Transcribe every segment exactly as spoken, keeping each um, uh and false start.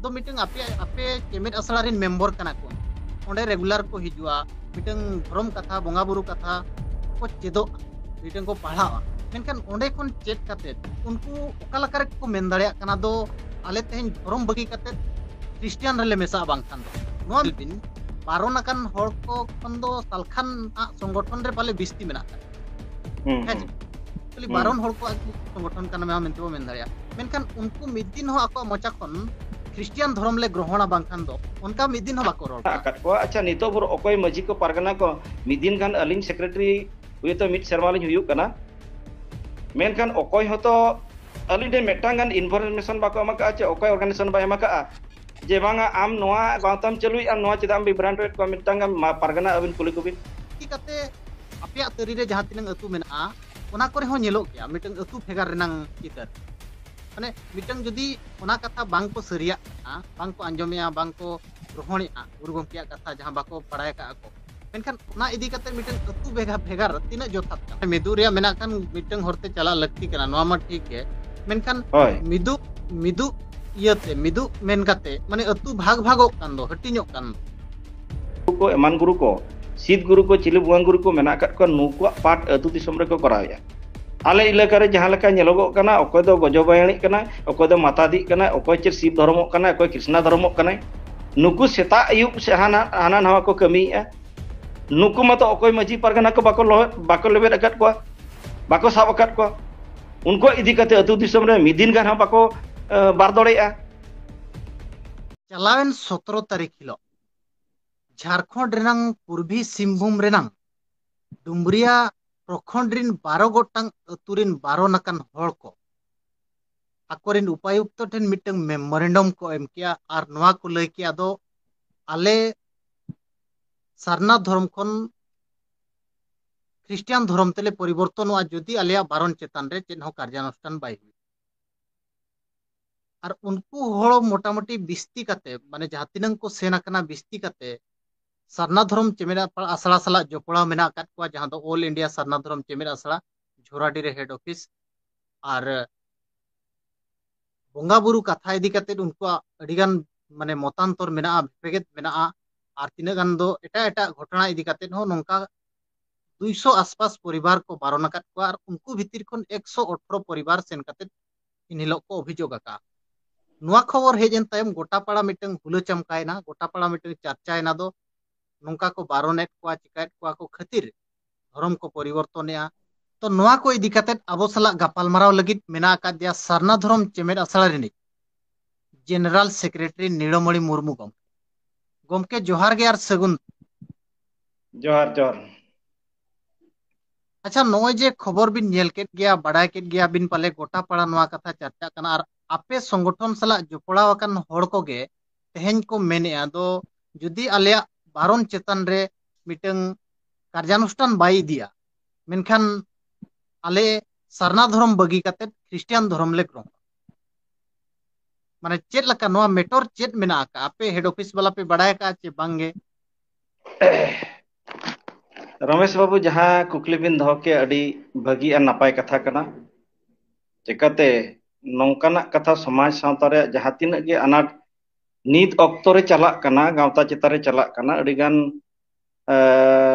ᱫᱚ ᱢᱤᱫᱴᱟᱝ ᱟᱯᱮ ᱟᱯᱮ ᱪᱮᱢᱮᱫ ᱟᱥᱲᱟ ᱨᱮᱱ ᱢᱮᱢᱵᱚᱨ ᱠᱟᱱᱟ ᱠᱚ, ᱚᱸᱰᱮ ᱨᱮᱜᱩᱞᱟᱨ ᱠᱚ ᱦᱤᱡᱩᱜᱼᱟ, ᱢᱤᱫᱴᱟᱝ ᱫᱷᱚᱨᱚᱢ ᱠᱟᱛᱷᱟ, ᱵᱚᱸᱜᱟ ᱵᱩᱨᱩ ᱠᱟᱛᱷᱟ ᱠᱚ ᱪᱮᱫᱚᱜᱼᱟ, ᱢᱤᱫᱴᱟᱝ ᱠᱚ ᱯᱟᱲᱦᱟᱜᱼᱟ᱾ ᱢᱮᱱᱠᱷᱟᱱ ᱚᱸᱰᱮ ᱠᱷᱚᱱ ᱪᱮᱫ ᱠᱟᱛᱮ ᱩᱱᱠᱩ ᱚᱠᱟ ᱞᱮᱠᱟ ᱨᱮᱠᱚ ᱢᱮᱱ ᱫᱟᱲᱮᱭᱟᱜ ᱠᱟᱱᱟ ᱫᱚ ᱟᱞᱮ ᱛᱮᱦᱮᱧ ᱫᱷᱚᱨᱚᱢ ᱵᱟᱹᱜᱤ ᱠᱟᱛᱮ ᱠᱷᱨᱤᱥᱴᱤᱭᱟᱱ ᱨᱮᱞᱮ ᱢᱮᱥᱟᱜᱼᱟ? ᱵᱟᱝᱠᱷᱟᱱ ᱫᱚ ᱱᱚᱣᱟ ᱵᱤᱱ ᱵᱟᱨᱚᱱ ᱟᱠᱟᱱ ᱦᱚᱲ ᱠᱚ ᱠᱷᱚᱱ ᱫᱚ ᱥᱟᱞᱠᱷᱟᱱ ᱟᱜ ᱥᱚᱝᱜᱚᱴᱷᱚᱱ ᱨᱮ ᱯᱟᱞᱮ ᱵᱤᱥᱛᱤ ᱢᱮᱱᱟᱜ ᱟᱠᱟᱫᱟ᱾ ᱦᱩᱸ, ᱦᱮᱸ ᱦᱩᱸ᱾ ᱥᱮ? ᱠᱷᱟᱹᱞᱤ ᱦᱩᱸ᱾ ᱵᱟᱨᱚᱱ ᱦᱚᱲ ᱠᱚᱣᱟᱜ ᱜᱮ ᱥᱚᱝᱜᱚᱴᱷᱚᱱ ᱠᱟᱱᱟ ᱢᱮᱱᱛᱮ ᱵᱚ ᱢᱮᱱ ᱫᱟᱲᱮᱭᱟᱜᱼᱟ᱾ ᱢᱮᱱᱠᱷᱟᱱ ᱩᱱᱠᱩ ᱢᱤᱫ ᱫᱤᱱ ᱦᱚᱸ ᱟᱠᱚᱣᱟᱜ ᱢᱚᱪᱟ ᱠᱷᱚᱱ ᱠᱷᱨᱤᱥᱴᱤᱭᱟᱱ ᱫᱷᱚᱨᱚᱢ ᱞᱮ ᱜᱨᱚᱦᱚᱬᱟ ᱵᱟᱝᱠᱷᱟᱱ ᱫᱚ ᱚᱱᱠᱟ ᱢᱤᱫ ᱫᱤᱱ ᱦᱚᱸ ᱵᱟᱠᱚ ᱨᱚᱲ ᱠᱟᱱᱟ᱾ ᱟᱠᱟᱫ ᱠᱚᱣᱟ᱾ ᱟᱪᱪᱷᱟ, ᱱᱤᱛᱚᱜ ᱵᱷᱳᱨ ᱚᱠᱚᱭ ᱢᱟᱹᱡᱷᱤ ᱠᱚ ᱯᱟᱨᱜᱟᱱᱟ ᱠᱚ, ᱢᱤᱫ ᱫᱤᱱ ᱜᱟᱱ ᱟᱹᱞᱤᱧ ᱥᱮᱠᱨᱮᱴᱟᱨᱤ ᱦᱩᱭᱩᱜ ᱛᱮ ᱢᱤᱫ ᱥᱮᱨᱢᱟ ᱞᱤᱧ ᱦᱩᱭᱩᱜ ᱠᱟᱱᱟ, ᱢᱮᱱᱠᱷᱟᱱ ᱚᱠᱚᱭ ᱦᱚᱸᱛᱚ ᱟᱹᱞᱤᱧ ᱴᱷᱮᱱ ᱢᱤᱫᱴᱟᱝ ᱜᱟᱱ ᱤᱱᱯᱷᱚᱨᱢᱮᱥᱚᱱ ᱵᱟᱠᱚ ᱮᱢ ᱟᱠᱟᱫᱼᱟ, ᱪᱮ ᱚᱠᱚᱭ ᱚᱨᱜᱟᱱᱟᱭᱡᱮᱥᱚᱱ ᱵᱟᱭ ᱮᱢ ᱟᱠᱟᱫᱼᱟ ᱡᱮ ᱵᱟᱝᱟ ᱟᱢ ᱱᱚᱣᱟ ᱜᱟᱶᱛᱟᱢ ᱪᱟᱹᱞᱩᱭᱮᱫᱼᱟ, ᱱᱚᱣᱟ ᱪᱮᱫᱟᱜ ᱮᱢ ᱵᱤᱵᱷᱨᱟᱱᱴᱚᱭᱮᱫ ᱠᱚᱣᱟ, ᱢᱤᱫᱴᱟᱝ ᱜᱟᱱ ᱢᱟ-, ᱯᱟᱨᱜᱟᱱᱟ ᱟᱹᱵᱤᱱ ᱠᱩᱞᱤ ᱠᱚᱵᱤᱱ᱾ ᱪᱤᱠᱟᱹᱛᱮ ᱟᱯᱮᱭᱟᱜ ᱛᱟᱹᱨᱤ ᱨᱮ ᱡᱟᱦᱟᱸ ᱛᱤᱱᱟᱹᱝ ᱟᱹᱛᱩ ᱢᱮᱱᱟᱜᱼᱟ, ᱚᱱᱟ ᱠᱚᱨᱮ ᱦᱚᱸ ᱧᱮᱞᱚᱜ ᱜᱮᱭᱟ ᱢᱤᱫᱴᱟᱝ ᱟᱹᱛᱩ ᱵᱷᱮᱜᱟᱨ ᱨᱮᱱᱟᱝ ᱪᱤᱛᱟᱹᱨ᱾ ᱢᱟᱱᱮ ᱢᱤᱫᱴᱟᱝ ᱡᱩᱫᱤ ᱚᱱᱟ ᱠᱟᱛᱷᱟ ᱵᱟᱝ ᱠᱚ ᱥᱟᱹᱨᱤᱭᱟᱜ ᱠᱟᱱᱟ, ᱵᱟᱝ ᱠᱚ ᱟᱸᱡᱚᱢᱮᱜᱼᱟ, ᱵᱟᱝ ᱠᱚ ᱜᱨᱚᱦᱚᱱᱮᱜᱼᱟ ᱜᱩᱨᱩ ᱜᱚᱢᱠᱮᱭᱟᱜ ᱠᱟᱛᱷᱟ ᱡᱟᱦᱟᱸ ᱵᱟᱠᱚ ᱵᱟᱲᱟᱭ ᱟᱠᱟᱫᱼᱟ ᱠᱚ, ᱢᱮᱱᱠᱷᱟᱱ ᱚᱱᱟ ᱤᱫᱤ ᱠᱟᱛᱮ ᱢᱤᱫᱴᱟᱝ ᱟᱹᱛᱩ ᱵᱷᱮᱜᱟᱨ ᱵᱷᱮᱜᱟᱨ ᱛᱤᱱᱟᱹᱜ ᱡᱚᱛᱷᱟᱛ ᱠᱟᱱᱟ? ᱢᱤᱫᱩᱜ ᱨᱮᱭᱟᱜ ᱢᱮᱱᱟᱜ ᱠᱷᱟᱱ ᱢᱤᱫᱴᱟᱝ ᱦᱚᱨᱛᱮ ᱪᱟᱞᱟᱜ ᱞᱟᱹᱠᱛᱤ ᱠᱟᱱᱟ, ᱱᱚᱣᱟ ᱢᱟ ᱴᱷᱤᱠ ᱜᱮ, ᱢᱮᱱᱠᱷᱟᱱ ᱦᱳᱭ᱾ ᱢᱤᱫᱩᱜ ᱢᱤᱫᱩᱜ ᱤᱭᱟᱹᱛᱮ ᱢᱤᱫᱩᱜ ᱢᱮᱱ ᱠᱟᱛᱮ ᱢᱟᱱᱮ ᱟᱹᱛᱩ ᱵᱷᱟᱜᱽ ᱵᱷᱟᱜᱚᱜ ᱠᱟᱱ ᱫᱚ, ᱦᱟᱹᱴᱤᱧᱚᱜ ᱠᱟᱱ ᱫᱚ᱾ ᱜᱩᱨᱩ ᱠᱚ, ᱮᱢᱟᱱ ᱜᱩᱨᱩ ᱠᱚ, ᱥᱤᱫ ᱜᱩᱨᱩ ᱠᱚ, ᱪᱤᱞᱤ ᱵᱚᱸᱜᱟ ᱜᱩᱨᱩ ᱠᱚ ᱢᱮᱱᱟᱜ ᱟᱠᱟᱫ ᱠᱚᱣᱟ, ᱱᱩᱠᱩᱣᱟᱜ ᱯᱟᱴ ᱟᱹᱛᱩ ᱫᱤᱥᱚᱢ ᱨᱮᱠᱚ ᱠᱚᱨᱟᱣᱮᱫᱼᱟ᱾ ᱟᱞᱮ ᱮᱞᱟᱠᱟ ᱨᱮ ᱡᱟᱦᱟᱸ ᱞᱮᱠᱟ ᱧᱮᱞᱚᱜᱚᱜ ᱠᱟᱱᱟ, ᱚᱠᱚᱭ ᱫᱚ ᱜᱚᱡᱚ ᱵᱟᱭᱟᱹᱲᱤᱜ ᱠᱟᱱᱟᱭ, ᱚᱠᱚᱭ ᱫᱚ ᱢᱟᱛᱟᱫᱤᱜ ᱠᱟᱱᱟᱭ, ᱚᱠᱚᱭ ᱪᱮᱫ ᱥᱤᱵ ᱫᱷᱚᱨᱚᱢᱚᱜ ᱠᱟᱱᱟᱭ, ᱚᱠᱚᱭ ᱠᱨᱤᱥᱱᱟ ᱫᱷᱚᱨᱚᱢᱚᱜ ᱠᱟᱱᱟᱭ, ᱱᱩᱠᱩ ᱥᱮᱛᱟᱜ ᱟᱹᱭᱩᱵ ᱥᱮ ᱦᱟᱱᱟ ᱦᱟᱱᱟ ᱱᱟᱣᱟ ᱠᱚ ᱠᱟᱹᱢᱤᱭᱮᱫᱼᱟ᱾ ᱱᱩᱠᱩ ᱢᱟᱛᱚ ᱚᱠᱚᱭ ᱢᱟᱹᱡᱷᱤ ᱯᱟᱨᱜᱟᱱᱟ ᱠᱚ ᱵᱟᱠᱚ ᱞᱚᱦᱚᱫ, ᱵᱟᱠᱚ ᱞᱮᱵᱮᱫ ᱟᱠᱟᱫ ᱠᱚᱣᱟ, ᱵᱟᱠᱚ ᱥᱟᱵ ᱟᱠᱟᱫ ᱠᱚᱣᱟ᱾ ᱩᱱᱠᱩ ᱤᱫᱤ ᱠᱟᱛᱮ ᱟᱹᱛᱩ ᱫᱤᱥᱚᱢ ᱨᱮ ᱢᱤᱫ ᱫᱤᱱ ᱜᱟᱱ ᱦᱚᱸ ᱵᱟᱠᱚ, ᱮ, ᱵᱟᱨ ᱫᱟᱲᱮᱭᱟᱜᱼᱟ᱾ ᱪᱟᱞᱟᱣᱮᱱ ᱥᱚᱛᱨᱚ ᱛᱟᱹᱨᱤᱠᱷ ᱦᱤᱞᱳᱜ ᱡᱷᱟᱲᱠᱷᱚᱸᱰ ᱨᱮᱱᱟᱝ ᱯᱩᱨᱵᱤ ᱥᱤᱝᱵᱷᱩᱢ ᱨᱮᱱᱟᱝ ᱰᱩᱢᱵᱩᱨᱤᱭᱟ ᱯᱨᱚᱠᱷᱚᱸᱰ ᱨᱤᱱ ᱵᱟᱨᱚ ᱜᱚᱴᱟᱝ ᱟᱹᱛᱩ ᱨᱤᱱ ᱵᱟᱨᱚᱱ ᱟᱠᱟᱱ ᱦᱚᱲ ᱠᱚ ᱟᱠᱚᱨᱤᱱ ᱩᱯᱟᱭᱩᱠᱛᱚ ᱴᱷᱮᱱ ᱢᱤᱫᱴᱟᱝ ᱢᱮᱢᱳᱨᱮᱱᱰᱚᱢ ᱠᱚ ᱮᱢ ᱠᱮᱜᱼᱟ ᱟᱨ ᱱᱚᱣᱟ ᱠᱚ ᱞᱟᱹᱭ ᱠᱮᱜᱼᱟ, ᱫᱚ ᱟᱞᱮ ᱥᱟᱨᱱᱟ ᱫᱷᱚᱨᱚᱢ ᱠᱷᱚᱱ ᱠᱷᱨᱤᱥᱴᱤᱭᱟᱱ ᱫᱷᱚᱨᱚᱢ ᱛᱮᱞᱮ ᱯᱚᱨᱤᱵᱚᱨᱛᱚᱱᱚᱜᱼᱟ ᱡᱩᱫᱤ ᱟᱞᱮᱭᱟᱜ ᱵᱟᱨᱚᱱ ᱪᱮᱛᱟᱱ ᱨᱮ ᱪᱮᱫ ᱦᱚᱸ ᱠᱟᱨᱡᱟᱱᱩᱥᱴᱷᱟᱱ ᱵᱟᱭ ᱦᱩᱭᱩᱜᱼᱟ᱾ ᱟᱨ ᱩᱱᱠᱩ ᱦᱚᱲ ᱢᱚᱴᱟᱢᱩᱴᱤ ᱵᱤᱥᱛᱤ ᱠᱟᱛᱮ, ᱢᱟᱱᱮ ᱡᱟᱦᱟᱸ ᱛᱤᱱᱟᱹᱝ ᱠᱚ ᱥᱮᱱ ᱟᱠᱟᱱᱟ ᱵᱤᱥᱛᱤ ᱠᱟᱛᱮ, ᱥᱟᱨᱱᱟ ᱫᱷᱚᱨᱚᱢ ᱪᱮᱢᱮᱫ ᱟᱥᱲᱟ ᱥᱟᱞᱟᱜ ᱡᱚᱯᱲᱟᱣ ᱢᱮᱱᱟᱜ ᱟᱠᱟᱫ ᱠᱚᱣᱟ, ᱡᱟᱦᱟᱸ ᱫᱚ ᱚᱞ ᱤᱱᱰᱤᱭᱟ ᱥᱟᱨᱱᱟ ᱫᱷᱚᱨᱚᱢ ᱪᱮᱢᱮᱫ ᱟᱥᱲᱟ, ᱡᱷᱳᱨᱟᱰᱤ ᱨᱮ ᱦᱮᱰ ᱚᱯᱷᱤᱥ᱾ ᱟᱨ ᱵᱚᱸᱜᱟ ᱵᱩᱨᱩ ᱠᱟᱛᱷᱟ ᱤᱫᱤ ᱠᱟᱛᱮ ᱩᱱᱠᱩᱣᱟᱜ ᱟᱹᱰᱤᱜᱟᱱ ᱢᱟᱱᱮ ᱢᱚᱛᱟᱱᱛᱚᱨ ᱢᱮᱱᱟᱜᱼᱟ, ᱵᱷᱮᱯᱮᱜᱮᱫ ᱢᱮᱱᱟᱜᱼᱟ, ᱟᱨ ᱛᱤᱱᱟᱹᱜ ᱜᱟᱱ ᱫᱚ ᱮᱴᱟᱜ ᱮᱴᱟᱜ ᱜᱷᱚᱴᱚᱱᱟ ᱤᱫᱤ ᱠᱟᱛᱮ ᱦᱚᱸ ᱱᱚᱝᱠᱟ ᱫᱩᱭᱥᱚ ᱟᱥᱯᱟᱥ ᱯᱚᱨᱤᱵᱟᱨ ᱠᱚ ᱵᱟᱨᱚᱱ ᱟᱠᱟᱫ ᱠᱚᱣᱟ ᱟᱨ ᱩᱱᱠᱩ ᱵᱷᱤᱛᱤᱨ ᱠᱷᱚᱱ ᱮᱠᱥᱚ ᱟᱴᱷᱨᱚ ᱯᱚᱨᱤᱵᱟᱨ ᱥᱮᱱ ᱠᱟᱛᱮ ᱮᱱ ᱦᱤᱞᱳᱜ ᱠᱚ ᱚᱵᱷᱤᱡᱳᱜᱽ ᱟᱠᱟᱫᱼᱟ᱾ ᱱᱚᱣᱟ ᱠᱷᱚᱵᱚᱨ ᱦᱮᱡ ᱮᱱ ᱛᱟᱭᱚᱢ ᱜᱚᱴᱟᱯᱟᱲᱟ ᱢᱤᱫᱴᱟᱝ ᱦᱩᱞᱟᱹ ᱪᱟᱢᱠᱟᱭᱮᱱᱟ, ᱜᱚᱴᱟᱯᱟᱲᱟ ᱢᱤᱫᱴᱟᱝ ᱪᱟᱨᱪᱟᱭᱮᱱᱟ ᱫᱚ ᱱᱚᱝᱠᱟ ᱠᱚ ᱵᱟᱨᱚᱱᱮᱫ ᱠᱚᱣᱟ, ᱪᱤᱠᱟᱹᱭᱮᱫ ᱠᱚᱣᱟ ᱠᱚ ᱠᱷᱟᱹᱛᱤᱨ ᱫᱷᱚᱨᱚᱢ ᱠᱚ ᱯᱚᱨᱤᱵᱚᱨᱛᱚᱱᱮᱜᱼᱟ᱾ ᱛᱚ ᱱᱚᱣᱟ ᱠᱚ ᱤᱫᱤ ᱠᱟᱛᱮ ᱟᱵᱚ ᱥᱟᱞᱟᱜ ᱜᱟᱯᱟᱞᱢᱟᱨᱟᱣ ᱞᱟᱹᱜᱤᱫ ᱢᱮᱱᱟᱜ ᱟᱠᱟᱫᱮᱭᱟ ᱥᱟᱨᱱᱟ ᱫᱷᱚᱨᱚᱢ ᱪᱮᱢᱮᱫ ᱟᱥᱲᱟ ᱨᱤᱱᱤᱡ ᱡᱮᱱᱟᱨᱮᱞ ᱥᱮᱠᱨᱮᱴᱟᱨᱤ ᱱᱤᱲᱚᱢᱚᱬᱤ ᱢᱩᱨᱢᱩ ᱜᱚᱢᱠᱮ᱾ ᱜᱚᱢᱠᱮ ᱡᱚᱦᱟᱨ ᱜᱮ ᱟᱨ ᱥᱟᱹᱜᱩᱱ᱾ ᱡᱚᱦᱟᱨ ᱡᱚᱦᱟᱨ᱾ ᱟᱪᱪᱷᱟ, ᱱᱚᱜᱼᱚᱭ ᱡᱮ ᱠᱷᱚᱵᱚᱨ ᱵᱤᱱ ᱧᱮᱞ ᱠᱮᱫ ᱜᱮᱭᱟ, ᱵᱟᱰᱟᱭ ᱠᱮᱫ ᱜᱮᱭᱟ ᱵᱤᱱ ᱯᱟᱞᱮ ᱜᱚᱴᱟ ᱯᱟᱲᱟ ᱱᱚᱣᱟ ᱠᱟᱛᱷᱟ ᱪᱟᱨᱪᱟᱜ ᱠᱟᱱᱟ, ᱟᱨ ᱟᱯᱮ ᱥᱚᱝᱜᱚᱴᱷᱚᱱ ᱥᱟᱞᱟᱜ ᱡᱚᱯᱲᱟᱣ ᱟᱠᱟᱱ ᱦᱚᱲ ᱠᱚᱜᱮ ᱛᱮᱦᱮᱧ ᱠᱚ ᱢᱮᱱᱮᱜᱼᱟ, ᱫᱚ ᱡᱩᱫᱤ ᱟᱞᱮᱭᱟᱜ ᱵᱟᱨᱚᱱ ᱪᱮᱛᱟᱱ ᱨᱮ ᱢᱤᱫᱴᱟᱝ ᱠᱟᱨᱡᱟᱱᱩᱥᱴᱷᱟᱱ ᱵᱟᱭ ᱤᱫᱤᱭᱟ, ᱢᱮᱱᱠᱷᱟᱱ ᱟᱞᱮ ᱥᱟᱨᱱᱟ ᱫᱷᱚᱨᱚᱢ ᱵᱟᱹᱜᱤ ᱠᱟᱛᱮ ᱠᱷᱨᱤᱥᱴᱤᱭᱟᱱ ᱫᱷᱚᱨᱚᱢ ᱞᱮ ᱜᱨᱚᱦᱚᱱᱟ᱾ ᱢᱟᱱᱮ ᱪᱮᱫ ᱞᱮᱠᱟ ᱱᱚᱣᱟ ᱢᱮᱴᱚᱨ ᱪᱮᱫ ᱢᱮᱱᱟᱜ ᱟᱠᱟᱫᱼᱟ? ᱟᱯᱮ ᱦᱮᱰ ᱚᱯᱷᱤᱥ ᱵᱟᱞᱟ ᱯᱮ ᱵᱟᱲᱟᱭ ᱟᱠᱟᱫᱼᱟ ᱪᱮ ᱵᱟᱝᱜᱮ? ᱨᱚᱢᱮᱥ ᱵᱟᱹᱵᱩ, ᱡᱟᱦᱟᱸ ᱠᱩᱠᱞᱤ ᱵᱤᱱ ᱫᱚᱦᱚ ᱠᱮᱫ, ᱟᱹᱰᱤ ᱵᱷᱟᱹᱜᱤ ᱟᱨ ᱱᱟᱯᱟᱭ ᱠᱟᱛᱷᱟ ᱠᱟᱱᱟ᱾ ᱪᱤᱠᱟᱹᱛᱮ ᱱᱚᱝᱠᱟᱱᱟᱜ ᱠᱟᱛᱷᱟ ᱥᱚᱢᱟᱡᱽ ᱥᱟᱶᱛᱟ ᱨᱮᱭᱟᱜ ᱡᱟᱦᱟᱸ ᱛᱤᱱᱟᱹᱜ ᱜᱮ ᱟᱱᱟᱴ ᱱᱤᱛ ᱚᱠᱛᱚ ᱨᱮ ᱪᱟᱞᱟᱜ ᱠᱟᱱᱟ, ᱜᱟᱶᱛᱟ ᱪᱮᱛᱟᱱ ᱨᱮ ᱪᱟᱞᱟᱜ ᱠᱟᱱᱟ, ᱟᱹᱰᱤᱜᱟᱱ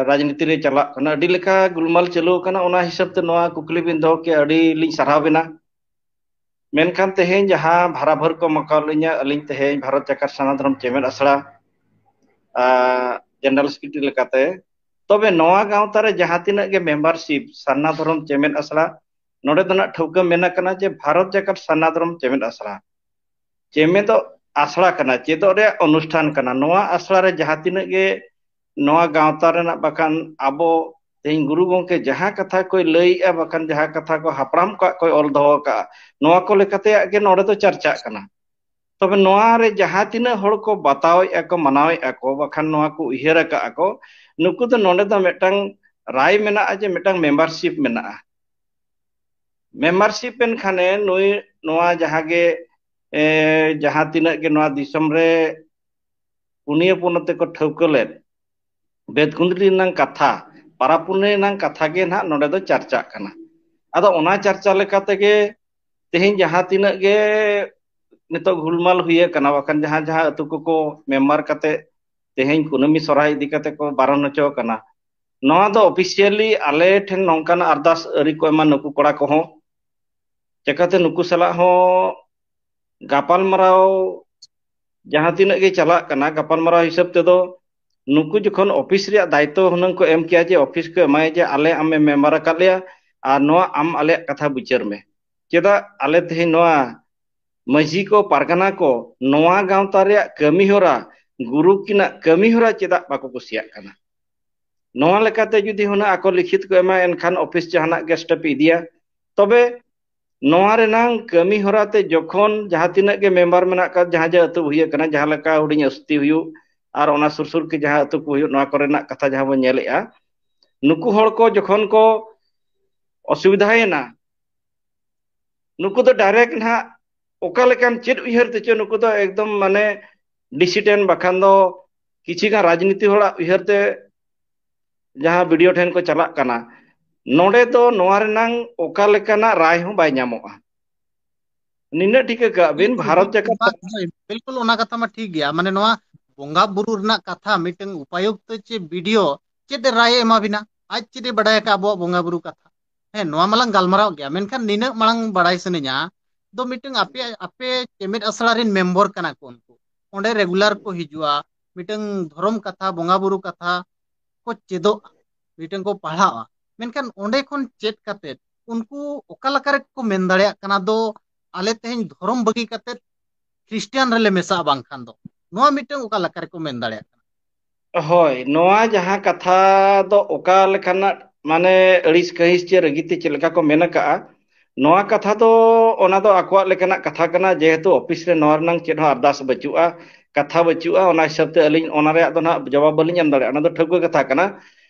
ᱨᱟᱡᱽᱱᱤᱛᱤ ᱨᱮ ᱪᱟᱞᱟᱜ ᱠᱟᱱᱟ, ᱟᱹᱰᱤ ᱞᱮᱠᱟ ᱜᱩᱞᱢᱟᱞ ᱪᱟᱹᱞᱩ ᱟᱠᱟᱱᱟ᱾ ᱚᱱᱟ ᱦᱤᱥᱟᱹᱵ ᱛᱮ ᱱᱚᱣᱟ ᱠᱩᱠᱞᱤ ᱵᱤᱱ ᱫᱚᱦᱚ ᱠᱮᱫ, ᱟᱹᱰᱤ ᱞᱤᱧ ᱥᱟᱨᱦᱟᱣ ᱵᱤᱱᱟ᱾ ᱢᱮᱱᱠᱷᱟᱱ ᱛᱮᱦᱮᱧ ᱡᱟᱦᱟᱸ ᱵᱷᱟᱨᱟᱵᱷᱟᱹᱨ ᱠᱚ ᱢᱟᱠᱟᱣ ᱞᱤᱧᱟ, ᱟᱹᱞᱤᱧ ᱛᱮᱦᱮᱧ ᱵᱷᱟᱨᱚᱛ ᱡᱟᱠᱟᱛ ᱥᱟᱨᱱᱟ ᱫᱷᱚᱨᱚᱢ ᱪᱮᱢᱮᱫ ᱟᱥᱲᱟ ᱡᱮᱱᱟᱨᱟᱞ ᱥᱮᱠᱨᱮᱴᱟᱨᱤ ᱞᱮᱠᱟᱛᱮ, ᱛᱚᱵᱮ ᱱᱚᱣᱟ ᱜᱟᱶᱛᱟ ᱨᱮ ᱡᱟᱦᱟᱸ ᱛᱤᱱᱟᱹᱜ ᱜᱮ ᱢᱮᱢᱵᱟᱨᱥᱤᱯ ᱥᱟᱨᱱᱟ ᱫᱷᱚᱨᱚᱢ ᱪᱮᱢᱮᱫ ᱟᱥᱲᱟ, ᱱᱚᱰᱮ ᱫᱚ ᱱᱟᱜ ᱴᱷᱟᱹᱣᱠᱟᱹ ᱢᱮᱱ ᱟᱠᱟᱱᱟ ᱡᱮ ᱵᱷᱟᱨᱚᱛ ᱡᱟᱠᱟᱛ ᱥᱟᱨᱱᱟ ᱫᱷᱚᱨᱚᱢ ᱪᱮᱢᱮᱫ ᱟᱥᱲᱟ, ᱪᱮᱢᱮᱫᱚᱜ ᱟᱥᱲᱟ ᱠᱟᱱᱟ, ᱪᱮᱫᱚᱜ ᱨᱮᱭᱟᱜ ᱚᱱᱩᱥᱴᱷᱟᱱ ᱠᱟᱱᱟ᱾ ᱱᱚᱣᱟ ᱟᱥᱲᱟ ᱨᱮ ᱡᱟᱦᱟᱸ ᱛᱤᱱᱟᱹᱜ ᱜᱮ ᱱᱚᱣᱟ ᱜᱟᱶᱛᱟ ᱨᱮᱱᱟᱜ, ᱵᱟᱠᱷᱟᱱ ᱟᱵᱚ ᱛᱮᱦᱮᱧ ᱜᱩᱨᱩ ᱜᱚᱢᱠᱮ ᱡᱟᱦᱟᱸ ᱠᱟᱛᱷᱟ ᱠᱚᱭ ᱞᱟᱹᱭᱮᱜᱼᱟ, ᱵᱟᱠᱷᱟᱱ ᱡᱟᱦᱟᱸ ᱠᱟᱛᱷᱟ ᱠᱚ ᱦᱟᱯᱲᱟᱢ ᱠᱚᱣᱟᱜ ᱠᱚᱭ ᱚᱞ ᱫᱚᱦᱚ ᱟᱠᱟᱫᱼᱟ, ᱱᱚᱣᱟ ᱠᱚ ᱞᱮᱠᱟᱛᱮᱭᱟᱜ ᱜᱮ ᱱᱚᱰᱮ ᱫᱚ ᱪᱟᱨᱪᱟᱜ ᱠᱟᱱᱟ᱾ ᱛᱚᱵᱮ ᱱᱚᱣᱟ ᱨᱮ ᱡᱟᱦᱟᱸ ᱛᱤᱱᱟᱹᱜ ᱦᱚᱲ ᱠᱚ ᱵᱟᱛᱟᱣᱮᱫᱼᱟ ᱠᱚ, ᱢᱟᱱᱟᱣᱮᱫᱼᱟ ᱠᱚ, ᱵᱟᱠᱷᱟᱱ ᱱᱚᱣᱟ ᱠᱚ ᱩᱭᱦᱟᱹᱨ ᱟᱠᱟᱫᱼᱟ ᱠᱚ, ᱱᱩᱠᱩ ᱫᱚ ᱱᱚᱰᱮ ᱫᱚ ᱢᱤᱫᱴᱟᱝ ᱨᱟᱭ ᱢᱮᱱᱟᱜᱼᱟ ᱡᱮ ᱢᱤᱫᱴᱟᱝ ᱢᱮᱢᱵᱟᱨᱥᱤᱯ ᱢᱮᱱᱟᱜᱼᱟ᱾ ᱢᱮᱢᱵᱟᱨᱥᱤᱯ ᱮᱱ ᱠᱷᱟᱱᱮ ᱱᱩᱭ ᱱᱚᱣᱟ ᱡᱟᱦᱟᱸ ᱜᱮ, ᱮ, ᱡᱟᱦᱟᱸ ᱛᱤᱱᱟᱹᱜ ᱜᱮ ᱱᱚᱣᱟ ᱫᱤᱥᱚᱢ ᱨᱮ ᱯᱩᱱᱭᱟᱹ ᱯᱚᱱᱚᱛ ᱛᱮᱠᱚ ᱴᱷᱟᱹᱣᱠᱟᱹ ᱞᱮᱫ ᱵᱮᱫᱠᱩᱸᱫᱽᱨᱤ ᱨᱮᱱᱟᱜ ᱠᱟᱛᱷᱟ, ᱯᱟᱨᱟ ᱯᱩᱱᱟᱹᱭ ᱨᱮᱱᱟᱜ ᱠᱟᱛᱷᱟ ᱜᱮ ᱱᱟᱦᱟᱜ ᱱᱚᱰᱮ ᱫᱚ ᱪᱟᱨᱪᱟᱜ ᱠᱟᱱᱟ᱾ ᱟᱫᱚ ᱚᱱᱟ ᱪᱟᱨᱪᱟ ᱞᱮᱠᱟ ᱛᱮᱜᱮ ᱛᱮᱦᱮᱧ ᱡᱟᱦᱟᱸ ᱛᱤᱱᱟᱹᱜ ᱜᱮ ᱱᱤᱛᱚᱜ ᱜᱩᱞᱢᱟᱞ ᱦᱩᱭ ᱟᱠᱟᱱᱟ, ᱵᱟᱠᱷᱟᱱ ᱡᱟᱦᱟᱸ ᱡᱟᱦᱟᱸ ᱟᱹᱛᱩ ᱠᱚᱠᱚ ᱢᱮᱢᱵᱟᱨ ᱠᱟᱛᱮ ᱛᱮᱦᱮᱧ ᱠᱩᱱᱟᱹᱢᱤ ᱥᱚᱨᱦᱟᱭ ᱤᱫᱤ ᱠᱟᱛᱮ ᱠᱚ ᱵᱟᱨᱚᱱ ᱦᱚᱪᱚ ᱟᱠᱟᱱᱟ, ᱱᱚᱣᱟ ᱫᱚ ᱚᱯᱷᱤᱥᱤᱭᱟᱞᱤ ᱟᱞᱮ ᱴᱷᱮᱱ ᱱᱚᱝᱠᱟᱱ ᱟᱨᱫᱟᱥ ᱟᱹᱨᱤ ᱠᱚ ᱮᱢᱟ ᱱᱩᱠᱩ ᱠᱚᱲᱟ ᱠᱚᱦᱚᱸ᱾ ᱪᱤᱠᱟᱹᱛᱮ ᱱᱩᱠᱩ ᱥᱟᱞᱟᱜ ᱦᱚᱸ ᱜᱟᱯᱟᱞᱢᱟᱨᱟᱣ ᱡᱟᱦᱟᱸ ᱛᱤᱱᱟᱹᱜ ᱜᱮ ᱪᱟᱞᱟᱜ ᱠᱟᱱᱟ, ᱜᱟᱯᱟᱞᱢᱟᱨᱟᱣ ᱦᱤᱥᱟᱹᱵ ᱛᱮᱫᱚ ᱱᱩᱠᱩ ᱡᱚᱠᱷᱚᱱ ᱚᱯᱷᱤᱥ ᱨᱮᱭᱟᱜ ᱫᱟᱭᱤᱛᱛᱚ ᱦᱩᱱᱟᱹᱝ ᱠᱚ ᱮᱢ ᱠᱮᱭᱟ ᱡᱮ ᱚᱯᱷᱤᱥ ᱠᱚ ᱮᱢᱟᱭᱟ ᱡᱮ ᱟᱞᱮ ᱟᱢᱮ ᱢᱮᱢᱵᱟᱨ ᱟᱠᱟᱫ ᱞᱮᱭᱟ ᱟᱨ ᱱᱚᱣᱟ ᱟᱢ ᱟᱞᱮᱭᱟᱜ ᱠᱟᱛᱷᱟ ᱵᱤᱪᱟᱹᱨ ᱢᱮ, ᱪᱮᱫᱟᱜ ᱟᱞᱮ ᱛᱮᱦᱮᱧ ᱱᱚᱣᱟ ᱢᱟᱹᱡᱷᱤ ᱠᱚ, ᱯᱟᱨᱜᱟᱱᱟ ᱠᱚ ᱱᱚᱣᱟ ᱜᱟᱶᱛᱟ ᱨᱮᱭᱟᱜ ᱠᱟᱹᱢᱤ ᱦᱚᱨᱟ, ᱜᱩᱨᱩ ᱠᱤᱱᱟᱜ ᱠᱟᱹᱢᱤ ᱦᱚᱨᱟ ᱪᱮᱫᱟᱜ ᱵᱟᱠᱚ ᱠᱩᱥᱤᱭᱟᱜ ᱠᱟᱱᱟ? ᱱᱚᱣᱟ ᱞᱮᱠᱟᱛᱮ ᱡᱩᱫᱤ ᱦᱩᱱᱟᱹᱝ ᱟᱠᱚ ᱞᱤᱠᱷᱤᱛ ᱠᱚ ᱮᱢᱟ, ᱮᱱᱠᱷᱟᱱ ᱚᱯᱷᱤᱥ ᱡᱟᱦᱟᱱᱟᱜ ᱜᱮ ᱥᱴᱮᱯ ᱤᱫᱤᱭᱟ, ᱛᱚᱵᱮ ᱱᱚᱣᱟ ᱨᱮᱱᱟᱝ ᱠᱟᱹᱢᱤ ᱦᱚᱨᱟ ᱛᱮ ᱡᱚᱠᱷᱚᱱ ᱡᱟᱦᱟᱸ ᱛᱤᱱᱟᱹᱜ ᱜᱮ ᱢᱮᱢᱵᱟᱨ ᱢᱮᱱᱟᱜ ᱟᱠᱟᱫ, ᱡᱟᱦᱟᱸ ᱡᱟᱦᱟᱸ ᱟᱹᱛᱩ ᱦᱩᱭ ᱟᱠᱟᱱᱟ, ᱡᱟᱦᱟᱸ ᱞᱮᱠᱟ ᱦᱩᱰᱤᱧ ᱟᱹᱥᱛᱤ ᱦᱩᱭᱩᱜ ᱟᱨ ᱚᱱᱟ ᱥᱩᱨ ᱥᱩᱨ ᱠᱚ ᱡᱟᱦᱟᱸ ᱟᱹᱛᱩ ᱠᱚ ᱦᱩᱭᱩᱜ, ᱱᱚᱣᱟ ᱠᱚᱨᱮᱱᱟᱜ ᱠᱟᱛᱷᱟ ᱡᱟᱦᱟᱸ ᱵᱚᱱ ᱧᱮᱞᱮᱜᱼᱟ, ᱱᱩᱠᱩ ᱦᱚᱲ ᱠᱚ ᱡᱚᱠᱷᱚᱱ ᱠᱚ ᱚᱥᱩᱵᱤᱫᱷᱟᱭᱮᱱᱟ, ᱱᱩᱠᱩ ᱫᱚ ᱰᱟᱭᱨᱮᱠᱴ ᱱᱟᱦᱟᱜ ᱚᱠᱟ ᱞᱮᱠᱟᱱ ᱪᱮᱫ ᱩᱭᱦᱟᱹᱨ ᱛᱮᱪᱚ ᱱᱩᱠᱩ ᱫᱚ ᱮᱠᱫᱚᱢ ᱢᱟᱱᱮ ᱰᱤᱥᱤᱰᱮᱱᱴ ᱵᱟᱠᱷᱟᱱ ᱫᱚ ᱠᱤᱪᱷᱩ ᱜᱟᱱ ᱨᱟᱡᱽᱱᱤᱛᱤ ᱦᱚᱲᱟᱜ ᱩᱭᱦᱟᱹᱨ ᱛᱮ ᱡᱟᱦᱟᱸ ᱵᱤᱰᱤᱳ ᱴᱷᱮᱱ ᱠᱚ ᱪᱟᱞᱟᱜ ᱠᱟᱱᱟ, ᱱᱚᱰᱮ ᱫᱚ ᱱᱚᱣᱟ ᱨᱮᱱᱟᱝ ᱚᱠᱟ ᱞᱮᱠᱟᱱᱟᱜ ᱨᱟᱭ ᱦᱚᱸ ᱵᱟᱭ ᱧᱟᱢᱚᱜᱼᱼᱟ᱾ ᱱᱤᱱᱟᱹᱜ ᱴᱷᱤᱠᱟᱹ ᱠᱟᱜ ᱵᱤᱱ, ᱵᱤᱞᱠᱩᱞ, ᱵᱷᱟᱨᱚᱛ ᱡᱟᱠᱟᱛ ᱵᱟ-, ᱦᱳᱭ, ᱵᱤᱞᱠᱩᱞ ᱚᱱᱟ ᱠᱟᱛᱷᱟ ᱢᱟ ᱴᱷᱤᱠ ᱜᱮᱭᱟ᱾ ᱢᱟᱱᱮ ᱱᱚᱣᱟ ᱵᱚᱸᱜᱟ ᱵᱩᱨᱩ ᱨᱮᱱᱟᱜ ᱠᱟᱛᱷᱟ ᱢᱤᱫᱴᱟᱝ ᱩᱯᱟᱭᱩᱠᱛᱚ ᱪᱮ ᱵᱤᱰᱤᱳ ᱪᱮᱫ ᱮ ᱨᱟᱭ ᱮ ᱮᱢᱟ ᱵᱤᱱᱟ? ᱟᱡ ᱪᱮᱫ ᱮ ᱵᱟᱰᱟᱭ ᱟᱠᱟᱫ ᱟᱵᱚᱣᱟᱜ ᱵᱚᱸᱜᱟ ᱵᱩᱨᱩ ᱠᱟᱛᱷᱟ? ᱦᱮᱸ, ᱱᱚᱣᱟ ᱢᱟᱞᱟᱝ ᱜᱟᱞᱢᱟᱨᱟᱣ ᱜᱮᱭᱟ, ᱢᱮᱱᱠᱷᱟᱱ ᱱᱤᱱᱟᱹᱜ ᱢᱟᱲᱟᱝ ᱵᱟᱲᱟᱭ ᱥᱟᱱᱟᱧᱟ ᱫᱚ ᱢᱤᱫᱴᱟᱝ ᱟᱯᱮ, ᱟᱯᱮ ᱪᱮᱢᱮᱫ ᱟᱥᱲᱟ ᱨᱮᱱ ᱢᱮᱢᱵᱚᱨ ᱠᱟᱱᱟ ᱠᱚ ᱩᱱᱠᱩ, ᱚᱸᱰᱮ ᱨᱮᱜᱩᱞᱟᱨ ᱠᱚ ᱦᱤᱡᱩᱜᱼᱟ, ᱢᱤᱫᱴᱟᱝ ᱫᱷᱚᱨᱚᱢ ᱠᱟᱛᱷᱟ, ᱵᱚᱸᱜᱟ ᱵᱩᱨᱩ ᱠᱟᱛᱷᱟ ᱠᱚ ᱪᱮᱫᱚᱜᱼᱟ, ᱢᱤᱫᱴᱟᱝ ᱠᱚ ᱯᱟᱲᱦᱟᱜᱼᱟ, ᱢᱮᱱᱠᱷᱟᱱ ᱚᱸᱰᱮ ᱠᱷᱚᱱ ᱪᱮᱫ ᱠᱟᱛᱮᱫ ᱩᱱᱠᱩ ᱚᱠᱟ ᱞᱮᱠᱟ ᱨᱮᱠᱚ ᱢᱮᱱ ᱫᱟᱲᱮᱭᱟᱜ ᱠᱟᱱᱟ ᱫᱚ ᱟᱞᱮ ᱛᱮᱦᱮᱧ ᱫᱷᱚᱨᱚᱢ ᱵᱟᱹᱜᱤ ᱠᱟᱛᱮᱫ ᱠᱷᱨᱤᱥᱴᱤᱭᱟᱱ ᱨᱮᱞᱮ ᱢᱮᱥᱟᱜᱼᱟ, ᱵᱟᱝᱠᱷᱟᱱ ᱫᱚ ᱱᱚᱣᱟ ᱢᱤᱫᱴᱟᱝ ᱚᱠᱟ ᱞᱮᱠᱟ ᱨᱮᱠᱚ ᱢᱮᱱ ᱫᱟᱲᱮᱭᱟᱜ ᱠᱟᱱᱟ? ᱦᱳᱭ, ᱱᱚᱣᱟ ᱡᱟᱦᱟᱸ ᱠᱟᱛᱷᱟ ᱫᱚ ᱚᱠᱟ ᱞᱮᱠᱟᱱᱟᱜ ᱢᱟᱱᱮ ᱟᱹᱲᱤᱥ ᱠᱟᱹᱦᱤᱥ ᱪᱮ ᱨᱟᱹᱜᱤ ᱛᱮ ᱪᱮᱫ ᱞᱮᱠᱟ ᱠᱚ ᱢᱮᱱ ᱟᱠᱟᱜᱼᱟ, ᱱᱚᱣᱟ ᱠᱟᱛᱷᱟ ᱫᱚ ᱚᱱᱟ ᱫᱚ ᱟᱠᱚᱣᱟᱜ ᱞᱮᱠᱟᱱᱟᱜ ᱠᱟᱛᱷᱟ ᱠᱟᱱᱟ, ᱡᱮᱦᱮᱛᱩ ᱚᱯᱷᱤᱥ ᱨᱮ ᱱᱚᱣᱟ ᱨᱮᱱᱟᱝ ᱪᱮᱫ ᱦᱚᱸ ᱟᱨᱫᱟᱥ ᱵᱟᱹᱪᱩᱜᱼᱟ, ᱠᱟᱛᱷᱟ ᱵᱟᱹᱪᱩᱜᱼᱟ, ᱚᱱᱟ ᱦᱤᱥᱟᱹᱵ ᱛᱮ ᱟᱹᱞᱤᱧ ᱚᱱᱟ ᱨᱮᱭᱟᱜ ᱫᱚ ᱱᱟᱦᱟᱜ ᱡᱚᱵᱟᱵ ᱵᱟᱹᱞᱤᱧ ᱮᱢ ᱫᱟᱲᱮᱭᱟᱜᱼᱟ᱾ ᱚᱱᱟ ᱫᱚ ᱴᱷᱟᱹᱣᱠᱟᱹ ᱠᱟᱛᱷᱟ ᱠᱟᱱᱟ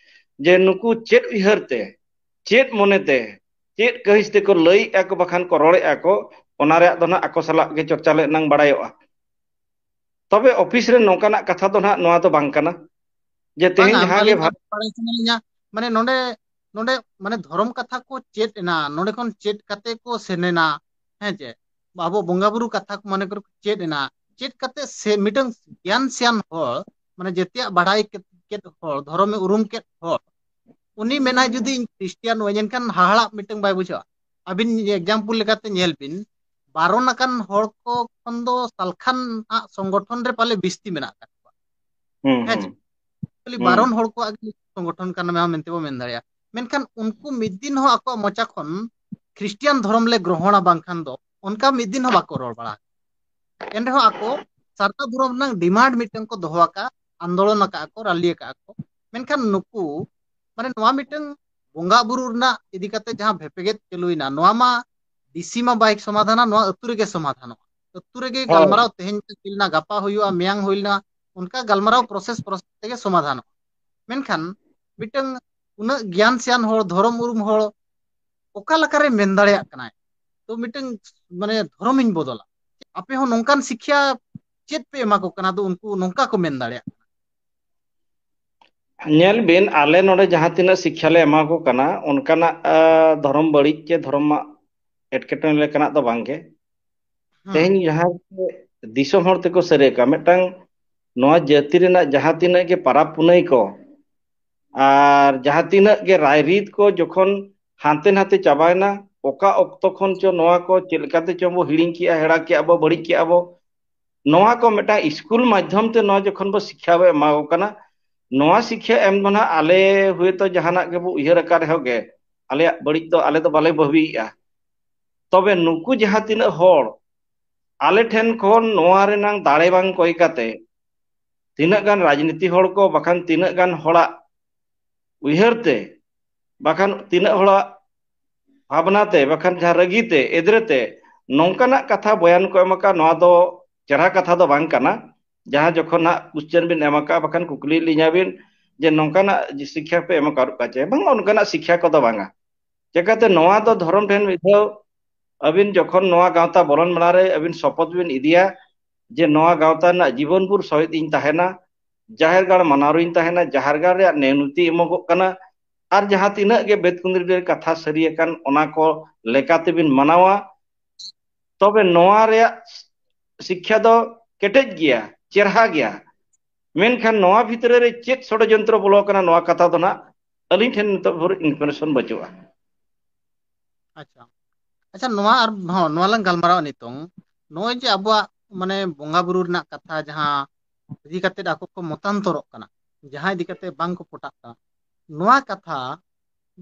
ᱡᱮ ᱱᱩᱠᱩ ᱪᱮᱫ ᱩᱭᱦᱟᱹᱨ ᱛᱮ, ᱪᱮᱫ ᱢᱚᱱᱮ ᱛᱮ, ᱪᱮᱫ ᱠᱟᱹᱦᱤᱥ ᱛᱮᱠᱚ ᱞᱟᱹᱭᱮᱫᱼᱟ ᱠᱚ ᱵᱟᱠᱷᱟᱱ ᱠᱚ ᱨᱚᱲᱮᱫᱼᱟ ᱠᱚ, ᱚᱱᱟ ᱨᱮᱭᱟᱜ ᱫᱚ ᱱᱟᱦᱟᱜ ᱟᱠᱚ ᱥᱟᱞᱟᱜ ᱜᱮ ᱪᱚᱨᱪᱟ ᱞᱮ ᱮᱱᱟᱝ ᱵᱟᱲᱟᱭᱚᱜᱼᱟ᱾ ᱛᱚᱵᱮ ᱚᱯᱷᱤᱥ ᱨᱮ ᱱᱚᱝᱠᱟᱱᱟᱜ ᱠᱟᱛᱷᱟ ᱫᱚ ᱱᱟᱦᱟᱜ ᱱᱚᱣᱟ ᱫᱚ ᱵᱟᱝ ᱠᱟᱱᱟ ᱡᱮ ᱛᱮᱦᱮᱧ ᱵᱟᱝᱟ, ᱡᱟᱦᱟᱸ ᱜᱮ ᱟᱹᱞᱤᱧ ᱵᱷᱟ- ᱵᱟᱲᱟᱭ ᱥᱟᱱᱟᱭᱮᱫ ᱞᱤᱧᱟ, ᱢᱟᱱᱮ ᱱᱚᱰᱮ, ᱱᱚᱰᱮ ᱢᱟᱱᱮ ᱫᱷᱚᱨᱚᱢ ᱠᱟᱛᱷᱟ ᱠᱚ ᱪᱮᱫ ᱮᱱᱟ, ᱱᱚᱰᱮ ᱠᱷᱚᱱ ᱪᱮᱫ ᱠᱟᱛᱮ ᱠᱚ ᱥᱮᱱ ᱮᱱᱟ, ᱦᱮᱸ ᱪᱮ? ᱟᱵᱚ ᱵᱚᱸᱜᱟ ᱵᱩᱨᱩ ᱠᱟᱛᱷᱟ ᱠᱚ ᱢᱚᱱᱮ ᱠᱚᱨᱮ ᱪᱮᱫ ᱮᱱᱟ, ᱪᱮᱫ ᱠᱟᱛᱮ ᱥᱮ ᱢᱤᱫᱴᱟᱝ ᱜᱮᱭᱟᱱ ᱥᱮᱭᱟᱱ ᱦᱚᱲ, ᱢᱟᱱᱮ ᱡᱮᱛᱮᱭᱟᱜ ᱵᱟᱲᱟᱭ ᱠᱮᱫ, ᱠᱮᱫ ᱦᱚᱲ, ᱫᱷᱚᱨᱚᱢᱮ ᱩᱨᱩᱢ ᱠᱮᱫ ᱦᱚᱲ, ᱩᱱᱤ ᱢᱮᱱᱟᱭ ᱡᱩᱫᱤ ᱤᱧ ᱠᱷᱨᱤᱥᱴᱤᱭᱟᱱ ᱦᱩᱭ, ᱮᱱᱠᱷᱟᱱ ᱦᱟᱦᱟᱲᱟᱜ ᱢᱤᱫᱴᱟᱝ ᱵᱟᱭ ᱵᱩᱡᱷᱟᱹᱜᱼᱟ᱾ ᱟᱹᱵᱤᱱ example ᱞᱮᱠᱟᱛᱮ ᱧᱮᱞ ᱵᱤᱱ, ᱵᱟᱨᱚᱱ ᱟᱠᱟᱱ ᱦᱚᱲ ᱠᱚ ᱠᱷᱚᱱ ᱫᱚ ᱥᱟᱞᱠᱷᱟᱱ ᱟᱜ ᱥᱚᱝᱜᱚᱴᱷᱚᱱ ᱨᱮ ᱯᱟᱞᱮ ᱵᱤᱥᱛᱤ ᱢᱮᱱᱟᱜ ᱟᱠᱟᱫ ᱠᱚᱣᱟ᱾ ᱦᱩᱸ, ᱦᱮᱸ ᱦᱩᱸ᱾ ᱪᱮ? ᱠᱷᱟᱹᱞᱤ ᱦᱩᱸ᱾ ᱵᱟᱨᱚᱱ ᱦᱚᱲ ᱠᱚᱣᱟᱜ ᱜᱮ ᱥᱚᱝᱜᱚᱴᱷᱚᱱ ᱠᱟᱱᱟ ᱢᱮᱱᱛᱮ ᱵᱚ ᱢᱮᱱ ᱫᱟᱲᱮᱭᱟᱜᱼᱟ᱾ ᱢᱮᱱᱠᱷᱟᱱ ᱩᱱᱠᱩ ᱢᱤᱫ ᱫᱤᱱ ᱦᱚᱸ ᱟᱠᱚᱣᱟᱜ ᱢᱚᱪᱟ ᱠᱷᱚᱱ ᱠᱷᱨᱤᱥᱴᱤᱭᱟᱱ ᱫᱷᱚᱨᱚᱢ ᱞᱮ ᱜᱨᱚᱦᱚᱬᱟ ᱵᱟᱝᱠᱷᱟᱱ ᱫᱚ ᱚᱱᱠᱟ ᱢᱤᱫ ᱫᱤᱱ ᱦᱚᱸ ᱵᱟᱠᱚ ᱨᱚᱲ ᱵᱟᱲᱟ ᱟᱠᱟᱫᱟ᱾ ᱮᱱ ᱨᱮᱦᱚᱸ ᱟᱠᱚ ᱥᱟᱨᱱᱟ ᱫᱷᱚᱨᱚᱢ ᱨᱮᱱᱟᱜ demand ᱢᱤᱫᱴᱟᱝ ᱠᱚ ᱫᱚᱦᱚ ᱟᱠᱟᱫᱼᱟ, ᱟᱱᱫᱳᱞᱚᱱ ᱟᱠᱟᱫᱼᱟ ᱠᱚ, ᱨᱟᱞᱤ ᱟᱠᱟᱫᱼᱟ ᱠᱚ᱾ ᱢᱮᱱᱠᱷᱟᱱ ᱱᱩᱠᱩ ᱢᱟᱱᱮ ᱱᱚᱣᱟ ᱢᱤᱫᱴᱟᱝ ᱵᱚᱸᱜᱟ ᱵᱩᱨᱩ ᱨᱮᱱᱟᱜ ᱤᱫᱤ ᱠᱟᱛᱮ ᱡᱟᱦᱟᱸ ᱵᱷᱮᱯᱮᱜᱮᱫ ᱪᱟᱹᱞᱩᱭᱮᱱᱟ, ᱱᱚᱣᱟ ᱢᱟ ᱰᱤᱥᱤ ᱢᱟ ᱵᱟᱭ ᱥᱚᱢᱟᱫᱷᱟᱱᱟ, ᱱᱚᱣᱟ ᱟᱹᱛᱩ ᱨᱮᱜᱮ ᱥᱚᱢᱟᱫᱷᱟᱱᱚᱜᱼᱟ᱾ ᱟᱹᱛᱩ ᱨᱮᱜᱮ ᱦᱳᱭ᱾ ᱜᱟᱞᱢᱟᱨᱟᱣ ᱛᱮᱦᱮᱧ ᱦᱩᱭ ᱞᱮᱱᱟ, ᱜᱟᱯᱟ ᱦᱩᱭᱩᱜᱼᱟ, ᱢᱮᱭᱟᱝ ᱦᱩᱭ ᱞᱮᱱᱟ, ᱚᱱᱠᱟ ᱜᱟᱞᱢᱟᱨᱟᱣ process process ᱛᱮᱜᱮ ᱥᱚᱢᱟᱫᱷᱟᱱᱚᱜᱼᱟ᱾ ᱢᱮᱱᱠᱷᱟᱱ ᱢᱤᱫᱴᱟᱝ ᱩᱱᱟᱹᱜ ᱜᱮᱭᱟᱱ ᱥᱮᱭᱟᱱ ᱦᱚᱲ, ᱫᱷᱚᱨᱚᱢ ᱩᱨᱩᱢ ᱦᱚᱲ ᱚᱠᱟ ᱞᱮᱠᱟᱨᱮ ᱢᱮᱱ ᱫᱟᱲᱮᱭᱟᱜ ᱠᱟᱱᱟᱭ? ᱛᱚ ᱢᱤᱫᱴᱟᱝ ᱢᱟᱱᱮ ᱫᱷᱚᱨᱚᱢᱤᱧ ᱵᱚᱫᱚᱞᱟ᱾ ᱟᱯᱮ ᱦᱚᱸ ᱱᱚᱝᱠᱟᱱ ᱥᱤᱠᱠᱷᱟ ᱪᱮᱫ ᱯᱮ ᱮᱢᱟ ᱠᱚ ᱠᱟᱱᱟ? ᱟᱫᱚ ᱩᱱᱠᱩ ᱱᱚᱝᱠᱟ ᱠᱚ ᱢᱮᱱ ᱫᱟᱲᱮᱭᱟᱜ ᱠᱟᱱᱟ᱾ ᱧᱮᱞ ᱵᱤᱱ, ᱟᱞᱮ ᱱᱚᱰᱮ ᱡᱟᱦᱟᱸ ᱛᱤᱱᱟᱹᱜ ᱥᱤᱠᱠᱷᱟ ᱞᱮ ᱮᱢᱟ ᱠᱚ ᱠᱟᱱᱟ, ᱚᱱᱠᱟᱱᱟᱜ, ᱟ, ᱫᱷᱚᱨᱚᱢ ᱵᱟᱹᱲᱤᱡ ᱪᱮ ᱫᱷᱚᱨᱚᱢ ᱢᱟ ᱮᱴᱠᱮᱴᱚᱬᱮ ᱞᱮᱠᱟᱱᱟᱜ ᱫᱚ ᱵᱟᱝᱜᱮ᱾ ᱦᱩᱸ᱾ ᱛᱮᱦᱮᱧ ᱡᱟᱦᱟᱸ ᱫᱤᱥᱚᱢ ᱦᱚᱲ ᱛᱮᱠᱚ ᱥᱟᱹᱨᱤ ᱟᱠᱟᱫ, ᱢᱤᱫᱴᱟᱝ ᱱᱚᱣᱟ ᱡᱟᱹᱛᱤ ᱨᱮᱱᱟᱜ ᱡᱟᱦᱟᱸ ᱛᱤᱱᱟᱹᱜ ᱜᱮ ᱯᱟᱨᱟᱵᱽ ᱯᱩᱱᱟᱹᱭ ᱠᱚ ᱟᱨ ᱡᱟᱦᱟᱸ ᱛᱤᱱᱟᱹᱜ ᱜᱮ ᱨᱟᱭᱨᱤᱛ ᱠᱚ ᱡᱚᱠᱷᱚᱱ ᱦᱟᱱᱛᱮ ᱱᱟᱛᱮ ᱪᱟᱵᱟᱭᱮᱱᱟ, ᱚᱠᱟ ᱚᱠᱛᱚ ᱠᱷᱚᱱ ᱪᱚ ᱱᱚᱣᱟ ᱠᱚ ᱪᱮᱫ ᱞᱮᱠᱟᱛᱮ ᱪᱚ ᱵᱚ ᱦᱤᱲᱤᱧ ᱠᱮᱜᱼᱟ, ᱦᱮᱲᱟ ᱠᱮᱜᱼᱟ ᱵᱚ, ᱵᱟᱹᱲᱤᱡ ᱠᱮᱜᱼᱟ ᱵᱚ, ᱱᱚᱣᱟ ᱠᱚ ᱢᱤᱫᱴᱟᱝ ᱥᱠᱩᱞ ᱢᱟᱫᱽᱫᱷᱚᱢ ᱛᱮ ᱱᱚᱣᱟ ᱡᱚᱠᱷᱚᱱ ᱵᱚ ᱥᱤᱠᱠᱷᱟ ᱵᱚ ᱮᱢᱟ ᱠᱚ ᱠᱟᱱᱟ, ᱱᱚᱣᱟ ᱥᱤᱠᱠᱷᱟ ᱮᱢ ᱫᱚ ᱱᱟᱦᱟᱜ ᱟᱞᱮ ᱦᱚᱭᱛᱳ ᱡᱟᱦᱟᱱᱟᱜ ᱜᱮᱵᱚ ᱩᱭᱦᱟᱹᱨ ᱟᱠᱟᱫ ᱨᱮᱦᱚᱸ ᱜᱮ, ᱟᱞᱮᱭᱟᱜ ᱵᱟᱹᱲᱤᱡ ᱫᱚ ᱟᱞᱮ ᱫᱚ ᱵᱟᱞᱮ ᱵᱷᱟᱹᱵᱤᱭᱮᱫᱼᱟ᱾ ᱛᱚᱵᱮ ᱱᱩᱠᱩ ᱡᱟᱦᱟᱸ ᱛᱤᱱᱟᱹᱜ ᱦᱚᱲ ᱟᱞᱮ ᱴᱷᱮᱱ ᱠᱷᱚᱱ ᱱᱚᱣᱟ ᱨᱮᱱᱟᱝ ᱫᱟᱲᱮ ᱵᱟᱝ ᱠᱚᱭ ᱠᱟᱛᱮ, ᱛᱤᱱᱟᱹᱜ ᱜᱟᱱ ᱨᱟᱡᱽᱱᱤᱛᱤ ᱦᱚᱲ ᱠᱚ, ᱵᱟᱠᱷᱟᱱ ᱛᱤᱱᱟᱹᱜ ᱜᱟᱱ ᱦᱚᱲᱟᱜ ᱩᱭᱦᱟᱹᱨ ᱛᱮ, ᱵᱟᱠᱷᱟᱱ ᱛᱤᱱᱟᱹᱜ ᱦᱚᱲᱟᱜ ᱵᱷᱟᱵᱽᱱᱟ ᱛᱮ, ᱵᱟᱠᱷᱟᱱ ᱡᱟᱦᱟᱸ ᱨᱟᱹᱜᱤ ᱛᱮ, ᱮᱫᱽᱨᱮ ᱛᱮ, ᱱᱚᱝᱠᱟᱱᱟᱜ ᱠᱟᱛᱷᱟ ᱵᱚᱭᱟᱱ ᱠᱚ ᱮᱢ ᱟᱠᱟᱫ, ᱱᱚᱣᱟ ᱫᱚ ᱪᱮᱦᱨᱟ ᱠᱟᱛᱷᱟ ᱫᱚ ᱵᱟᱝ ᱠᱟᱱᱟ᱾ ᱡᱟᱦᱟᱸ ᱡᱚᱠᱷᱚᱱ ᱦᱟᱸᱜ question ᱵᱤᱱ ᱮᱢ ᱟᱠᱟᱫ, ᱵᱟᱠᱷᱟᱱ ᱠᱩᱠᱞᱤ ᱞᱤᱧᱟ ᱵᱤᱱ ᱡᱮ ᱱᱚᱝᱠᱟᱱᱟᱜ ᱥᱤᱠᱠᱷᱟ ᱯᱮ ᱮᱢ ᱟᱠᱟᱫ ᱠᱚᱣᱟ ᱪᱮ ᱵᱟᱝ, ᱚᱱᱠᱟᱱᱟᱜ ᱥᱤᱠᱠᱷᱟ ᱠᱚᱫᱚ ᱵᱟᱝᱟ᱾ ᱪᱮᱠᱟᱛᱮ ᱱᱚᱣᱟ ᱫᱚ ᱫᱷᱚᱨᱚᱢ ᱴᱷᱮᱱ ᱢᱤᱫ ᱫᱷᱟᱣ ᱟᱹᱵᱤᱱ ᱡᱚᱠᱷᱚᱱ ᱱᱚᱣᱟ ᱜᱟᱶᱛᱟ ᱵᱚᱞᱚᱱ ᱢᱟᱲᱟᱝ ᱨᱮ ᱟᱹᱵᱤᱱ ᱥᱚᱯᱚᱛ ᱵᱤᱱ ᱤᱫᱤᱭᱟ ᱡᱮ ᱱᱚᱣᱟ ᱜᱟᱶᱛᱟ ᱨᱮᱱᱟᱜ ᱡᱤᱵᱚᱱ ᱵᱷᱳᱨ ᱥᱚᱦᱤᱫ ᱤᱧ ᱛᱟᱦᱮᱱᱟ, ᱡᱟᱦᱮᱨ ᱜᱟᱲ ᱢᱟᱱᱟᱣ ᱨᱤᱧ ᱛᱟᱦᱮᱱᱟ, ᱡᱟᱦᱮᱨ ᱜᱟᱲ ᱨᱮᱭᱟᱜ ᱱᱮᱭᱱᱩᱛᱤ ᱮᱢᱚᱜᱚᱜ ᱠᱟᱱᱟ, ᱟᱨ ᱡᱟᱦᱟᱸ ᱛᱤᱱᱟᱹᱜ ᱜᱮ ᱵᱮᱫ ᱠᱩᱸᱫᱽᱨᱤ ᱨᱮ ᱠᱟᱛᱷᱟ ᱥᱟᱹᱨᱤ ᱟᱠᱟᱱ ᱚᱱᱟ ᱠᱚ ᱞᱮᱠᱟ ᱛᱮᱵᱤᱱ ᱢᱟᱱᱟᱣᱟ᱾ ᱛᱚᱵᱮ ᱱᱚᱣᱟ ᱨᱮᱭᱟᱜ ᱥᱤᱠᱠᱷᱟ ᱫᱚ ᱠᱮᱴᱮᱡ ᱜᱮᱭᱟ, ᱪᱮᱨᱦᱟ ᱜᱮᱭᱟ᱾ ᱢᱮᱱᱠᱷᱟᱱ ᱱᱚᱣᱟ ᱵᱷᱤᱛᱨᱤ ᱨᱮ ᱪᱮᱫ ᱥᱚᱲᱚᱡᱚᱱᱛᱨᱚ ᱵᱚᱞᱚ ᱟᱠᱟᱱᱟ, ᱱᱚᱣᱟ ᱠᱟᱛᱷᱟ ᱫᱚ ᱱᱟᱜ ᱟᱹᱞᱤᱧ ᱴᱷᱮᱱ ᱱᱤᱛᱚᱜ ᱵᱷᱳᱨ ᱤᱱᱯᱷᱚᱨᱢᱮᱥᱚᱱ ᱵᱟᱹᱪᱩᱜᱼᱟ᱾ ᱟᱪᱪᱷᱟ, ᱟᱪᱪᱷᱟ, ᱱᱚᱣᱟ ᱟᱨ ᱦᱚᱸ ᱱᱚᱣᱟ ᱞᱟᱝ ᱜᱟᱞᱢᱟᱨᱟᱣᱟ ᱱᱤᱛᱚᱝ᱾ ᱱᱚᱜᱼᱚᱭ ᱡᱮ ᱟᱵᱚᱣᱟᱜ ᱢᱟᱱᱮ ᱵᱚᱸᱜᱟ ᱵᱩᱨᱩ ᱨᱮᱱᱟᱜ ᱠᱟᱛᱷᱟ ᱡᱟᱦᱟᱸ ᱤᱫᱤ ᱠᱟᱛᱮ ᱟᱠᱚ ᱠᱚ ᱢᱚᱛᱟᱱᱛᱚᱨᱚᱜ ᱠᱟᱱᱟ, ᱡᱟᱦᱟᱸ ᱤᱫᱤ ᱠᱟᱛᱮ ᱵᱟᱝ ᱠᱚ ᱯᱚᱴᱟᱜ ᱠᱟᱱᱟ, ᱱᱚᱣᱟ ᱠᱟᱛᱷᱟ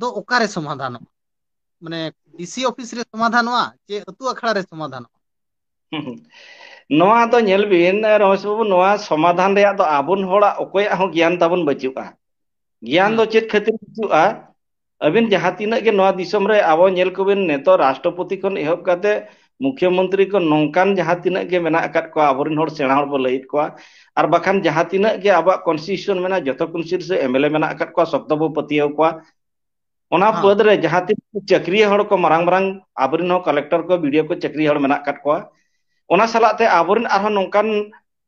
ᱫᱚ ᱚᱠᱟᱨᱮ ᱥᱚᱢᱟᱫᱷᱟᱱᱚᱜᱼᱟ? ᱢᱟᱱᱮ ᱰᱤᱥᱤ ᱚᱯᱷᱤᱥ ᱨᱮ ᱥᱚᱢᱟᱫᱷᱟᱱᱚᱜᱼᱟ ᱪᱮ ᱟᱹᱛᱩ ᱟᱠᱷᱲᱟ ᱨᱮ ᱥᱚᱢᱟᱫᱷᱟᱱᱚᱜᱼᱟ? ᱱᱚᱣᱟ ᱫᱚ ᱧᱮᱞ ᱵᱤᱱ ᱨᱚᱢᱮᱥ ᱵᱟᱹᱵᱩ, ᱱᱚᱣᱟ ᱥᱚᱢᱟᱫᱷᱟᱱ ᱨᱮᱭᱟᱜ ᱫᱚ ᱟᱵᱚᱱ ᱦᱚᱲᱟᱜ ᱚᱠᱚᱭᱟᱜ ᱦᱚᱸ ᱜᱮᱭᱟᱱ ᱛᱟᱵᱚᱱ ᱵᱟᱹᱪᱩᱜᱼᱟ᱾ ᱜᱮᱭᱟᱱ ᱫᱚ ᱪᱮᱫ ᱠᱷᱟᱹᱛᱤᱨ ᱵᱟᱹᱪᱩᱜᱼᱟ? ᱟᱹᱵᱤᱱ ᱡᱟᱦᱟᱸ ᱛᱤᱱᱟᱹᱜ ᱜᱮ ᱱᱚᱣᱟ ᱫᱤᱥᱚᱢ ᱨᱮ ᱟᱵᱚ ᱧᱮᱞ ᱠᱚᱵᱤᱱ, ᱱᱤᱛᱚᱜ ᱨᱟᱥᱴᱨᱚᱯᱚᱛᱤ ᱠᱷᱚᱱ ᱮᱦᱚᱵ ᱠᱟᱛᱮ ᱢᱩᱠᱷᱭᱚᱢᱚᱱᱛᱨᱤ ᱠᱚ ᱱᱚᱝᱠᱟᱱ ᱡᱟᱦᱟᱸ ᱛᱤᱱᱟᱹᱜ ᱜᱮ ᱢᱮᱱᱟᱜ ᱟᱠᱟᱫ ᱠᱚᱣᱟ, ᱟᱵᱚᱨᱮᱱ ᱦᱚᱲ ᱥᱮᱬᱟ ᱦᱚᱲ ᱵᱚ ᱞᱟᱹᱭᱮᱫ ᱠᱚᱣᱟ, ᱟᱨ ᱵᱟᱠᱷᱟᱱ ᱡᱟᱦᱟᱸ ᱛᱤᱱᱟᱹᱜ ᱜᱮ ᱟᱵᱚᱣᱟᱜ ᱠᱚᱱᱥᱴᱤᱴᱤᱭᱩᱥᱚᱱ ᱢᱮᱱᱟᱜᱼᱟ, ᱡᱚᱛᱚ ᱠᱚᱱᱥᱴᱤᱴᱩᱭᱩᱥᱚᱱ ᱮᱢᱮᱞᱮ ᱢᱮᱱᱟᱜ ᱟᱠᱟᱫ ᱠᱚᱣᱟ, ᱥᱚᱵᱫᱚ ᱵᱚ ᱯᱟᱹᱛᱭᱟᱹᱣ ᱠᱚᱣᱟ᱾ ᱚᱱᱟ ᱯᱚᱫᱽ ᱨᱮ ᱡᱟᱦᱟᱸ ᱛᱤᱱᱟᱹᱜ ᱪᱟᱹᱠᱨᱤᱭᱟᱹ ᱦᱚᱲ ᱠᱚ, ᱢᱟᱨᱟᱝ ᱢᱟᱨᱟᱝ ᱟᱵᱚᱨᱮᱱ ᱦᱚᱸ ᱠᱟᱞᱮᱠᱴᱚᱨ ᱠᱚ, ᱵᱤᱰᱤᱳ ᱠᱚ ᱪᱟᱹᱠᱨᱤ ᱦᱚᱲ ᱢᱮᱱᱟᱜ ᱟᱠᱟᱫ ᱠᱚᱣᱟ, ᱚᱱᱟ ᱥᱟᱞᱟᱜ ᱛᱮ ᱟᱵᱚᱨᱮᱱ ᱟᱨᱦᱚᱸ ᱱᱚᱝᱠᱟᱱ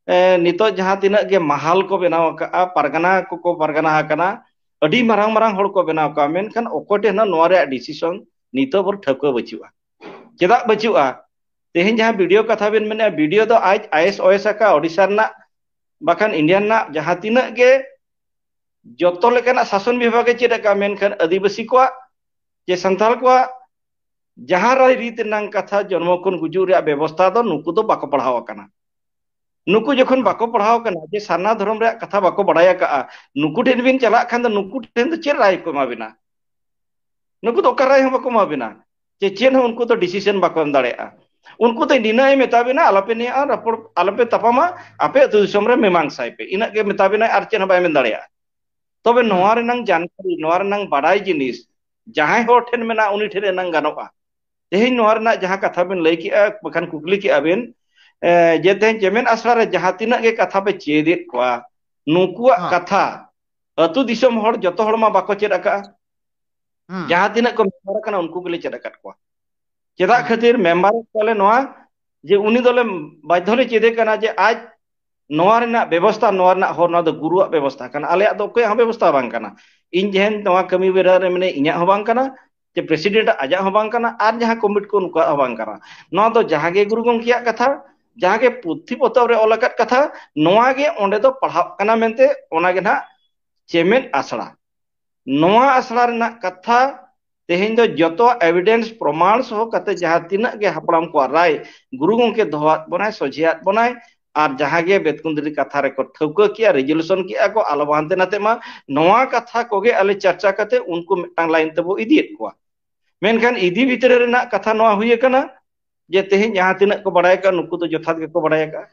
ᱮ, ᱱᱤᱛᱚᱜ ᱡᱟᱦᱟᱸ ᱛᱤᱱᱟᱹᱜ ᱜᱮ ᱢᱟᱦᱟᱞ ᱠᱚ ᱵᱮᱱᱟᱣ ᱟᱠᱟᱫᱼᱟ, ᱯᱟᱨᱜᱟᱱᱟ ᱠᱚᱠᱚ ᱯᱟᱨᱜᱟᱱᱟ ᱟᱠᱟᱱᱟ, ᱟᱹᱰᱤ ᱢᱟᱨᱟᱝ ᱢᱟᱨᱟᱝ ᱦᱚᱲ ᱠᱚ ᱵᱮᱱᱟᱣ ᱠᱟᱜᱼᱟ, ᱢᱮᱱᱠᱷᱟᱱ ᱚᱠᱚᱭ ᱴᱷᱮᱱ ᱦᱚᱸ ᱱᱚᱣᱟ ᱨᱮᱭᱟᱜ ᱰᱤᱥᱤᱥᱚᱱ ᱱᱤᱛᱚᱜ ᱵᱷᱳᱨ ᱴᱷᱟᱹᱣᱠᱟᱹ ᱵᱟᱹᱪᱩᱜᱼᱟ᱾ ᱪᱮᱫᱟᱜ ᱵᱟᱹᱪᱩᱜᱼᱟ? ᱛᱮᱦᱮᱧ ᱡᱟᱦᱟᱸ ᱵᱤᱰᱤᱳ ᱠᱟᱛᱷᱟ ᱵᱮᱱ ᱢᱮᱱᱮᱫᱼᱟ, ᱵᱤᱰᱤᱳ ᱫᱚ ᱟᱡ ᱟᱭᱮᱥ ᱚᱭᱮᱥ ᱟᱠᱟᱫ ᱳᱰᱤᱥᱟ ᱨᱮᱱᱟᱜ, ᱵᱟᱠᱷᱟᱱ ᱤᱱᱰᱤᱭᱟ ᱨᱮᱱᱟᱜ ᱡᱟᱦᱟᱸ ᱛᱤᱱᱟᱹᱜ ᱜᱮ ᱡᱚᱛᱚ ᱞᱮᱠᱟᱱᱟᱜ ᱥᱟᱥᱚᱱ ᱵᱤᱵᱷᱟᱜᱽ ᱮ ᱪᱮᱫ ᱟᱠᱟᱫᱼᱟ, ᱢᱮᱱᱠᱷᱟᱱ ᱟᱹᱫᱤᱵᱟᱹᱥᱤ ᱠᱚᱣᱟᱜ ᱡᱮ ᱥᱟᱱᱛᱟᱲ ᱠᱚᱣᱟᱜ ᱡᱟᱦᱟᱸ ᱨᱟᱭ ᱨᱤᱛ ᱨᱮᱱᱟᱜ ᱠᱟᱛᱷᱟ, ᱡᱚᱱᱢᱚ ᱠᱷᱚᱱ ᱜᱩᱡᱩᱜ ᱨᱮᱭᱟᱜ ᱵᱮᱵᱚᱥᱛᱷᱟ ᱫᱚ ᱱᱩᱠᱩ ᱫᱚ ᱵᱟᱠᱚ ᱯᱟᱲᱦᱟᱣ ᱟᱠᱟᱱᱟ᱾ ᱱᱩᱠᱩ ᱡᱚᱠᱷᱚᱱ ᱵᱟᱠᱚ ᱯᱟᱲᱦᱟᱣ ᱟᱠᱟᱱᱟ, ᱡᱮ ᱥᱟᱨᱱᱟ ᱫᱷᱚᱨᱚᱢ ᱨᱮᱭᱟᱜ ᱠᱟᱛᱷᱟ ᱵᱟᱠᱚ ᱵᱟᱲᱟᱭ ᱟᱠᱟᱫᱼᱟ, ᱱᱩᱠᱩ ᱴᱷᱮᱱ ᱵᱤᱱ ᱪᱟᱞᱟᱜ ᱠᱷᱟᱱ ᱫᱚ ᱱᱩᱠᱩ ᱴᱷᱮᱱ ᱫᱚ ᱪᱮᱫ ᱨᱟᱭ ᱠᱚ ᱮᱢᱟ ᱵᱤᱱᱟ? ᱱᱩᱠᱩ ᱫᱚ ᱚᱠᱟ ᱨᱟᱭ ᱦᱚᱸ ᱵᱟᱠᱚ ᱮᱢᱟ ᱵᱤᱱᱟ, ᱡᱮ ᱪᱮᱫ ᱦᱚᱸ ᱩᱱᱠᱩ ᱫᱚ ᱰᱤᱥᱤᱥᱚᱱ ᱵᱟᱠᱚ ᱮᱢ ᱫᱟᱲᱮᱭᱟᱜᱼᱟ᱾ ᱩᱱᱠᱩ ᱫᱚ ᱱᱤᱱᱟᱹᱜ ᱮ ᱢᱮᱛᱟ ᱵᱤᱱᱟ, "ᱟᱞᱚᱯᱮ ᱱᱮᱭᱟᱜᱼᱟ, ᱨᱚᱯᱚᱲ ᱟᱞᱚᱯᱮ ᱛᱟᱯᱟᱢᱟ, ᱟᱯᱮ ᱟᱹᱛᱩ ᱫᱤᱥᱚᱢ ᱨᱮ ᱢᱮᱢᱟᱝᱥᱟᱭ ᱯᱮ", ᱤᱱᱟᱹᱜ ᱜᱮ ᱢᱮᱛᱟ ᱵᱤᱱᱟᱭ, ᱟᱨ ᱪᱮᱫ ᱦᱚᱸ ᱵᱟᱭ ᱢᱮᱱ ᱫᱟᱲᱮᱭᱟᱜᱼᱟ᱾ ᱛᱚᱵᱮ ᱱᱚᱣᱟ ᱨᱮᱱᱟᱝ ᱡᱟᱱᱠᱟᱨᱤ, ᱱᱚᱣᱟ ᱨᱮᱱᱟᱝ ᱵᱟᱰᱟᱭ ᱡᱤᱱᱤᱥ ᱡᱟᱦᱟᱸᱭ ᱦᱚᱲ ᱴᱷᱮᱱ ᱢᱮᱱᱟᱜᱼᱟ, ᱩᱱᱤ ᱴᱷᱮᱱ ᱮᱱᱟᱝ ᱜᱟᱱᱚᱜᱼᱟ᱾ ᱛᱮᱦᱮᱧ ᱱᱚᱣᱟ ᱨᱮᱱᱟᱜ ᱡᱟᱦᱟᱸ ᱠᱟᱛᱷᱟ ᱵᱤᱱ ᱞᱟᱹᱭ ᱠᱮᱜᱼᱟ, ᱵᱟᱠᱷᱟᱱ ᱠᱩᱠᱞᱤ ᱠᱮᱜᱼᱟ ᱵᱤᱱ, ᱮ, ᱡᱮ ᱛᱮᱦᱮᱧ ᱪᱮᱢᱮᱫ ᱟᱥᱲᱟ ᱨᱮ ᱡᱟᱦᱟᱸ ᱛᱤᱱᱟᱹᱜ ᱜᱮ ᱠᱟᱛᱷᱟ ᱯᱮ ᱪᱮᱫᱮᱫ ᱠᱚᱣᱟ, ᱱᱩᱠᱩᱣᱟᱜ ᱠᱟᱛᱷᱟ ᱟᱹᱛᱩ ᱫᱤᱥᱚᱢ ᱦᱚᱲ ᱡᱚᱛᱚ ᱦᱚᱲ ᱢᱟ ᱵᱟᱠᱚ ᱪᱮᱫ ᱟᱠᱟᱜᱼᱟ᱾ ᱡᱟᱦᱟᱸ ᱛᱤᱱᱟᱹᱜ ᱠᱚ ᱢᱮᱢᱵᱟᱨ ᱟᱠᱟᱱᱟ, ᱩᱱᱠᱩ ᱜᱮᱞᱮ ᱪᱮᱫ ᱟᱠᱟᱫ ᱠᱚᱣᱟ᱾ ᱪᱮᱫᱟᱜ ᱠᱷᱟᱹᱛᱤᱨ ᱢᱮᱢᱵᱟᱨ ᱠᱚᱣᱟᱞᱮ ᱱᱚᱣᱟ, ᱡᱮ ᱩᱱᱤ ᱫᱚᱞᱮ ᱵᱟᱫᱽᱫᱷᱚ ᱞᱮ ᱪᱮᱫᱮ ᱠᱟᱱᱟ ᱡᱮ ᱟᱡ ᱱᱚᱣᱟ ᱨᱮᱱᱟᱜ ᱵᱮᱵᱚᱥᱛᱷᱟ, ᱱᱚᱣᱟ ᱨᱮᱱᱟᱜ ᱦᱚᱨ, ᱱᱚᱣᱟ ᱫᱚ ᱜᱩᱨᱩᱣᱟᱜ ᱵᱮᱵᱚᱥᱛᱷᱟ ᱠᱟᱱᱟ, ᱟᱞᱮᱭᱟᱜ ᱫᱚ ᱚᱠᱚᱭᱟᱜ ᱦᱚᱸ ᱵᱮᱵᱚᱥᱛᱷᱟ ᱵᱟᱝ ᱠᱟᱱᱟ᱾ ᱤᱧ ᱡᱮᱦᱮᱧ ᱱᱚᱣᱟ ᱠᱟᱹᱢᱤ ᱵᱮᱲᱟ ᱨᱮ ᱢᱮᱱᱟᱹᱧ, ᱤᱧᱟᱹᱜ ᱦᱚᱸ ᱵᱟᱝ ᱠᱟᱱᱟ, ᱡᱮ ᱯᱨᱮᱥᱤᱰᱮᱱᱴ ᱟᱡᱟᱜ ᱦᱚᱸ ᱵᱟᱝ ᱠᱟᱱᱟ ᱟᱨ ᱡᱟᱦᱟᱸ ᱠᱚᱢᱤᱴᱤ ᱠᱚ ᱩᱱᱠᱩᱣᱟᱜ ᱦᱚᱸ ᱵᱟᱝ ᱠᱟᱱᱟ᱾ ᱱᱚᱣᱟ ᱫᱚ ᱡᱟᱦᱟᱸ ᱜᱮ ᱜᱩᱨᱩ ᱜᱚᱢᱠᱮᱭᱟᱜ ᱠᱟᱛᱷᱟ, ᱡᱟᱦᱟᱸ ᱜᱮ ᱯᱩᱛᱷᱤ ᱯᱚᱛᱚᱵ ᱨᱮ ᱚᱞ ᱟᱠᱟᱫ ᱠᱟᱛᱷᱟ, ᱱᱚᱣᱟ ᱜᱮ ᱚᱸᱰᱮ ᱫᱚ ᱯᱟᱲᱦᱟᱜ ᱠᱟᱱᱟ ᱢᱮᱱᱛᱮ ᱚᱱᱟ ᱜᱮ ᱱᱟᱦᱟᱜ ᱪᱮᱢᱮᱫ ᱟᱥᱲᱟ᱾ ᱱᱚᱣᱟ ᱟᱥᱲᱟ ᱨᱮᱱᱟᱜ ᱠᱟᱛᱷᱟ ᱛᱮᱦᱮᱧ ᱫᱚ ᱡᱚᱛᱚ ᱮᱵᱤᱰᱮᱱᱥ ᱯᱨᱚᱢᱟᱬ ᱥᱚᱦᱚ ᱠᱟᱛᱮ ᱡᱟᱦᱟᱸ ᱛᱤᱱᱟᱹᱜ ᱜᱮ ᱦᱟᱯᱲᱟᱢ ᱠᱚᱣᱟᱜ ᱨᱟᱭ ᱜᱩᱨᱩ ᱜᱚᱢᱠᱮ ᱫᱚᱦᱚᱣᱟᱫ ᱵᱚᱱᱟᱭ, ᱥᱚᱡᱷᱮᱭᱟᱫ ᱵᱚᱱᱟᱭ, ᱟᱨ ᱡᱟᱦᱟᱸ ᱜᱮ ᱵᱮᱛᱠᱩᱸᱫᱽᱨᱤ ᱠᱟᱛᱷᱟ ᱨᱮᱠᱚ ᱴᱷᱟᱹᱣᱠᱟᱹ ᱠᱮᱜᱼᱟ, ᱨᱮᱡᱩᱞᱩᱥᱚᱱ ᱠᱮᱜᱼᱟ ᱠᱚ, ᱟᱞᱚ ᱦᱟᱱᱛᱮ ᱱᱟᱛᱮ ᱢᱟ, ᱱᱚᱣᱟ ᱠᱟᱛᱷᱟ ᱠᱚᱜᱮ ᱟᱞᱮ ᱪᱟᱨᱪᱟ ᱠᱟᱛᱮ ᱩᱱᱠᱩ ᱢᱤᱫᱴᱟᱝ ᱞᱟᱭᱤᱱ ᱛᱮᱵᱚ ᱤᱫᱤᱭᱮᱫ ᱠᱚᱣᱟ᱾ ᱢᱮᱱᱠᱷᱟᱱ ᱤᱫᱤ ᱵᱷᱤᱛᱨᱤ ᱨᱮᱱᱟᱜ ᱠᱟᱛᱷᱟ ᱱᱚᱣᱟ ᱦᱩᱭ ᱟᱠᱟᱱᱟ ᱡᱮ ᱛᱮᱦᱮᱧ ᱡᱟᱦᱟᱸ ᱛᱤᱱᱟᱹᱜ ᱠᱚ ᱵᱟᱲᱟᱭ ᱟᱠᱟᱫ, ᱱᱩᱠᱩ ᱫᱚ ᱡᱚᱛᱷᱟᱛ ᱜᱮᱠᱚ ᱵᱟᱲᱟᱭ ᱟᱠᱟᱫ᱾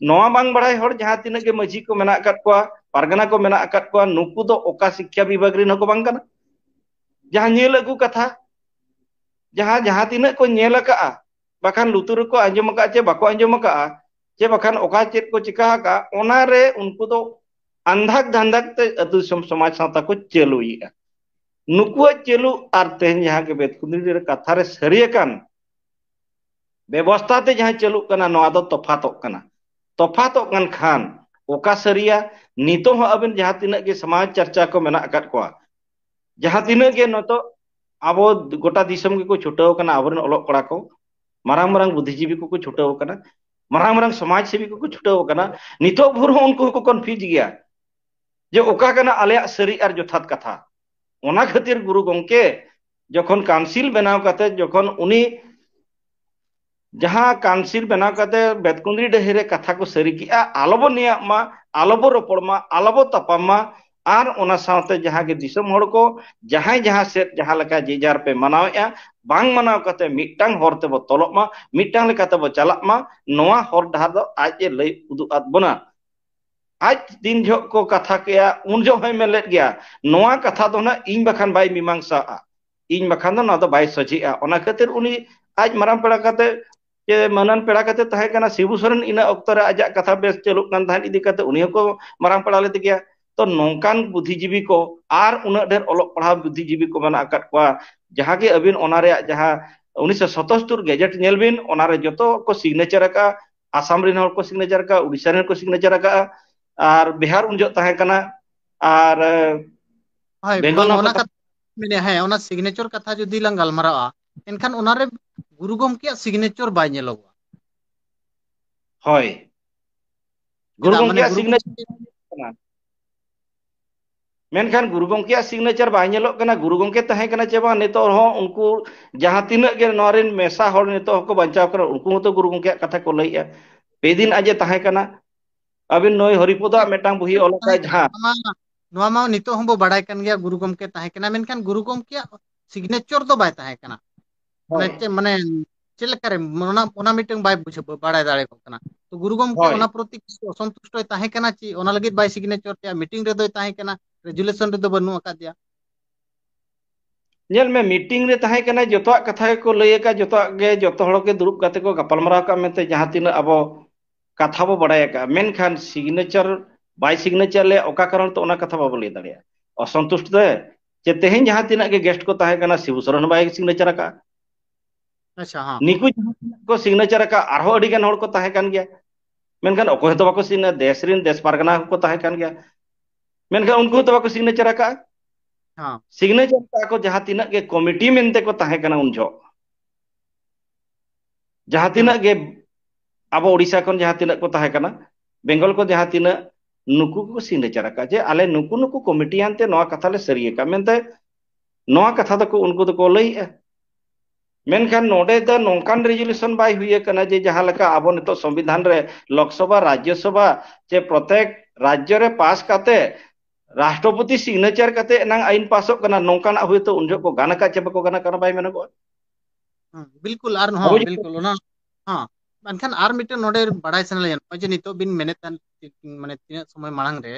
ᱱᱚᱣᱟ ᱵᱟᱝ ᱵᱟᱲᱟᱭ ᱦᱚᱲ ᱡᱟᱦᱟᱸ ᱛᱤᱱᱟᱹᱜ ᱜᱮ ᱢᱟᱹᱡᱷᱤ ᱠᱚ ᱢᱮᱱᱟᱜ ᱟᱠᱟᱫ ᱠᱚᱣᱟ, ᱯᱟᱨᱜᱟᱱᱟ ᱠᱚ ᱢᱮᱱᱟᱜ ᱟᱠᱟᱫ ᱠᱚᱣᱟ, ᱱᱩᱠᱩ ᱫᱚ ᱚᱠᱟ ᱥᱤᱠᱠᱷᱟ ᱵᱤᱵᱷᱟᱜᱽ ᱨᱮᱱ ᱦᱚᱸᱠᱚ ᱵᱟᱝ ᱠᱟᱱᱟ᱾ ᱡᱟᱦᱟᱸ ᱧᱮᱞ ᱟᱹᱜᱩ ᱠᱟᱛᱷᱟ, ᱡᱟᱦᱟᱸ, ᱡᱟᱦᱟᱸ ᱛᱤᱱᱟᱹᱜ ᱠᱚ ᱧᱮᱞ ᱟᱠᱟᱫᱼᱟ, ᱵᱟᱠᱷᱟᱱ ᱞᱩᱛᱩᱨ ᱨᱮᱠᱚ ᱟᱸᱡᱚᱢ ᱟᱠᱟᱫᱼᱟ ᱪᱮ ᱵᱟᱠᱚ ᱟᱸᱡᱚᱢ ᱟᱠᱟᱫᱼᱟ, ᱪᱮ ᱵᱟᱠᱷᱟᱱ ᱚᱠᱟ ᱪᱮᱫ ᱠᱚ ᱪᱤᱠᱟ ᱟᱠᱟᱫᱼᱟ, ᱚᱱᱟ ᱨᱮ ᱩᱱᱠᱩ ᱫᱚ ᱟᱱᱫᱷᱟᱠ ᱫᱷᱟᱱᱫᱷᱟᱠ ᱛᱮ ᱟᱹᱛᱩ ᱫᱤᱥᱚᱢ ᱥᱚᱢᱟᱡᱽ ᱥᱟᱶᱛᱟ ᱠᱚ ᱪᱟᱹᱞᱩᱭᱮᱫᱼᱟ᱾ ᱱᱩᱠᱩᱣᱟᱜ ᱪᱟᱹᱞᱩ ᱟᱨ ᱛᱮᱦᱮᱧ ᱡᱟᱦᱟᱸ ᱜᱮ ᱵᱮᱛᱠᱩᱸᱫᱽᱨᱤ ᱨᱮ ᱠᱟᱛᱷᱟ ᱨᱮ ᱥᱟᱹᱨᱤ ᱟᱠᱟᱱ ᱵᱮᱵᱚᱥᱛᱟ ᱛᱮ ᱡᱟᱦᱟᱸ ᱪᱟᱹᱞᱩᱜ ᱠᱟᱱᱟ, ᱱᱚᱣᱟ ᱫᱚ ᱛᱚᱯᱷᱟᱛᱚᱜ ᱠᱟᱱᱟ᱾ ᱛᱚᱯᱷᱟᱛᱚᱜ ᱠᱟᱱ ᱠᱷᱟᱱ ᱚᱠᱟ ᱥᱟᱹᱨᱤᱭᱟ? ᱱᱤᱛᱚᱜ ᱦᱚᱸ ᱟᱵᱮᱱ ᱡᱟᱦᱟᱸ ᱛᱤᱱᱟᱹᱜ ᱜᱮ ᱥᱚᱢᱟᱡᱽ ᱪᱟᱨᱪᱟ ᱠᱚ ᱢᱮᱱᱟᱜ ᱟᱠᱟᱫ ᱠᱚᱣᱟ, ᱡᱟᱦᱟᱸ ᱛᱤᱱᱟᱹᱜ ᱜᱮ ᱱᱤᱛᱚᱜ ᱟᱵᱚ ᱜᱚᱴᱟ ᱫᱤᱥᱚᱢ ᱜᱮᱠᱚ ᱪᱷᱩᱴᱟᱹᱣ ᱟᱠᱟᱱᱟ, ᱟᱵᱚᱨᱮᱱ ᱚᱞᱚᱜ ᱠᱚᱲᱟ ᱠᱚ, ᱢᱟᱨᱟᱝ ᱢᱟᱨᱟᱝ ᱵᱩᱫᱽᱫᱷᱤᱡᱤᱵᱤ ᱠᱚᱠᱚ ᱪᱷᱩᱴᱟᱹᱣ ᱟᱠᱟᱱᱟ, ᱢᱟᱨᱟᱝ ᱢᱟᱨᱟᱝ ᱥᱚᱢᱟᱡᱽ ᱥᱮᱵᱤ ᱠᱚᱠᱚ ᱪᱷᱩᱴᱟᱹᱣ ᱟᱠᱟᱱᱟ᱾ ᱱᱤᱛᱚᱜ ᱵᱷᱳᱨ ᱦᱚᱸ ᱩᱱᱠᱩ ᱦᱚᱸᱠᱚ ᱠᱚᱱᱯᱷᱤᱭᱩᱡᱽ ᱜᱮᱭᱟ ᱡᱮ ᱚᱠᱟ ᱠᱟᱱᱟ ᱟᱞᱮᱭᱟᱜ ᱥᱟᱹᱨᱤ ᱟᱨ ᱡᱚᱛᱷᱟᱛ ᱠᱟᱛᱷᱟ᱾ ᱚᱱᱟ ᱠᱷᱟᱹᱛᱤᱨ ᱜᱩᱨᱩ ᱜᱚᱢᱠᱮ ᱡᱚᱠᱷᱚᱱ ᱠᱟᱣᱩᱱᱥᱤᱞ ᱵᱮᱱᱟᱣ ᱠᱟᱛᱮ, ᱡᱚᱠᱷᱚᱱ ᱩᱱᱤ ᱡᱟᱦᱟᱸ ᱠᱟᱣᱩᱱᱥᱤᱞ ᱵᱮᱱᱟᱣ ᱠᱟᱛᱮ ᱵᱮᱛᱠᱩᱸᱫᱽᱨᱤ ᱰᱟᱹᱦᱤ ᱨᱮ ᱠᱟᱛᱷᱟ ᱠᱚ ᱥᱟᱹᱨᱤ ᱠᱮᱜᱼᱟ, ᱟᱞᱚ ᱵᱚ ᱱᱮᱭᱟᱜ ᱢᱟ, ᱟᱞᱚ ᱵᱚ ᱨᱚᱯᱚᱲ ᱢᱟ, ᱟᱞᱚ ᱵᱚ ᱛᱟᱯᱟᱢ ᱢᱟ, ᱟᱨ ᱚᱱᱟ ᱥᱟᱶᱛᱮ ᱡᱟᱦᱟᱸ ᱜᱮ ᱫᱤᱥᱚᱢ ᱦᱚᱲ ᱠᱚ ᱡᱟᱦᱟᱸᱭ ᱡᱟᱦᱟᱸ ᱥᱮᱫ ᱡᱟᱦᱟᱸ ᱞᱮᱠᱟ ᱡᱮ ᱡᱟᱨ ᱯᱮ ᱢᱟᱱᱟᱣᱮᱫᱼᱟ, ᱵᱟᱝ ᱢᱟᱱᱟᱣ ᱠᱟᱛᱮ ᱢᱤᱫᱴᱟᱝ ᱦᱚᱨ ᱛᱮᱵᱚ ᱛᱚᱞᱚᱜ ᱢᱟ, ᱢᱤᱫᱴᱟᱝ ᱞᱮᱠᱟ ᱛᱮᱵᱚ ᱪᱟᱞᱟᱜ ᱢᱟ, ᱱᱚᱣᱟ ᱦᱚᱨ ᱰᱟᱦᱟᱨ ᱫᱚ ᱟᱡ ᱮ ᱞᱟᱹᱭ ᱩᱫᱩᱜ ᱟᱫ ᱵᱚᱱᱟ᱾ ᱟᱡ ᱛᱤᱱ ᱡᱚᱦᱚᱜ ᱠᱚ ᱠᱟᱛᱷᱟ ᱠᱮᱜᱼᱟ, ᱩᱱ ᱡᱚᱦᱚᱜ ᱦᱚᱸᱭ ᱢᱮᱱ ᱞᱮᱫ ᱜᱮᱭᱟ, ᱱᱚᱣᱟ ᱠᱟᱛᱷᱟ ᱫᱚ ᱱᱟᱜ ᱤᱧ ᱵᱟᱠᱷᱟᱱ ᱵᱟᱭ ᱢᱤᱢᱟᱝᱥᱟᱜᱼᱟ, ᱤᱧ ᱵᱟᱠᱷᱟᱱ ᱫᱚ ᱱᱚᱣᱟ ᱫᱚ ᱵᱟᱭ ᱥᱚᱡᱷᱮᱜᱼᱟ᱾ ᱚᱱᱟ ᱠᱷᱟᱹᱛᱤᱨ ᱩᱱᱤ ᱟᱡ ᱢᱟᱨᱟᱝ ᱯᱮᱲᱟ ᱠᱟᱛᱮ ᱪᱮ ᱢᱟᱹᱱᱟᱱ ᱯᱮᱲᱟ ᱠᱟᱛᱮ ᱛᱟᱦᱮᱸ ᱠᱟᱱᱟ ᱥᱤᱵᱩ ᱥᱚᱨᱮᱱ, ᱤᱱᱟᱹ ᱚᱠᱛᱚ ᱨᱮ ᱟᱡᱟᱜ ᱠᱟᱛᱷᱟ ᱵᱮᱥ ᱪᱟᱹᱞᱩᱜ ᱠᱟᱱ ᱛᱟᱦᱮᱸᱫ ᱤᱫᱤ ᱠᱟᱛᱮ ᱩᱱᱤ ᱦᱚᱸᱠᱚ ᱢᱟᱨᱟᱝ ᱯᱮᱲᱟ ᱞᱮᱫᱮ ᱜᱮᱭᱟ᱾ ᱛᱚ ᱱᱚᱝᱠᱟᱱ ᱵᱩᱫᱽᱫᱷᱤᱡᱤᱵᱤ ᱠᱚ ᱟᱨ ᱩᱱᱟᱹᱜ ᱰᱷᱮᱨ ᱚᱞᱚᱜ ᱯᱟᱲᱦᱟᱣ ᱵᱩᱫᱽᱫᱷᱤᱡᱤᱵᱤ ᱠᱚ ᱢᱮᱱᱟᱜ ᱟᱠᱟᱫ ᱠᱚᱣᱟ, ᱡᱟᱦᱟᱸ ᱜᱮ ᱟᱹᱵᱤᱱ ᱚᱱᱟ ᱨᱮᱭᱟᱜ ᱡᱟᱦᱟᱸ ᱩᱱᱤᱥᱥᱚ ᱥᱚᱛᱚᱥᱛᱳᱨ ᱜᱮᱡᱮᱴ ᱧᱮᱞ ᱵᱤᱱ, ᱚᱱᱟ ᱨᱮ ᱡᱚᱛᱚ ᱠᱚ ᱥᱤᱜᱽᱱᱮᱪᱟᱨ ᱟᱠᱟᱫᱼᱟ, ᱟᱥᱟᱢ ᱨᱮᱱ ᱦᱚᱲ ᱠᱚ ᱥᱤᱜᱽᱱᱮᱪᱟᱨ ᱟᱠᱟᱫᱼᱟ, ᱩᱲᱤᱥᱥᱟ ᱨᱮᱱ ᱦᱚᱲ ᱠᱚ ᱥᱤᱜᱽᱱᱮᱪᱟᱨ ᱟᱠᱟᱫᱼᱟ, ᱟᱨ ᱵᱤᱦᱟᱨ ᱩᱱ ᱡᱚᱦᱚᱜ ᱛᱟᱦᱮᱸ ᱠᱟᱱᱟ, ᱟᱨ ᱦᱳᱭ, ᱵᱮᱝᱜᱚᱞ ᱵᱟᱝ, ᱦᱚᱸ ᱚᱱᱟ ᱠᱟᱛᱷᱟ ᱠᱟᱛᱷᱟ ᱢᱮᱱᱮᱫᱼᱟ, ᱦᱮᱸ, ᱚᱱᱟ ᱥᱤᱜᱽᱱᱮᱪᱟᱨ ᱠᱟᱛᱷᱟ ᱡᱩᱫᱤ ᱞᱟᱝ ᱜᱟᱞᱢᱟᱨᱟᱜᱼᱟ, ᱮᱱᱠᱷᱟᱱ ᱚᱱᱟᱨᱮ ᱜᱩᱨᱩ ᱜᱚᱢᱠᱮᱭᱟᱜ ᱥᱤᱜᱽᱱᱮᱪᱟᱨ ᱵᱟᱭ ᱧᱮᱞᱚᱜᱚᱜᱼᱟ᱾ ᱦᱳᱭ, ᱜᱩᱨᱩ ᱪᱮᱫᱟᱜ? ᱢᱟᱱᱮ ᱜᱩᱨᱩ ᱜᱩᱨᱩ ᱜᱚᱢᱠᱮᱭᱟᱜ ᱜᱚᱢᱠᱮ ᱥᱤᱜᱽᱱᱮᱪᱟᱨ ᱠᱟᱱᱟ᱾ ᱢᱮᱱᱠᱷᱟᱱ ᱜᱩᱨᱩ ᱜᱚᱢᱠᱮᱭᱟᱜ ᱥᱤᱜᱽᱱᱮᱪᱟᱨ ᱵᱟᱭ ᱧᱮᱞᱚᱜ ᱠᱟᱱᱟ᱾ ᱜᱩᱨᱩ ᱜᱚᱢᱠᱮ ᱛᱟᱦᱮᱸ ᱠᱟᱱᱟ ᱪᱮ ᱵᱟᱝ, ᱱᱤᱛᱚᱜ ᱦᱚᱸ ᱩᱱᱠᱩ ᱡᱟᱦᱟᱸ ᱛᱤᱱᱟᱹᱜ ᱜᱮ ᱱᱚᱣᱟ ᱨᱮᱱ ᱢᱮᱥᱟ ᱦᱚᱲ ᱱᱤᱛᱚᱜ ᱦᱚᱸᱠᱚ ᱵᱟᱧᱪᱟᱣ ᱠᱟᱱᱟ, ᱩᱱᱠᱩ ᱦᱚᱸᱛᱚ ᱜᱩᱨᱩ ᱜᱚᱢᱠᱮᱭᱟᱜ ᱠᱟᱛᱷᱟ ᱠᱚ ᱞᱟᱹᱭᱮᱫᱼᱟ᱾ ᱯᱮ ᱫᱤᱱ ᱟᱡ ᱮ ᱛᱟᱦᱮᱸ ᱠᱟᱱᱟ᱾ ᱟᱹᱵᱤᱱ ᱱᱩᱭ ᱦᱚᱨᱤᱯᱚᱫᱚᱣᱟᱜ ᱢᱤᱫᱴᱟᱝ ᱵᱩᱦᱤ ᱚᱞ ᱟᱠᱟᱫ, ᱡᱟᱦᱟᱸ ᱱᱚᱣᱟ ᱢᱟ, ᱱᱚᱣᱟ ᱢᱟ ᱱᱤᱛᱚᱜ ᱦᱚᱸᱵᱚ ᱵᱟᱲᱟᱭ ᱠᱟᱱ ᱜᱮᱭᱟ, ᱜᱩᱨᱩ ᱜᱚᱢᱠᱮ ᱛᱟᱦᱮᱸ ᱠᱟᱱᱟ, ᱢᱮᱱᱠᱷᱟᱱ ᱜᱩᱨᱩ ᱜᱚᱢᱠᱮᱭᱟᱜ ᱥᱤᱜᱽᱱᱮᱪᱟᱨ ᱫᱚ ᱵᱟᱭ ᱛᱟᱦᱮᱸ ᱠᱟᱱᱟ᱾ ᱢᱟᱱᱮ ᱦᱳᱭ, ᱪᱮᱫ, ᱢᱟᱱᱮ ᱪᱮᱫ ᱞᱮᱠᱟᱨᱮ ᱚᱱᱟ, ᱚᱱᱟ ᱢᱤᱫᱴᱟᱝ ᱵᱟᱭ ᱵᱩᱡᱷᱟᱹᱣ, ᱵᱟᱲᱟᱭ ᱫᱟᱲᱮ ᱠᱚᱜ ᱠᱟᱱᱟ᱾ ᱛᱚ ᱜᱩᱨᱩ ᱜᱚᱢᱠᱮ ᱦᱳᱭ᱾ ᱚᱱᱟ ᱯᱨᱚᱛᱤ ᱠᱤᱪᱷᱩ ᱚᱥᱚᱱᱛᱩᱥᱴᱚᱭ ᱛᱟᱦᱮᱸ ᱠᱟᱱᱟ ᱪᱮ ᱚᱱᱟ ᱞᱟᱹᱜᱤᱫ ᱵᱟᱭ ᱥᱤᱜᱽᱱᱮᱪᱟᱨ ᱠᱮᱜᱼᱟ? ᱢᱤᱴᱤᱝ ᱨᱮᱫᱚᱭ ᱛᱟᱦᱮᱸ ᱠᱟᱱᱟ, ᱨᱮᱡᱩᱞᱮᱥᱚᱱ ᱨᱮᱫᱚ ᱵᱟᱹᱱᱩᱜ ᱟᱠᱟᱫᱮᱭᱟ᱾ ᱧᱮᱞ ᱢᱮ, ᱢᱤᱴᱤᱝ ᱨᱮ ᱛᱟᱦᱮᱸ ᱠᱟᱱᱟᱭ, ᱡᱚᱛᱚᱣᱟᱜ ᱠᱟᱛᱷᱟ ᱜᱮᱠᱚ ᱞᱟᱹᱭ ᱟᱠᱟᱫ, ᱡᱚᱛᱚᱣᱟᱜ ᱜᱮ, ᱡᱚᱛᱚ ᱦᱚᱲ ᱜᱮ ᱫᱩᱲᱩᱵ ᱠᱟᱛᱮ ᱠᱚ ᱜᱟᱯᱟᱞᱢᱟᱨᱟᱣ ᱟᱠᱟᱫ ᱢᱮᱱᱛᱮ ᱡᱟᱦᱟᱸ ᱛᱤᱱᱟᱹᱜ ᱟᱵᱚ ᱠᱟᱛᱷᱟ ᱵᱚ ᱵᱟᱲᱟᱭ ᱟᱠᱟᱫᱼᱟ, ᱢᱮᱱᱠᱷᱟᱱ ᱥᱤᱜᱽᱱᱮᱪᱟᱨ ᱵᱟᱭ ᱥᱤᱜᱽᱱᱮᱪᱟᱨ ᱞᱮᱭᱟ, ᱚᱠᱟ ᱠᱟᱨᱚᱱ ᱛᱮ, ᱚᱱᱟ ᱠᱟᱛᱷᱟ ᱵᱟᱵᱚ ᱞᱟᱹᱭ ᱫᱟᱲᱮᱭᱟᱜᱼᱟ᱾ ᱚᱥᱚᱱᱛᱩᱥᱴ ᱛᱮ ᱡᱮ ᱛᱮᱦᱮᱧ ᱡᱟᱦᱟᱸ ᱛᱤᱱᱟᱹᱜ ᱜᱮ ᱜᱮᱥᱴ ᱠᱚ ᱛᱟᱦᱮᱸ ᱠᱟᱱᱟ, ᱥᱤᱵᱩ ᱥᱚᱨᱮᱱ ᱦᱚᱸ ᱵᱟᱭ ᱥᱤᱜᱽᱱᱮᱪᱟᱨ ᱟᱠᱟᱫᱼᱟ᱾ ᱟᱪᱪᱷᱟ, ᱦᱮᱸ᱾ ᱱᱤᱠᱩ ᱡᱟᱦᱟᱸ ᱛᱤᱱᱟᱹᱜ ᱠᱚ ᱥᱤᱜᱽᱱᱮᱪᱟᱨ ᱟᱠᱟᱫ, ᱟᱨᱦᱚᱸ ᱟᱹᱰᱤ ᱜᱟᱱ ᱦᱚᱲ ᱠᱚ ᱛᱟᱦᱮᱸ ᱠᱟᱱ ᱜᱮᱭᱟ, ᱢᱮᱱᱠᱷᱟᱱ ᱚᱠᱚᱭ ᱦᱚᱸᱛᱚ ᱵᱟᱠᱚ ᱥᱤᱜᱽᱱᱮ-, ᱫᱮᱥ ᱨᱮᱱ ᱫᱮᱥ ᱯᱟᱨᱜᱟᱱᱟ ᱦᱚᱸᱠᱚ ᱛᱟᱦᱮᱸ ᱠᱟᱱ ᱜᱮᱭᱟ, ᱢᱮᱱᱠᱷᱟᱱ ᱩᱱᱠᱩ ᱦᱚᱸᱛᱚ ᱵᱟᱠᱚ ᱥᱤᱜᱽᱱᱮᱪᱟᱨ ᱟᱠᱟᱫᱼᱟ᱾ ᱦᱮᱸ᱾ ᱥᱤᱜᱽᱱᱮᱪᱟᱨ ᱟᱠᱟᱫ ᱠᱚ ᱡᱟᱦᱟᱸ ᱛᱤᱱᱟᱹᱜ ᱜᱮ ᱠᱚᱢᱤᱴᱤ ᱢᱮᱱᱛᱮ ᱠᱚ ᱛᱟᱦᱮᱸ ᱠᱟᱱᱟ ᱩᱱ ᱡᱚᱦᱚᱜ, ᱡᱟᱦᱟᱸ ᱦᱮᱸ᱾ ᱛᱤᱱᱟᱹᱜ ᱜᱮ ᱟᱵᱚ ᱳᱰᱤᱥᱟ ᱠᱷᱚᱱ ᱡᱟᱦᱟᱸ ᱛᱤᱱᱟᱹᱜ ᱠᱚ ᱛᱟᱦᱮᱸ ᱠᱟᱱᱟ, ᱵᱮᱝᱜᱚᱞ ᱠᱚ ᱡᱟᱦᱟᱸ ᱛᱤᱱᱟᱹᱜ, ᱱᱩᱠᱩ ᱠᱚ ᱥᱤᱜᱽᱱᱮᱪᱟᱨ ᱟᱠᱟᱫ ᱡᱮ ᱟᱞᱮ ᱱᱩᱠᱩ ᱱᱩᱠᱩ ᱠᱚᱢᱤᱴᱤᱭᱟᱱ ᱛᱮ ᱱᱚᱣᱟ ᱠᱟᱛᱷᱟ ᱞᱮ ᱥᱟᱹᱨᱤ ᱟᱠᱟᱫ ᱢᱮᱱᱛᱮ ᱱᱚᱣᱟ ᱠᱟᱛᱷᱟ ᱫᱚᱠᱚ, ᱩᱱᱠᱩ ᱫᱚᱠᱚ ᱞᱟᱹᱭᱮᱜᱼᱟ᱾ ᱢᱮᱱᱠᱷᱟᱱ ᱱᱚᱰᱮ ᱫᱚ ᱱᱚᱝᱠᱟᱱ ᱨᱮᱡᱩᱞᱮᱥᱚᱱ ᱵᱟᱭ ᱦᱩᱭ ᱟᱠᱟᱱᱟ ᱡᱮ ᱡᱟᱦᱟᱸ ᱞᱮᱠᱟ ᱟᱵᱚ ᱱᱤᱛᱚᱜ ᱥᱚᱝᱵᱤᱫᱷᱟᱱ ᱨᱮ ᱞᱳᱠᱥᱚᱵᱷᱟ, ᱨᱟᱡᱽᱡᱚᱥᱚᱵᱷᱟ ᱪᱮ ᱯᱨᱚᱛᱮᱠ ᱨᱟᱡᱽᱡᱚ ᱨᱮ ᱯᱟᱥ ᱠᱟᱛᱮ ᱨᱟᱥᱴᱨᱚᱯᱚᱛᱤ ᱥᱤᱜᱽᱱᱮᱪᱟᱨ ᱠᱟᱛᱮ ᱮᱱᱟᱝ ᱟᱭᱤᱱ ᱯᱟᱥᱚᱜ ᱠᱟᱱᱟ, ᱱᱚᱝᱠᱟᱱᱟᱜ ᱦᱚᱭᱛᱳ ᱩᱱ ᱡᱚᱦᱚᱜ ᱠᱚ ᱜᱟᱱ ᱟᱠᱟᱫ ᱪᱮ ᱵᱟᱠᱚ ᱜᱟᱱ ᱟᱠᱟᱫ, ᱚᱱᱟ ᱵᱟᱭ ᱢᱮᱱᱚᱜᱚᱜᱼᱟ᱾ ᱦᱩᱸ, ᱵᱤᱞᱠᱩᱞ, ᱟᱨ ᱟᱵᱚ ᱦᱚᱸ ᱡᱩᱫᱤ ᱵᱤᱞᱠᱩᱞ ᱚᱱᱟ, ᱦᱚᱸ᱾ ᱢᱮᱱᱠᱷᱟᱱ ᱟᱨ ᱢᱤᱫᱴᱮᱱ ᱱᱚᱰᱮ ᱵᱟᱲᱟᱭ ᱥᱟᱱᱟ ᱞᱤᱧᱟ, ᱱᱚᱜᱼᱚᱭ ᱡᱮ ᱱᱤᱛᱚᱜ ᱵᱤᱱ ᱢᱮᱱᱮᱫ ᱛᱟᱦᱮᱱ, ᱢᱟᱱᱮ ᱛᱤᱱᱟᱹᱜ ᱥᱚᱢᱚᱭ ᱢᱟᱲᱟᱝ ᱨᱮ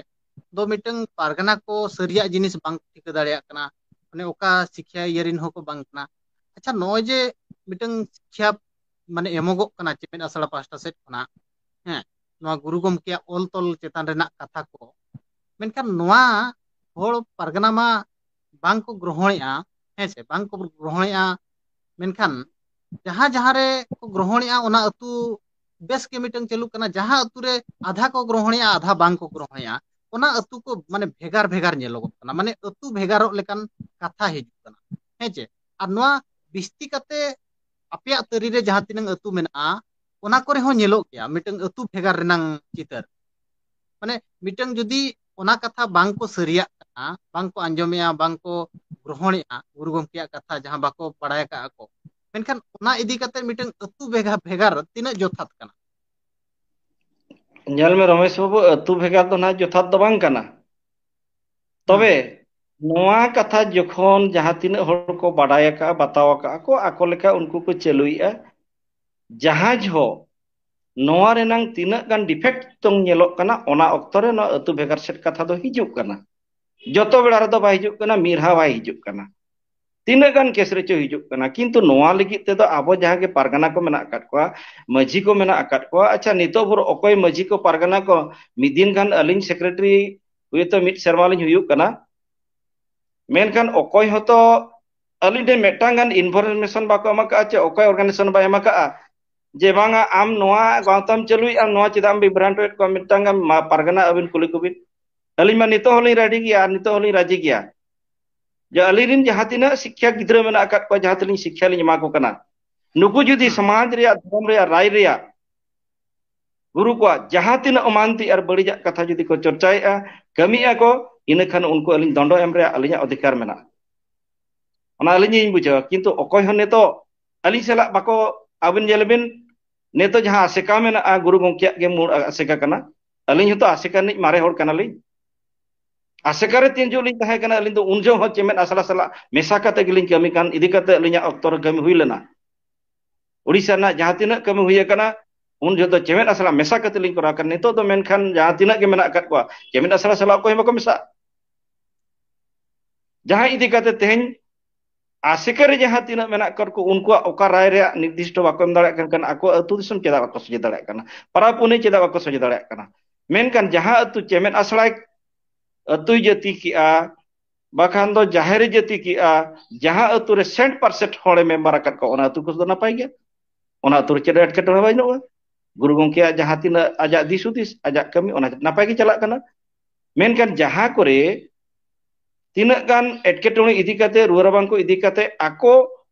ᱫᱚ ᱢᱤᱫᱴᱟᱝ ᱯᱟᱨᱜᱟᱱᱟ ᱠᱚ ᱥᱟᱹᱨᱤᱭᱟᱜ ᱡᱤᱱᱤᱥ ᱵᱟᱝ ᱴᱷᱤᱠᱟᱹ ᱫᱟᱲᱮᱭᱟᱜ ᱠᱟᱱᱟ, ᱢᱟᱱᱮ ᱚᱠᱟ ᱥᱤᱠᱷᱭᱟ ᱤᱭᱟᱹ ᱨᱮᱱ ᱦᱚᱸᱠᱚ ᱵᱟᱝ ᱠᱟᱱᱟ᱾ ᱟᱪᱪᱷᱟ, ᱱᱚᱜᱼᱚᱭ ᱡᱮ ᱢᱤᱫᱴᱟᱝ ᱥᱤᱠᱷᱭᱟ ᱢᱟᱱᱮ ᱮᱢᱚᱜᱚᱜ ᱠᱟᱱᱟ ᱪᱮᱢᱮᱫ ᱟᱥᱲᱟ ᱯᱟᱦᱴᱟ ᱥᱮᱫ ᱠᱷᱚᱱᱟᱜ, ᱦᱮᱸ, ᱱᱚᱣᱟ ᱜᱩᱨᱩ ᱜᱚᱢᱠᱮᱭᱟᱜ ᱚᱞ ᱛᱚᱞ ᱪᱮᱛᱟᱱ ᱨᱮᱱᱟᱜ ᱠᱟᱛᱷᱟ ᱠᱚ, ᱢᱮᱱᱠᱷᱟᱱ ᱱᱚᱣᱟ ᱦᱚᱲ ᱯᱟᱨᱜᱟᱱᱟ ᱢᱟ ᱵᱟᱝ ᱠᱚ ᱜᱨᱚᱦᱚᱬᱮᱜᱼᱟ, ᱦᱮᱸ ᱥᱮ, ᱵᱟᱝ ᱠᱚ ᱜᱨᱚᱦᱚᱬᱮᱜᱼᱟ᱾ ᱢᱮᱱᱠᱷᱟᱱ ᱡᱟᱦᱟᱸ ᱡᱟᱦᱟᱸ ᱨᱮ ᱠᱚ ᱜᱨᱚᱦᱚᱬᱮᱜᱼᱟ, ᱚᱱᱟ ᱟᱹᱛᱩ ᱵᱮᱥ ᱜᱮ ᱢᱤᱫᱴᱟᱝ ᱪᱟᱹᱞᱩᱜ ᱠᱟᱱᱟ᱾ ᱡᱟᱦᱟᱸ ᱟᱹᱛᱩ ᱨᱮ ᱟᱫᱷᱟ ᱠᱚ ᱜᱨᱚᱦᱚᱬᱮᱜᱼᱟ, ᱟᱫᱷᱟ ᱵᱟᱝ ᱠᱚ ᱜᱨᱚᱦᱚᱬᱮᱜᱼᱟ, ᱚᱱᱟ ᱟᱹᱛᱩ ᱠᱚ ᱢᱟᱱᱮ ᱵᱷᱮᱜᱟᱨ ᱵᱷᱮᱜᱟᱨ ᱧᱮᱞᱚᱜᱚᱜ ᱠᱟᱱᱟ, ᱢᱟᱱᱮ ᱟᱹᱛᱩ ᱵᱷᱮᱜᱟᱨᱚᱜ ᱞᱮᱠᱟᱱ ᱠᱟᱛᱷᱟ ᱦᱤᱡᱩᱜ ᱠᱟᱱᱟ᱾ ᱦᱮᱸ ᱪᱮ? ᱟᱨ ᱱᱚᱣᱟ ᱵᱤᱥᱛᱤ ᱠᱟᱛᱮ ᱟᱯᱮᱭᱟᱜ ᱛᱟᱹᱨᱤ ᱨᱮ ᱡᱟᱦᱟᱸ ᱛᱤᱱᱟᱹᱝ ᱟᱹᱛᱩ ᱢᱮᱱᱟᱜᱼᱟ, ᱚᱱᱟ ᱠᱚᱨᱮ ᱦᱚᱸ ᱧᱮᱞᱚᱜ ᱜᱮᱭᱟ ᱢᱤᱫᱴᱟᱝ ᱟᱹᱛᱩ ᱵᱷᱮᱜᱟᱨ ᱨᱮᱱᱟᱝ ᱪᱤᱛᱟᱹᱨ᱾ ᱢᱟᱱᱮ ᱢᱤᱫᱴᱟᱝ ᱡᱩᱫᱤ ᱚᱱᱟ ᱠᱟᱛᱷᱟ ᱵᱟᱝ ᱠᱚ ᱥᱟᱹᱨᱤᱭᱟᱜ ᱠᱟᱱᱟ, ᱵᱟᱝ ᱠᱚ ᱟᱸᱡᱚᱢᱮᱜᱼᱟ, ᱵᱟᱝ ᱠᱚ ᱜᱨᱚᱦᱚᱱᱮᱜᱼᱟ ᱜᱩᱨᱩ ᱜᱚᱢᱠᱮᱭᱟᱜ ᱠᱟᱛᱷᱟ, ᱡᱟᱦᱟᱸ ᱵᱟᱠᱚ ᱵᱟᱲᱟᱭ ᱟᱠᱟᱫᱼᱟ ᱠᱚ, ᱢᱮᱱᱠᱷᱟᱱ ᱚᱱᱟ ᱤᱫᱤ ᱠᱟᱛᱮ ᱢᱤᱫᱴᱟᱝ ᱟᱹᱛᱩ ᱵᱷᱮᱜᱟᱨ ᱵᱷᱮᱜᱟᱨ ᱛᱤᱱᱟᱹᱜ ᱡᱚᱛᱷᱟᱛ ᱠᱟᱱᱟ? ᱧᱮᱞ ᱢᱮ ᱨᱚᱢᱮᱥ ᱵᱟᱹᱵᱩ, ᱟᱹᱛᱩ ᱵᱷᱮᱜᱟᱨ ᱫᱚ ᱱᱟᱦᱟᱜ ᱡᱚᱛᱷᱟᱛ ᱫᱚ ᱵᱟᱝ ᱠᱟᱱᱟ᱾ ᱛᱚᱵᱮ ᱱᱚᱣᱟ ᱠᱟᱛᱷᱟ ᱡᱚᱠᱷᱚᱱ ᱡᱟᱦᱟᱸ ᱛᱤᱱᱟᱹᱜ ᱦᱚᱲ ᱠᱚ ᱵᱟᱰᱟᱭ ᱟᱠᱟᱫᱼᱟ, ᱵᱟᱛᱟᱣ ᱟᱠᱟᱫᱼᱟ ᱠᱚ, ᱟᱠᱚ ᱞᱮᱠᱟ ᱩᱱᱠᱩ ᱠᱚ ᱪᱟᱹᱞᱩᱭᱮᱫᱼᱟ, ᱡᱟᱦᱟᱸ ᱡᱚᱦᱚᱜ ᱱᱚᱣᱟ ᱨᱮᱱᱟᱝ ᱛᱤᱱᱟᱹᱜ ᱜᱟᱱ ᱰᱤᱯᱷᱮᱠᱴ ᱛᱚᱝ ᱧᱮᱞᱚᱜ ᱠᱟᱱᱟ, ᱚᱱᱟ ᱚᱠᱛᱚ ᱨᱮ ᱱᱚᱣᱟ ᱟᱹᱛᱩ ᱵᱷᱮᱜᱟᱨ ᱥᱮᱫ ᱠᱟᱛᱷᱟ ᱫᱚ ᱦᱤᱡᱩᱜ ᱠᱟᱱᱟ᱾ ᱡᱚᱛᱚ ᱵᱮᱲᱟ ᱨᱮᱫᱚ ᱵᱟᱭ ᱦᱤᱡᱩᱜ ᱠᱟᱱᱟ, ᱢᱤᱫ ᱫᱷᱟᱣ ᱵᱟᱭ ᱦᱤᱡᱩᱜ ᱠᱟᱱᱟ, ᱛᱤᱱᱟᱹᱜ ᱜᱟᱱ ᱠᱮᱥ ᱨᱮᱪᱚ ᱦᱤᱡᱩᱜ ᱠᱟᱱᱟ᱾ ᱠᱤᱱᱛᱩ ᱱᱚᱣᱟ ᱞᱟᱹᱜᱤᱫ ᱛᱮᱫᱚ ᱟᱵᱚ ᱡᱟᱦᱟᱸ ᱜᱮ ᱯᱟᱨᱜᱟᱱᱟ ᱠᱚ ᱢᱮᱱᱟᱜ ᱟᱠᱟᱫ ᱠᱚᱣᱟ, ᱢᱟᱹᱡᱷᱤ ᱠᱚ ᱢᱮᱱᱟᱜ ᱟᱠᱟᱫ ᱠᱚᱣᱟ, ᱟᱪᱪᱷᱟ, ᱱᱤᱛᱚᱜ ᱵᱷᱳᱨ ᱚᱠᱚᱭ ᱢᱟᱹᱡᱷᱤ ᱠᱚ, ᱯᱟᱨᱜᱟᱱᱟ ᱠᱚ, ᱢᱤᱫ ᱫᱤᱱ ᱜᱟᱱ ᱟᱹᱞᱤᱧ ᱥᱮᱠᱨᱮᱴᱟᱨᱤ ᱦᱩᱭᱛᱚ ᱢᱤᱫ ᱥᱮᱨᱢᱟ ᱞᱤᱧ ᱦᱩᱭᱩᱜ ᱠᱟᱱᱟ, ᱢᱮᱱᱠᱷᱟᱱ ᱚᱠᱚᱭ ᱦᱚᱸᱛᱚ ᱟᱹᱞᱤᱧ ᱴᱷᱮᱱ ᱢᱤᱫᱴᱟᱝ ᱜᱟᱱ ᱤᱱᱯᱷᱚᱨᱢᱮᱥᱚᱱ ᱵᱟᱠᱚ ᱮᱢ ᱟᱠᱟᱫᱼᱟ, ᱪᱮ ᱚᱠᱚᱭ ᱚᱨᱜᱟᱱᱟᱭᱡᱮᱥᱚᱱ ᱵᱟᱭ ᱮᱢ ᱟᱠᱟᱫᱼᱟ ᱡᱮ ᱵᱟᱝᱟ ᱟᱢ ᱱᱚᱣᱟ ᱜᱟᱶᱛᱟᱢ ᱪᱟᱹᱞᱩᱭᱮᱫᱼᱟ, ᱱᱚᱣᱟ ᱪᱮᱫᱟᱜ ᱮᱢ ᱵᱤᱵᱷᱨᱟᱱᱴᱚᱭᱮᱫ ᱠᱚᱣᱟ, ᱢᱤᱫᱴᱟᱝ ᱜᱟᱱ ᱢᱟ-, ᱯᱟᱨᱜᱟᱱᱟ ᱟᱹᱵᱤᱱ ᱠᱩᱞᱤ ᱠᱚᱵᱤᱱ᱾ ᱟᱹᱞᱤᱧ ᱢᱟ ᱱᱤᱛᱚᱜ ᱦᱚᱸᱞᱤᱧ ᱨᱮᱰᱤ ᱜᱮᱭᱟ ᱟᱨ ᱱᱤᱛᱚᱜ ᱦᱚᱸᱞᱤᱧ ᱨᱟᱡᱤ ᱜᱮᱭᱟ ᱡᱮ ᱟᱹᱞᱤᱧ ᱨᱮᱱ ᱡᱟᱦᱟᱸ ᱛᱤᱱᱟᱹᱜ ᱥᱤᱠᱠᱷᱟ ᱜᱤᱫᱽᱨᱟᱹ ᱢᱮᱱᱟᱜ ᱟᱠᱟᱫ ᱠᱚᱣᱟ, ᱡᱟᱦᱟᱸ ᱛᱤᱱᱟᱹᱜ ᱥᱤᱠᱠᱷᱟ ᱞᱤᱧ ᱮᱢᱟ ᱠᱚ ᱠᱟᱱᱟ, ᱱᱩᱠᱩ ᱡᱩᱫᱤ ᱥᱚᱢᱟᱡᱽ ᱨᱮᱭᱟᱜ, ᱫᱷᱚᱨᱚᱢ ᱨᱮᱭᱟᱜ, ᱨᱟᱭ ᱨᱮᱭᱟᱜ, ᱜᱩᱨᱩ ᱠᱚᱣᱟᱜ ᱡᱟᱦᱟᱸ ᱛᱤᱱᱟᱹᱜ ᱚᱢᱟᱱᱛᱤ ᱟᱨ ᱵᱟᱹᱲᱤᱡᱟᱜ ᱠᱟᱛᱷᱟ ᱡᱩᱫᱤ ᱠᱚ ᱪᱚᱨᱪᱟᱭᱮᱫᱼᱟ, ᱠᱟᱹᱢᱤᱭᱮᱫᱼᱟ ᱠᱚ, ᱤᱱᱟᱹ ᱠᱷᱟᱱ ᱩᱱᱠᱩ ᱟᱹᱞᱤᱧ ᱫᱚᱱᱰᱚ ᱮᱢ ᱨᱮᱭᱟᱜ ᱟᱹᱞᱤᱧᱟᱜ ᱚᱫᱷᱤᱠᱟᱨ ᱢᱮᱱᱟᱜᱼᱟ᱾ ᱚᱱᱟ ᱟᱹᱞᱤᱧ ᱞᱤᱧ ᱵᱩᱡᱷᱟᱹᱣᱟ᱾ ᱠᱤᱱᱛᱩ ᱚᱠᱚᱭ ᱦᱚᱸ ᱱᱤᱛᱚᱜ ᱟᱹᱞᱤᱧ ᱥᱟᱞᱟᱜ ᱵᱟᱠᱚ, ᱟᱹᱵᱤᱱ ᱧᱮᱞ ᱵᱤᱱ, ᱱᱤᱛᱚᱜ ᱡᱟᱦᱟᱸ ᱟᱥᱮᱠᱟ ᱢᱮᱱᱟᱜᱼᱟ, ᱜᱩᱨᱩ ᱜᱚᱢᱠᱮᱭᱟᱜ ᱜᱮ ᱢᱩᱞ ᱟᱥᱮᱠᱟ ᱠᱟᱱᱟ᱾ ᱟᱹᱞᱤᱧ ᱦᱚᱸᱛᱚ ᱟᱥᱮᱠᱟ ᱨᱤᱱᱤᱡ ᱢᱟᱨᱮ ᱦᱚᱲ ᱠᱟᱱᱟᱞᱤᱧ᱾ ᱟᱥᱮᱠᱟ ᱨᱮ ᱛᱤᱱ ᱡᱚᱦᱚᱜ ᱞᱤᱧ ᱛᱟᱦᱮᱸ ᱠᱟᱱᱟ, ᱟᱹᱞᱤᱧ ᱫᱚ ᱩᱱ ᱡᱚᱦᱚᱜ ᱦᱚᱸ ᱪᱮᱢᱮᱫ ᱟᱥᱲᱟ ᱥᱟᱞᱟᱜ ᱢᱮᱥᱟ ᱠᱟᱛᱮ ᱜᱮᱞᱤᱧ ᱠᱟᱹᱢᱤ ᱠᱟᱱ, ᱤᱫᱤ ᱠᱟᱛᱮ ᱟᱹᱞᱤᱧᱟᱜ ᱚᱠᱛᱚ ᱨᱮ ᱠᱟᱹᱢᱤ ᱦᱩᱭ ᱞᱮᱱᱟ᱾ ᱳᱰᱤᱥᱟ ᱨᱮᱱᱟᱜ ᱡᱟᱦᱟᱸ ᱛᱤᱱᱟᱹᱜ ᱠᱟᱹᱢᱤ ᱦᱩᱭ ᱟᱠᱟᱱᱟ, ᱩᱱ ᱡᱚᱦᱚᱜ ᱫᱚ ᱪᱮᱢᱮᱫ ᱟᱥᱲᱟ ᱢᱮᱥᱟ ᱠᱟᱛᱮ ᱞᱤᱧ ᱠᱚᱨᱟᱣ ᱠᱟᱱᱟ᱾ ᱱᱤᱛᱚᱜ ᱫᱚ ᱢᱮᱱᱠᱷᱟᱱ ᱡᱟᱦᱟᱸ ᱛᱤᱱᱟᱹᱜ ᱜᱮ ᱢᱮᱱᱟᱜ ᱟᱠᱟᱫ ᱠᱚᱣᱟ, ᱪᱮᱢᱮᱫ ᱟᱥᱲᱟ ᱥᱟᱞᱟᱜ ᱚᱠᱚᱭ ᱦᱚᱸ ᱵᱟᱠᱚ ᱢᱮᱥᱟᱜ᱾ ᱡᱟᱦᱟᱸ ᱤᱫᱤ ᱠᱟᱛᱮ ᱛᱮᱦᱮᱧ ᱟᱥᱮᱠᱟ ᱨᱮ ᱡᱟᱦᱟᱸ ᱛᱤᱱᱟᱹᱜ ᱢᱮᱱᱟᱜ ᱟᱠᱟᱫ ᱠᱚ, ᱩᱱᱠᱩᱣᱟᱜ ᱚᱠᱟ ᱨᱟᱭ ᱨᱮᱭᱟᱜ ᱱᱤᱨᱫᱤᱥᱴᱚ ᱵᱟᱠᱚ ᱮᱢ ᱫᱟᱲᱮᱭᱟᱜ ᱠᱟᱱ ᱠᱷᱟᱱ, ᱟᱠᱚ ᱟᱹᱛᱩ ᱫᱤᱥᱚᱢ ᱪᱮᱫᱟᱜ ᱵᱟᱠᱚ ᱥᱚᱡᱷᱮ ᱫᱟᱲᱮᱭᱟᱜ ᱠᱟᱱᱟ, ᱯᱟᱨᱟᱵᱽ ᱯᱩᱱᱟᱹᱭ ᱪᱮᱫᱟᱜ ᱵᱟᱠᱚ ᱥᱚᱡᱷᱮ ᱫᱟᱲᱮᱭᱟᱜ ᱠᱟᱱᱟ? ᱢᱮᱱᱠᱷᱟᱱ ᱡᱟᱦᱟᱸ ᱟᱹᱛᱩ ᱪᱮᱢᱮᱫ ᱟᱥᱲᱟᱭ ᱟᱹᱛᱩᱭ ᱡᱟᱹᱛᱤ ᱠᱮᱜᱼᱟ, ᱵᱟᱠᱷᱟᱱ ᱫᱚ ᱡᱟᱦᱮᱨ ᱡᱟᱹᱛᱤ ᱠᱮᱜᱼᱟ, ᱡᱟᱦᱟᱸ ᱟᱹᱛᱩ ᱨᱮ ᱥᱮᱱᱴ ᱯᱟᱨᱥᱮᱱᱴ ᱦᱚᱲᱮ ᱢᱮᱢᱵᱟᱨ ᱟᱠᱟᱫ ᱠᱚᱣᱟ, ᱚᱱᱟ ᱟᱹᱛᱩ ᱠᱚᱫᱚ ᱱᱟᱯᱟᱭ ᱜᱮᱭᱟ᱾ ᱚᱱᱟ ᱟᱹᱛᱩ ᱨᱮ ᱪᱮᱫ ᱮᱴᱠᱮᱴᱚᱬᱮ ᱵᱟᱹᱱᱩᱜᱼᱟ᱾ ᱜᱩᱨᱩ ᱜᱚᱢᱠᱮᱭᱟᱜ ᱡᱟᱦᱟᱸ ᱛᱤᱱᱟᱹᱜ ᱟᱡᱟᱜ ᱫᱤᱥ ᱦᱩᱫᱤᱥ, ᱟᱡᱟᱜ ᱠᱟᱹᱢᱤ, ᱚᱱᱟ ᱱᱟᱯᱟᱭ ᱜᱮ ᱪᱟᱞᱟᱜ ᱠᱟᱱᱟ᱾ ᱢᱮᱱᱠᱷᱟᱱ ᱡᱟᱦᱟᱸ ᱠᱚᱨᱮ ᱛᱤᱱᱟᱹᱜ ᱜᱟᱱ ᱮᱴᱠᱮᱴᱚᱬᱮ ᱤᱫᱤ ᱠᱟᱛᱮ, ᱨᱩᱣᱟᱹ ᱨᱟᱵᱟᱝ ᱠᱚ ᱤᱫᱤ ᱠᱟᱛᱮ ᱟᱠᱚ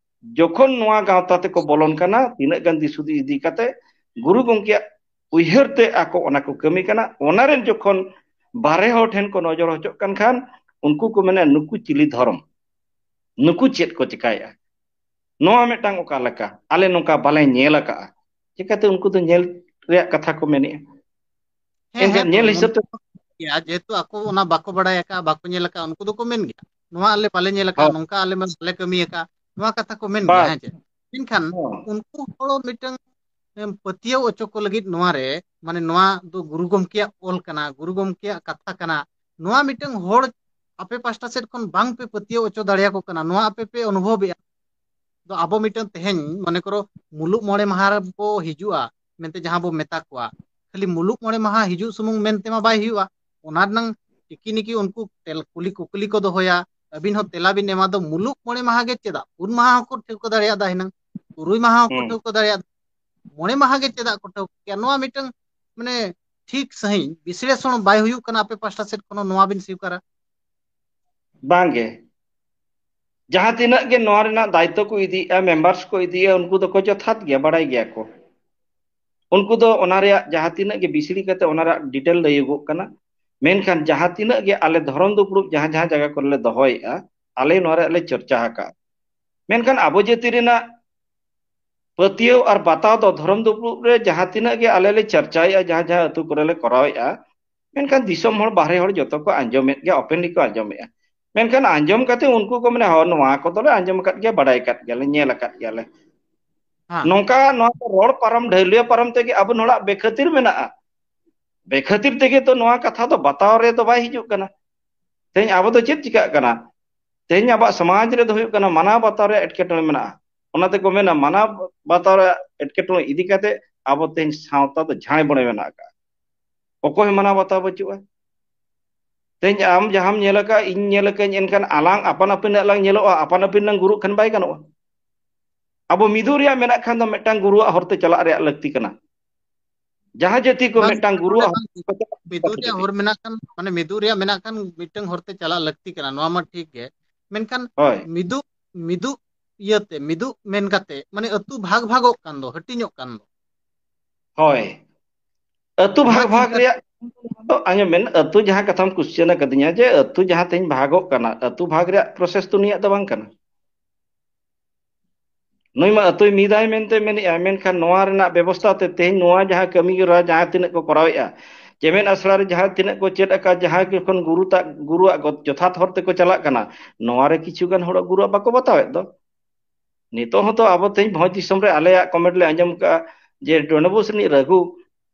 ᱡᱚᱠᱷᱚᱱ ᱱᱚᱣᱟ ᱜᱟᱶᱛᱟ ᱛᱮᱠᱚ ᱵᱚᱞᱚᱱ ᱠᱟᱱᱟ, ᱛᱤᱱᱟᱹᱜ ᱜᱟᱱ ᱫᱤᱥ ᱦᱩᱫᱤᱥ ᱤᱫᱤ ᱠᱟᱛᱮ ᱜᱩᱨᱩ ᱜᱚᱢᱠᱮᱭᱟᱜ ᱩᱭᱦᱟᱹᱨ ᱛᱮ ᱟᱠᱚ ᱚᱱᱟ ᱠᱚ ᱠᱟᱹᱢᱤ ᱠᱟᱱᱟ, ᱚᱱᱟ ᱨᱮᱱ ᱡᱚᱠᱷᱚᱱ ᱵᱟᱨᱦᱮ ᱦᱚᱲ ᱴᱷᱮᱱ ᱠᱚ ᱱᱚᱡᱚᱨ ᱦᱚᱪᱚᱜ ᱠᱟᱱ ᱠᱷᱟᱱ ᱩᱱᱠᱩ ᱠᱚ ᱢᱮᱱᱟ, "ᱱᱩᱠᱩ ᱪᱤᱞᱤ ᱫᱷᱚᱨᱚᱢ? ᱱᱩᱠᱩ ᱪᱮᱫ ᱠᱚ ᱪᱮᱠᱟᱭᱮᱫᱼᱟ? ᱱᱚᱣᱟ ᱢᱤᱫᱴᱟᱝ ᱚᱠᱟ ᱞᱮᱠᱟ? ᱟᱞᱮ ᱱᱚᱝᱠᱟ ᱵᱟᱞᱮ ᱧᱮᱞ ᱟᱠᱟᱫᱼᱟ᱾" ᱪᱤᱠᱟᱹᱛᱮ ᱩᱱᱠᱩ ᱫᱚ ᱧᱮᱞ ᱨᱮᱭᱟᱜ ᱠᱟᱛᱷᱟ ᱠᱚ ᱢᱮᱱᱮᱫᱼᱟ? ᱦᱮᱸ, ᱮᱱᱠᱷᱟᱱ ᱦᱮᱸ, ᱧᱮᱞ ᱛᱚ, ᱦᱤᱥᱟᱹᱵ ᱛᱮ ᱜᱮᱭᱟ, ᱡᱮᱦᱮᱛᱩ ᱟᱠᱚ ᱚᱱᱟ ᱵᱟᱠᱚ ᱵᱟᱲᱟᱭ ᱟᱠᱟᱫᱼᱟ, ᱵᱟᱠᱚ ᱧᱮᱞ ᱟᱠᱟᱫᱼᱟ, ᱩᱱᱠᱩ ᱫᱚᱠᱚ ᱢᱮᱱ ᱜᱮᱭᱟ, "ᱱᱚᱣᱟ ᱟᱞᱮ ᱵᱟᱞᱮ ᱧᱮᱞ ᱟᱠᱟᱫᱼᱟ, ᱦᱳᱭ᱾ ᱱᱚᱝᱠᱟ ᱟᱞᱮ ᱢᱟ ᱵᱟᱞᱮ ᱠᱟᱹᱢᱤ ᱟᱠᱟᱫᱼᱟ", ᱱᱚᱣᱟ ᱠᱟᱛᱷᱟ ᱠᱚ ᱢᱮᱱ ᱜᱮᱭᱟ, ᱵᱟᱥ᱾ ᱦᱮᱸ ᱪᱮ? ᱢᱮᱱᱠᱷᱟᱱ ᱦᱳᱭ᱾ ᱩᱱᱠᱩ ᱦᱚᱲ ᱢᱤᱫᱴᱟᱝ, ᱮᱢ, ᱯᱟᱹᱛᱭᱟᱹᱣ ᱦᱚᱪᱚ ᱠᱚ ᱞᱟᱹᱜᱤᱫ ᱱᱚᱣᱟ ᱨᱮ, ᱢᱟᱱᱮ ᱱᱚᱣᱟ ᱫᱚ ᱜᱩᱨᱩ ᱜᱚᱢᱠᱮᱭᱟᱜ ᱚᱞ ᱠᱟᱱᱟ, ᱜᱩᱨᱩ ᱜᱚᱢᱠᱮᱭᱟᱜ ᱠᱟᱛᱷᱟ ᱠᱟᱱᱟ, ᱱᱚᱣᱟ ᱢᱤᱫᱴᱟᱝ ᱦᱚᱲ ᱟᱯᱮ ᱯᱟᱥᱴᱟ ᱥᱮᱫ ᱠᱷᱚᱱ ᱵᱟᱝ ᱯᱮ ᱯᱟᱹᱛᱭᱟᱹᱣ ᱦᱚᱪᱚ ᱫᱟᱲᱮᱭᱟᱠᱚ ᱠᱟᱱᱟ, ᱱᱚᱣᱟ ᱟᱯᱮ ᱯᱮ ᱚᱱᱩᱵᱷᱚᱵᱮᱜᱼᱟ᱾ ᱫᱚ ᱟᱵᱚ ᱢᱤᱫᱴᱟᱝ ᱛᱮᱦᱮᱧ ᱢᱚᱱᱮ ᱠᱚᱨᱚ ᱢᱩᱞᱩᱜ ᱢᱚᱬᱮ ᱢᱟᱦᱟ ᱨᱮᱵᱚ ᱦᱤᱡᱩᱜᱼᱟ ᱢᱮᱱᱛᱮ ᱡᱟᱦᱟᱸ ᱵᱚ ᱢᱮᱛᱟ ᱠᱚᱣᱟ, ᱠᱷᱟᱹᱞᱤ ᱢᱩᱞᱩᱜ ᱢᱚᱬᱮ ᱢᱟᱦᱟ ᱦᱤᱡᱩᱜ ᱥᱩᱢᱩᱝ ᱢᱮᱱ ᱛᱮᱢᱟ ᱵᱟᱭ ᱦᱩᱭᱩᱜᱼᱟ, ᱚᱱᱟ ᱨᱮᱱᱟᱝ ᱴᱤᱠᱤ ᱱᱤᱠᱤ ᱩᱱᱠᱩ ᱛᱮᱞ-, ᱠᱩᱞᱤ ᱠᱩᱠᱞᱤ ᱠᱚ ᱫᱚᱦᱚᱭᱟ, ᱟᱹᱵᱤᱱ ᱦᱚᱸ ᱛᱮᱞᱟ ᱵᱤᱱ ᱮᱢᱟ᱾ ᱫᱚ ᱢᱩᱞᱩᱜ ᱢᱚᱬᱮ ᱢᱟᱦᱟ ᱜᱮ ᱪᱮᱫᱟᱜ? ᱯᱩᱱ ᱢᱟᱦᱟ ᱦᱚᱸᱠᱚ ᱴᱷᱟᱹᱣᱠᱟᱹ ᱫᱟᱲᱮᱭᱟᱜᱼᱟ ᱦᱤᱱᱟᱹᱝ, ᱛᱩᱨᱩᱭ ᱢᱟᱦᱟ ᱦᱚᱸᱠᱚ ᱦᱩᱸ᱾ ᱴᱷᱟᱹᱣᱠᱟᱹ ᱫᱟᱲᱮᱭᱟᱜᱼᱟ, ᱢᱚᱬᱮ ᱢᱟᱦᱟ ᱜᱮ ᱪᱮᱫᱟᱜ ᱠᱚ ᱴᱷᱟᱹᱣᱠᱟᱹ ᱠᱮᱭᱟ? ᱱᱚᱣᱟ ᱢᱤᱫᱴᱟᱝ, ᱢᱟᱱᱮ, ᱴᱷᱤᱠ ᱥᱟᱺᱦᱤᱡ ᱵᱤᱥᱞᱮᱥᱚᱱ ᱵᱟᱭ ᱦᱩᱭᱩᱜ ᱠᱟᱱᱟ ᱟᱯᱮ ᱯᱟᱥᱴᱟ ᱥᱮᱫ ᱠᱷᱚᱱ ᱦᱚᱸ, ᱱᱚᱣᱟ ᱵᱤᱱ ᱥᱤᱠᱟᱨᱟ? ᱵᱟᱝᱜᱮ᱾ ᱡᱟᱦᱟᱸ ᱛᱤᱱᱟᱹᱜ ᱜᱮ ᱱᱚᱣᱟ ᱨᱮᱱᱟᱜ ᱫᱟᱭᱤᱛᱛᱚ ᱠᱚ ᱤᱫᱤᱭᱮᱫᱼᱟ, ᱢᱮᱢᱵᱟᱨᱥ ᱠᱚ ᱤᱫᱤᱭᱮᱫᱼᱟ, ᱩᱱᱠᱩ ᱫᱚᱠᱚ ᱡᱚᱛᱷᱟᱛ ᱜᱮᱭᱟ, ᱵᱟᱲᱟᱭ ᱜᱮᱭᱟ ᱠᱚ᱾ ᱩᱱᱠᱩ ᱫᱚ ᱚᱱᱟ ᱨᱮᱭᱟᱜ ᱡᱟᱦᱟᱸ ᱛᱤᱱᱟᱹᱜ ᱜᱮ ᱵᱤᱥᱲᱤ ᱠᱟᱛᱮ ᱚᱱᱟ ᱨᱮᱭᱟᱜ ᱰᱤᱴᱮᱞ ᱞᱟᱹᱭᱚᱜᱚᱜ ᱠᱟᱱᱟ, ᱢᱮᱱᱠᱷᱟᱱ ᱡᱟᱦᱟᱸ ᱛᱤᱱᱟᱹᱜ ᱜᱮ ᱟᱞᱮ ᱫᱷᱚᱨᱚᱢ ᱫᱩᱯᱲᱩᱵ ᱡᱟᱦᱟᱸ ᱡᱟᱦᱟᱸ ᱡᱟᱭᱜᱟ ᱠᱚᱨᱮ ᱞᱮ ᱫᱚᱦᱚᱭᱮᱫᱼᱟ, ᱟᱞᱮ ᱱᱚᱣᱟ ᱨᱮᱭᱟᱜ ᱞᱮ ᱪᱚᱨᱪᱟ ᱟᱠᱟᱫᱼᱟ᱾ ᱢᱮᱱᱠᱷᱟᱱ ᱟᱵᱚ ᱡᱟᱹᱛᱤ ᱨᱮᱱᱟᱜ ᱯᱟᱹᱛᱭᱟᱹᱣ ᱟᱨ ᱵᱟᱛᱟᱣ ᱫᱚ ᱫᱷᱚᱨᱚᱢ ᱫᱩᱯᱲᱩᱵ ᱨᱮ ᱡᱟᱦᱟᱸ ᱛᱤᱱᱟᱹᱜ ᱜᱮ ᱟᱞᱮ ᱞᱮ ᱪᱟᱨᱪᱟᱭᱮᱫᱼᱟ, ᱡᱟᱦᱟᱸ ᱡᱟᱦᱟᱸ ᱟᱹᱛᱩ ᱠᱚᱨᱮ ᱞᱮ ᱠᱚᱨᱟᱣᱮᱫᱼᱟ, ᱢᱮᱱᱠᱷᱟᱱ ᱫᱤᱥᱚᱢ ᱦᱚᱲ ᱵᱟᱦᱨᱮ ᱦᱚᱲ ᱡᱚᱛᱚ ᱠᱚ ᱟᱸᱡᱚᱢᱮᱫ ᱜᱮᱭᱟ, ᱚᱯᱮᱱᱞᱤ ᱠᱚ ᱟᱸᱡᱚᱢᱮᱫᱼᱟ᱾ ᱢᱮᱱᱠᱷᱟᱱ ᱟᱸᱡᱚᱢ ᱠᱟᱛᱮ ᱩᱱᱠᱩ ᱠᱚ ᱢᱮᱱᱟ, "ᱦᱚᱸ, ᱱᱚᱣᱟ ᱠᱚᱫᱚᱞᱮ ᱟᱸᱡᱚᱢ ᱟᱠᱟᱫ ᱜᱮᱭᱟ, ᱵᱟᱰᱟᱭ ᱟᱠᱟᱫ ᱜᱮᱭᱟᱞᱮ, ᱧᱮᱞ ᱟᱠᱟᱫ ᱜᱮᱭᱟᱞᱮ᱾" ᱦᱮᱸ᱾ ᱱᱚᱝᱠᱟ ᱱᱚᱣᱟ ᱠᱚ ᱨᱚᱲ ᱯᱟᱨᱚᱢ, ᱰᱷᱟᱹᱞᱩᱭᱟᱹ ᱯᱟᱨᱚᱢ ᱛᱮᱜᱮ ᱟᱵᱚ ᱦᱚᱲᱟᱜ ᱵᱮᱠᱷᱟᱹᱛᱤᱨ ᱢᱮᱱᱟᱜᱼᱟ᱾ ᱵᱮᱠᱷᱟᱹᱛᱤᱨ ᱛᱮᱜᱮ ᱛᱚ ᱱᱚᱣᱟ ᱠᱟᱛᱷᱟ ᱫᱚ ᱵᱟᱛᱟᱣ ᱨᱮ ᱫᱚ ᱵᱟᱭ ᱦᱤᱡᱩᱜ ᱠᱟᱱᱟ᱾ ᱛᱮᱦᱮᱧ ᱟᱵᱚ ᱫᱚ ᱪᱮᱫ ᱪᱤᱠᱟᱹᱜ ᱠᱟᱱᱟ? ᱛᱮᱦᱮᱧ ᱟᱵᱚᱣᱟᱜ ᱥᱚᱢᱟᱡᱽ ᱨᱮᱫᱚ ᱦᱩᱭᱩᱜ ᱠᱟᱱᱟ ᱢᱟᱱᱟᱣ ᱵᱟᱛᱟᱣ ᱨᱮᱭᱟᱜ ᱮᱴᱠᱮᱴᱚᱬᱮ ᱢᱮᱱᱟᱜᱼᱟ᱾ ᱚᱱᱟ ᱛᱮᱠᱚ ᱢᱮᱱᱟ ᱢᱟᱱᱟᱣ ᱵᱟᱛᱟᱣ ᱨᱮᱭᱟᱜ ᱮᱴᱠᱮᱴᱚᱬᱮ ᱤᱫᱤ ᱠᱟᱛᱮ ᱟᱵᱚ ᱛᱮᱦᱮᱧ ᱥᱟᱶᱛᱟ ᱫᱚ ᱡᱷᱟᱲᱮ ᱵᱚᱲᱮ ᱢᱮᱱᱟᱜ ᱟᱠᱟᱫᱼᱟ᱾ ᱚᱠᱚᱭ ᱦᱚᱸ ᱢᱟᱱᱟᱣ ᱵᱟᱛᱟᱣ ᱵᱟᱹᱪᱩᱜᱼᱟ᱾ ᱛᱮᱦᱮᱧ ᱟᱢ ᱡᱟᱦᱟᱸᱢ ᱧᱮᱞ ᱟᱠᱟᱫ, ᱤᱧ ᱧᱮᱞ ᱟᱠᱟᱫ, ᱮᱱᱠᱷᱟᱱ ᱟᱞᱟᱝ ᱟᱯᱟᱱ ᱟᱹᱯᱤᱱᱟᱜ ᱞᱟᱝ ᱧᱮᱞᱚᱜᱼᱟ, ᱟᱯᱟᱱ ᱟᱹᱯᱤᱱ ᱞᱟᱝ ᱜᱩᱨᱩᱜ ᱠᱷᱟᱱ ᱵᱟᱭ ᱜᱟᱱᱚᱜᱼᱟ᱾ ᱟᱵᱚ ᱢᱤᱫᱚᱜ ᱨᱮᱭᱟᱜ ᱢᱮᱱᱟᱜ ᱠᱷᱟᱱ ᱫᱚ ᱢᱤᱫᱴᱟᱝ ᱜᱩᱨᱩᱣᱟᱜ ᱦᱚᱨᱛᱮ ᱪᱟᱞᱟᱜ ᱨᱮᱭᱟᱜ ᱞᱟᱹᱠᱛᱤ ᱠᱟᱱᱟ᱾ ᱡᱟᱦᱟᱸ ᱡᱟᱹᱛᱤ ᱠᱚ ᱵᱟᱝ, ᱢᱤᱫᱴᱟᱝ ᱜᱩᱨᱩᱣᱟᱜ ᱱᱚᱰᱮ ᱦᱚᱨ ᱵᱟᱝ, ᱢᱤᱫᱚᱜ ᱨᱮᱭᱟᱜ ᱦᱚᱨ ᱢᱮᱱᱟᱜ ᱠᱷᱟᱱ, ᱢᱟᱱᱮ ᱢᱤᱫᱚᱜ ᱨᱮᱭᱟᱜ ᱢᱮᱱᱟᱜ ᱠᱷᱟᱱ ᱢᱤᱫᱴᱟᱝ ᱦᱚᱨᱛᱮ ᱪᱟᱞᱟᱜ ᱞᱟᱹᱠᱛᱤ ᱠᱟᱱᱟ, ᱱᱚᱣᱟ ᱢᱟ ᱴᱷᱤᱠ ᱜᱮ᱾ ᱢᱮᱱᱠᱷᱟᱱ ᱦᱳᱭ᱾ ᱢᱤᱫᱚᱜ, ᱢᱤᱫᱚᱜ ᱤᱭᱟᱹᱛᱮ, ᱢᱤᱫᱚᱜ ᱢᱮᱱ ᱠᱟᱛᱮ, ᱢᱟᱱᱮ ᱟᱹᱛᱩ ᱵᱷᱟᱜᱽ ᱵᱷᱟᱜᱚᱜ ᱠᱟᱱ ᱫᱚ, ᱦᱟᱹᱴᱤᱧᱚᱜ ᱠᱟᱱ ᱫᱚ᱾ ᱦᱳᱭ᱾ ᱟᱹᱛᱩ ᱱᱚᱣᱟ ᱵᱷᱟᱜᱽ ᱵᱷᱟᱜᱽ ᱪᱤᱱᱛᱟᱹ ᱨᱮᱭᱟᱜ ᱫᱚ ᱟᱸᱡᱚᱢ ᱵᱮᱱ, ᱟᱹᱛᱩ ᱡᱟᱦᱟᱸ ᱠᱟᱛᱷᱟᱢ ᱠᱩᱥᱪᱟᱱ ᱟᱠᱟᱫᱤᱧᱟ ᱡᱮ ᱟᱹᱛᱩ ᱡᱟᱦᱟᱸ ᱛᱮᱦᱮᱧ ᱵᱷᱟᱜᱚᱜ ᱠᱟᱱᱟ, ᱟᱹᱛᱩ ᱵᱷᱟᱜᱽ ᱨᱮᱭᱟᱜ ᱯᱨᱚᱥᱮᱥ ᱫᱚ ᱱᱩᱭᱟᱜ ᱫᱚ ᱵᱟᱝ ᱠᱟᱱᱟ᱾ ᱱᱩᱭ ᱢᱟ ᱟᱹᱛᱩᱭ ᱢᱤᱫᱟᱭ ᱢᱮᱱᱛᱮ ᱢᱮᱱᱮᱜᱼᱟ, ᱢᱮᱱᱠᱷᱟᱱ ᱱᱚᱣᱟ ᱨᱮᱱᱟᱜ ᱵᱮᱵᱚᱥᱛᱷᱟ ᱛᱮ ᱛᱮᱦᱮᱧ ᱱᱚᱣᱟ ᱡᱟᱦᱟᱸ ᱠᱟᱹᱢᱤ ᱦᱚᱨᱟ ᱡᱟᱦᱟᱸ ᱛᱤᱱᱟᱹᱜ ᱠᱚ ᱠᱚᱨᱟᱣᱮᱫᱼᱟ, ᱪᱮᱢᱮᱫ ᱟᱥᱲᱟ ᱨᱮ ᱡᱟᱦᱟᱸ ᱛᱤᱱᱟᱹᱜ ᱠᱚ ᱪᱮᱫ ᱟᱠᱟᱫ, ᱡᱟᱦᱟᱸ ᱡᱚᱠᱷᱚᱱ ᱜᱩᱨᱩ ᱛᱟᱜ, ᱜᱩᱨᱩᱣᱟᱜ ᱜᱚ-, ᱡᱚᱛᱷᱟᱛ ᱦᱚᱨ ᱛᱮᱠᱚ ᱪᱟᱞᱟᱜ ᱠᱟᱱᱟ, ᱱᱚᱣᱟ ᱨᱮ ᱠᱤᱪᱷᱩ ᱜᱟᱱ ᱦᱚᱲᱟᱜ ᱜᱩᱨᱩᱣᱟᱜ ᱵᱟᱠᱚ ᱵᱟᱛᱟᱣᱮᱫ ᱫᱚ᱾ ᱱᱤᱛᱚᱜ ᱦᱚᱸᱛᱚ ᱟᱵᱚ ᱛᱮᱦᱮᱧ ᱵᱷᱚᱸᱡᱽ ᱫᱤᱥᱚᱢ ᱨᱮ ᱟᱞᱮᱭᱟᱜ ᱠᱚᱢᱮᱱᱴ ᱞᱮ ᱟᱸᱡᱚᱢ ᱠᱟᱜᱼᱟ ᱡᱮ ᱰᱚᱸᱰᱵᱳᱥ ᱨᱤᱱᱤᱡ ᱨᱟᱹᱜᱷᱩ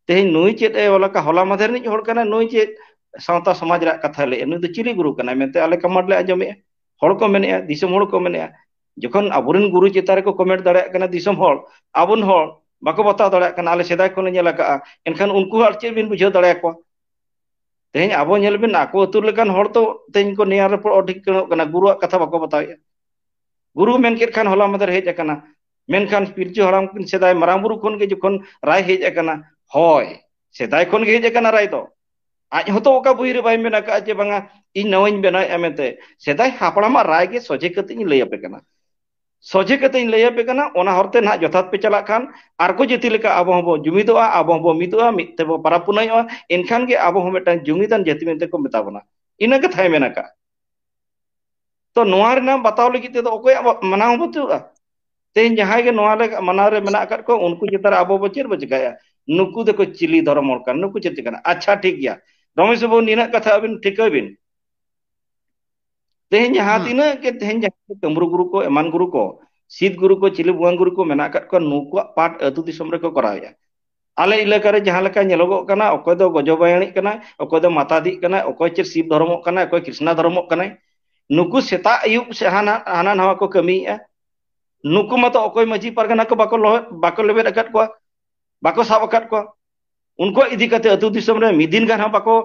ᱛᱮᱦᱮᱧ ᱱᱩᱭ ᱪᱮᱫ ᱮ ᱚᱞ ᱟᱠᱟᱫ, ᱦᱚᱞᱟ ᱢᱟᱫᱷᱮᱨ ᱨᱤᱱᱤᱡ ᱦᱚᱲ ᱠᱟᱱᱟᱭ, ᱱᱩᱭ ᱪᱮᱫ ᱥᱟᱶᱛᱟ ᱥᱚᱢᱟᱡᱽ ᱨᱮᱭᱟᱜ ᱠᱟᱛᱷᱟᱭ ᱞᱟᱹᱭᱮᱫᱼᱟ, ᱱᱩᱭ ᱫᱚ ᱪᱤᱞᱤ ᱜᱩᱨᱩ ᱠᱟᱱᱟᱭ ᱢᱮᱱᱛᱮ ᱟᱞᱮ ᱠᱚᱢᱮᱱᱴ ᱞᱮ ᱟᱸᱡᱚᱢᱮᱫᱼᱟ, ᱦᱚᱲ ᱠᱚ ᱢᱮᱱᱮᱫᱼᱟ, ᱫᱤᱥᱚᱢ ᱦᱚᱲ ᱠᱚ ᱢᱮᱱᱮᱫᱼᱟ᱾ ᱡᱚᱠᱷᱚᱱ ᱟᱵᱚᱨᱮᱱ ᱜᱩᱨᱩ ᱪᱮᱛᱟᱱ ᱨᱮᱠᱚ ᱠᱚᱢᱮᱱᱴ ᱫᱟᱲᱮᱭᱟᱜ ᱠᱟᱱᱟ ᱫᱤᱥᱚᱢ ᱦᱚᱲ, ᱟᱵᱚᱨᱮᱱ ᱦᱚᱲ ᱵᱟᱠᱚ ᱵᱟᱛᱟᱣ ᱫᱟᱲᱮᱭᱟᱜ ᱠᱟᱱᱟ, ᱟᱞᱮ ᱥᱮᱫᱟᱭ ᱠᱷᱚᱱ ᱞᱮ ᱧᱮᱞ ᱟᱠᱟᱫᱼᱟ, ᱮᱱᱠᱷᱟᱱ ᱩᱱᱠᱩ ᱟᱨ ᱪᱮᱫ ᱵᱤᱱ ᱵᱩᱡᱷᱟᱹᱣ ᱫᱟᱲᱮᱭᱟᱠᱚᱣᱟ? ᱛᱮᱦᱮᱧ ᱟᱵᱚ ᱧᱮᱞ ᱵᱤᱱ, ᱟᱠᱚ ᱟᱹᱛᱩ ᱞᱮᱠᱟᱱ ᱦᱚᱲ ᱛᱚ ᱛᱮᱦᱮᱧ ᱠᱚ ᱱᱮᱭᱟᱣ ᱨᱚᱯᱚᱲ ᱚᱰᱤᱠ ᱜᱟᱱᱚᱜ ᱠᱟᱱᱟ, ᱜᱩᱨᱩᱣᱟᱜ ᱠᱟᱛᱷᱟ ᱵᱟᱠᱚ ᱵᱟᱛᱟᱣᱮᱫᱼᱟ᱾ ᱜᱩᱨᱩ ᱢᱮᱱ ᱠᱮᱫ ᱠᱷᱟᱱ ᱦᱚᱞᱟ ᱢᱟᱫᱷᱮᱨ ᱦᱮᱡ ᱟᱠᱟᱱᱟ, ᱢᱮᱱᱠᱷᱟᱱ ᱯᱤᱞᱪᱩ ᱦᱟᱲᱟᱢ ᱠᱤᱱ ᱥᱮᱫᱟᱭ ᱢᱟᱨᱟᱝ ᱵᱩᱨᱩ ᱠᱷᱚᱱ ᱜᱮ ᱡᱚᱠᱷᱚᱱ ᱨᱟᱭ ᱦᱮᱡ ᱟᱠᱟᱱᱟ, ᱦᱳᱭ, ᱥᱮᱫᱟᱭ ᱠᱷᱚᱱ ᱜᱮ ᱦᱮᱡ ᱟᱠᱟᱱᱟ ᱨᱟᱭ ᱫᱚ᱾ ᱟᱡ ᱦᱚᱸᱛᱚ ᱚᱠᱟ ᱵᱳᱭ ᱨᱮ ᱵᱟᱭ ᱢᱮᱱ ᱟᱠᱟᱫᱼᱟ ᱡᱮ ᱵᱟᱝᱟ ᱤᱧ ᱱᱚᱣᱟᱧ ᱵᱮᱱᱟᱣᱮᱫᱼᱟ ᱢᱮᱱᱛᱮ᱾ ᱥᱮᱫᱟᱭ ᱦᱟᱯᱲᱟᱢᱟᱜ ᱨᱟᱭ ᱜᱮ ᱥᱚᱡᱷᱮ ᱠᱟᱛᱮ ᱤᱧ ᱞᱟᱹᱭ ᱟᱯᱮ ᱠᱟᱱᱟ, ᱥᱚᱡᱷᱮ ᱠᱟᱛᱮ ᱤᱧ ᱞᱟᱹᱭ ᱟᱯᱮ ᱠᱟᱱᱟ᱾ ᱚᱱᱟ ᱦᱚᱨᱛᱮ ᱱᱟᱦᱟᱜ ᱡᱚᱛᱷᱟᱛ ᱯᱮ ᱪᱟᱞᱟᱜ ᱠᱷᱟᱱ, ᱟᱨ ᱠᱚ ᱡᱟᱹᱛᱤ ᱞᱮᱠᱟ ᱟᱵᱚ ᱦᱚᱸᱵᱚ ᱡᱩᱢᱤᱫᱚᱜᱼᱟ, ᱟᱵᱚ ᱦᱚᱸᱵᱚ ᱢᱤᱫᱚᱜᱼᱟ, ᱢᱤᱫ ᱛᱮᱵᱚ ᱯᱟᱨᱟᱵᱽ ᱯᱩᱱᱟᱹᱭᱚᱜᱼᱟ, ᱮᱱᱠᱷᱟᱱ ᱜᱮ ᱟᱵᱚ ᱦᱚᱸ ᱢᱤᱫᱴᱟᱝ ᱡᱩᱢᱤᱫᱟᱱ ᱡᱟᱹᱛᱤ ᱢᱮᱱᱛᱮ ᱠᱚ ᱢᱮᱛᱟ ᱵᱚᱱᱟ᱾ ᱤᱱᱟᱹ ᱠᱟᱛᱷᱟᱭ ᱢᱮᱱ ᱟᱠᱟᱫᱼᱟ᱾ ᱛᱚ ᱱᱚᱣᱟ ᱨᱮᱱᱟᱜ ᱵᱟᱛᱟᱣ ᱞᱟᱹᱜᱤᱫ ᱛᱮᱫᱚ ᱚᱠᱚᱭᱟᱜ ᱵᱟ-, ᱢᱟᱱᱟᱣ ᱦᱚᱸ ᱵᱟᱹᱪᱩᱜᱼᱟ᱾ ᱛᱮᱦᱮᱧ ᱡᱟᱦᱟᱸᱭ ᱜᱮ ᱱᱚᱣᱟ ᱞᱮ ᱢᱟᱱᱟᱣ ᱨᱮ ᱢᱮᱱᱟᱜ ᱟᱠᱟᱫ ᱠᱚᱣᱟ, ᱩᱱᱠᱩ ᱪᱮᱛᱟᱱ ᱨᱮ ᱟᱵᱚ ᱵᱚ ᱪᱮᱫ ᱵᱚ ᱪᱮᱠᱟᱭᱟ? ᱱᱩᱠᱩ ᱫᱚᱠᱚ ᱪᱤᱞᱤ ᱫᱷᱚᱨᱚᱢ ᱦᱚᱲ ᱠᱟᱱᱟ, ᱱᱩᱠᱩ ᱪᱮᱫ ᱪᱤᱠᱟᱹᱱᱟ? ᱟᱪᱪᱷᱟ, ᱴᱷᱤᱠ ᱜᱮᱭᱟ, ᱨᱚᱢᱮᱥ ᱵᱟᱹᱵᱩ, ᱱᱤᱱᱟᱹᱜ ᱠᱟᱛᱷᱟ ᱟᱹᱵᱤᱱ ᱴᱷᱤᱠᱟᱹᱭ ᱵᱤᱱ᱾ ᱛᱮᱦᱮᱧ ᱡᱟᱦᱟᱸ ᱦᱩᱸ᱾ ᱛᱤᱱᱟᱹᱜ ᱜᱮ ᱛᱮᱦᱮᱧ ᱡᱟᱦᱟᱸ ᱠᱟᱹᱢᱨᱩ ᱜᱩᱨᱩ ᱠᱚ, ᱮᱢᱟᱱ ᱜᱩᱨᱩ ᱠᱚ, ᱥᱤᱫ ᱜᱩᱨᱩ ᱠᱚ, ᱪᱤᱞᱤ ᱵᱚᱸᱜᱟ ᱜᱩᱨᱩ ᱠᱚ ᱢᱮᱱᱟᱜ ᱟᱠᱟᱫ ᱠᱚᱣᱟ, ᱱᱩᱠᱩᱣᱟᱜ ᱯᱟᱴ ᱟᱹᱛᱩ ᱫᱤᱥᱚᱢ ᱨᱮᱠᱚ ᱠᱚᱨᱟᱣᱮᱫᱼᱟ᱾ ᱟᱞᱮ ᱮᱞᱟᱠᱟ ᱨᱮ ᱡᱟᱦᱟᱸ ᱞᱮᱠᱟ ᱧᱮᱞᱚᱜᱚᱜ ᱠᱟᱱᱟ, ᱚᱠᱚᱭ ᱫᱚ ᱜᱚᱡᱚ ᱵᱟᱭᱟᱹᱲᱤᱜ ᱠᱟᱱᱟᱭ, ᱚᱠᱚᱭ ᱫᱚ ᱢᱟᱛᱟᱫᱤᱜ ᱠᱟᱱᱟᱭ, ᱚᱠᱚᱭ ᱪᱮᱫ ᱥᱤᱵ ᱫᱷᱚᱨᱚᱢᱚᱜ ᱠᱟᱱᱟᱭ, ᱚᱠᱚᱭ ᱠᱨᱤᱥᱱᱟ ᱫᱷᱚᱨᱚᱢᱚᱜ ᱠᱟᱱᱟᱭ, ᱱᱩᱠᱩ ᱥᱮᱛᱟᱜ ᱟᱹᱭᱩᱵ ᱥᱮ ᱦᱟᱱᱟ, ᱦᱟᱱᱟ ᱱᱟᱣᱟ ᱠᱚ ᱠᱟᱹᱢᱤᱭᱮᱫᱼᱟ᱾ ᱱᱩᱠᱩ ᱢᱟᱛᱚ ᱚᱠᱚᱭ ᱢᱟᱹᱡᱷᱤ ᱯᱟᱨᱜᱟᱱᱟ ᱠᱚ ᱵᱟᱠᱚ ᱞᱚᱦᱚᱫ, ᱵᱟᱠᱚ ᱞᱮᱵᱮᱫ ᱟᱠᱟᱫ ᱠᱚᱣᱟ, ᱵᱟᱠᱚ ᱥᱟᱵ ᱟᱠᱟᱫ ᱠᱚᱣᱟ᱾ ᱩᱱᱠᱩ ᱤᱫᱤ ᱠᱟᱛᱮ ᱟᱹᱛᱩ ᱫᱤᱥᱚᱢ ᱨᱮ ᱢᱤᱫ ᱫᱤᱱ ᱜᱟᱱ ᱦᱚᱸ ᱵᱟᱠᱚ,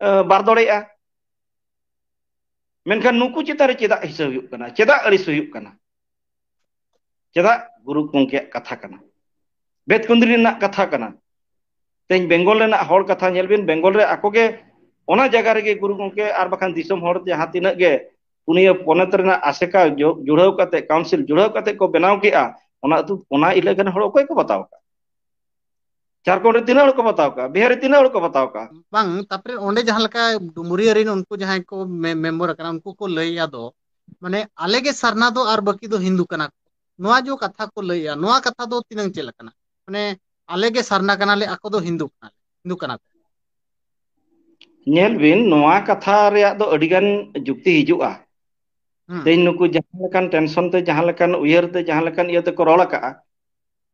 ᱮ, ᱵᱟᱨ ᱫᱟᱲᱮᱭᱟᱜᱼᱟ᱾ ᱢᱮᱱᱠᱷᱟᱱ ᱱᱩᱠᱩ ᱪᱮᱛᱟᱱ ᱨᱮ ᱪᱮᱫᱟᱜ ᱦᱤᱸᱥᱟᱹ ᱦᱩᱭᱩᱜ ᱠᱟᱱᱟ? ᱪᱮᱫᱟᱜ ᱟᱹᱲᱤᱥ ᱦᱩᱭᱩᱜ ᱠᱟᱱᱟ? ᱪᱮᱫᱟᱜ ᱜᱩᱨᱩ ᱜᱚᱢᱠᱮᱭᱟᱜ ᱠᱟᱛᱷᱟ ᱠᱟᱱᱟ, ᱵᱮᱫ ᱠᱩᱸᱫᱽᱨᱤ ᱨᱮᱱᱟᱜ ᱠᱟᱛᱷᱟ ᱠᱟᱱᱟ᱾ ᱛᱮᱦᱮᱧ ᱵᱮᱝᱜᱚᱞ ᱨᱮᱱᱟᱜ ᱦᱚᱲ ᱠᱟᱛᱷᱟ ᱧᱮᱞ ᱵᱤᱱ, ᱵᱮᱝᱜᱚᱞ ᱨᱮ ᱟᱠᱚ ᱜᱮ ᱚᱱᱟ ᱡᱟᱭᱜᱟ ᱨᱮᱜᱮ ᱜᱩᱨᱩ ᱜᱚᱢᱠᱮ ᱟᱨ ᱵᱟᱠᱷᱟᱱ ᱫᱤᱥᱚᱢ ᱦᱚᱲ ᱡᱟᱦᱟᱸ ᱛᱤᱱᱟᱹᱜ ᱜᱮ ᱯᱩᱱᱭᱟᱹ ᱯᱚᱱᱚᱛ ᱨᱮᱱᱟᱜ ᱟᱥᱮᱠᱟ ᱡᱩ- ᱡᱩᱲᱟᱹᱣ ᱠᱟᱛᱮ, ᱠᱟᱣᱩᱱᱥᱤᱞ ᱡᱩᱲᱟᱹᱣ ᱠᱟᱛᱮ ᱠᱚ ᱵᱮᱱᱟᱣ ᱠᱮᱜᱼᱟ, ᱚᱱᱟ ᱟᱹᱛᱩ, ᱚᱱᱟ ᱮᱞᱟᱠᱟ ᱨᱮᱱ ᱦᱚᱲ ᱚᱠᱚᱭ ᱠᱚ ᱵᱟᱛᱟᱣ ᱠᱟᱜᱼᱟ? ᱡᱷᱟᱲᱠᱷᱚᱸᱰ ᱨᱮ ᱛᱤᱱᱟᱹᱜ ᱦᱚᱲ ᱠᱚ ᱵᱟᱛᱟᱣ ᱠᱟᱜᱼᱟ? ᱵᱤᱦᱟᱨ ᱨᱮ ᱛᱤᱱᱟᱹᱜ ᱦᱚᱲ ᱠᱚ ᱵᱟᱛᱟᱣ ᱠᱟᱜᱼᱟ? ᱵᱟᱝ, ᱛᱟᱯᱚᱨᱮ ᱚᱸᱰᱮ ᱡᱟᱦᱟᱸ ᱞᱮᱠᱟ ᱰᱩᱢᱩᱨᱤᱭᱟᱹ ᱨᱮᱱ ᱩᱱᱠᱩ ᱡᱟᱦᱟᱸᱭ ᱠᱚ ᱢᱮ- ᱢᱮᱢᱵᱚᱨ ᱟᱠᱟᱱᱟ, ᱩᱱᱠᱩ ᱠᱚ ᱞᱟᱹᱭᱮᱫᱼᱟ ᱫᱚ, ᱢᱟᱱᱮ, ᱟᱞᱮ ᱜᱮ ᱥᱟᱨᱱᱟ ᱫᱚ ᱟᱨ ᱵᱟᱹᱠᱤ ᱫᱚ ᱦᱤᱱᱫᱩ ᱠᱟᱱᱟ ᱠᱚ, ᱱᱚᱣᱟ ᱡᱚ ᱠᱟᱛᱷᱟ ᱠᱚ ᱞᱟᱹᱭᱮᱫᱼᱟ, ᱱᱚᱣᱟ ᱠᱟᱛᱷᱟ ᱫᱚ ᱛᱤᱱᱟᱹᱝ ᱪᱮᱫ ᱞᱮᱠᱟᱱᱟ? ᱢᱟᱱᱮ, ᱟᱞᱮ ᱜᱮ ᱥᱟᱨᱱᱟ ᱠᱟᱱᱟᱞᱮ, ᱟᱠᱚ ᱫᱚ ᱦᱤᱱᱫᱩ ᱠᱟᱱᱟᱞᱮ, ᱦᱤᱱᱫᱩ ᱠᱟᱱᱟ ᱠᱚ᱾ ᱧᱮᱞ ᱵᱤᱱ, ᱱᱚᱣᱟ ᱠᱟᱛᱷᱟ ᱨᱮᱭᱟᱜ ᱫᱚ ᱟᱹᱰᱤ ᱜᱟᱱ ᱡᱩᱠᱛᱤ ᱦᱤᱡᱩᱜᱼᱟ᱾ ᱦᱩᱸ᱾ ᱛᱮᱦᱮᱧ ᱱᱩᱠᱩ ᱡᱟᱦᱟᱸ ᱞᱮᱠᱟᱱ ᱴᱮᱱᱥᱚᱱ ᱛᱮ, ᱡᱟᱦᱟᱸ ᱞᱮᱠᱟᱱ ᱩᱭᱦᱟᱹᱨ ᱛᱮ, ᱡᱟᱦᱟᱸ ᱞᱮᱠᱟᱱ ᱤᱭᱟᱹ ᱛᱮᱠᱚ ᱨᱚᱲ ᱟᱠᱟᱜᱼᱟ,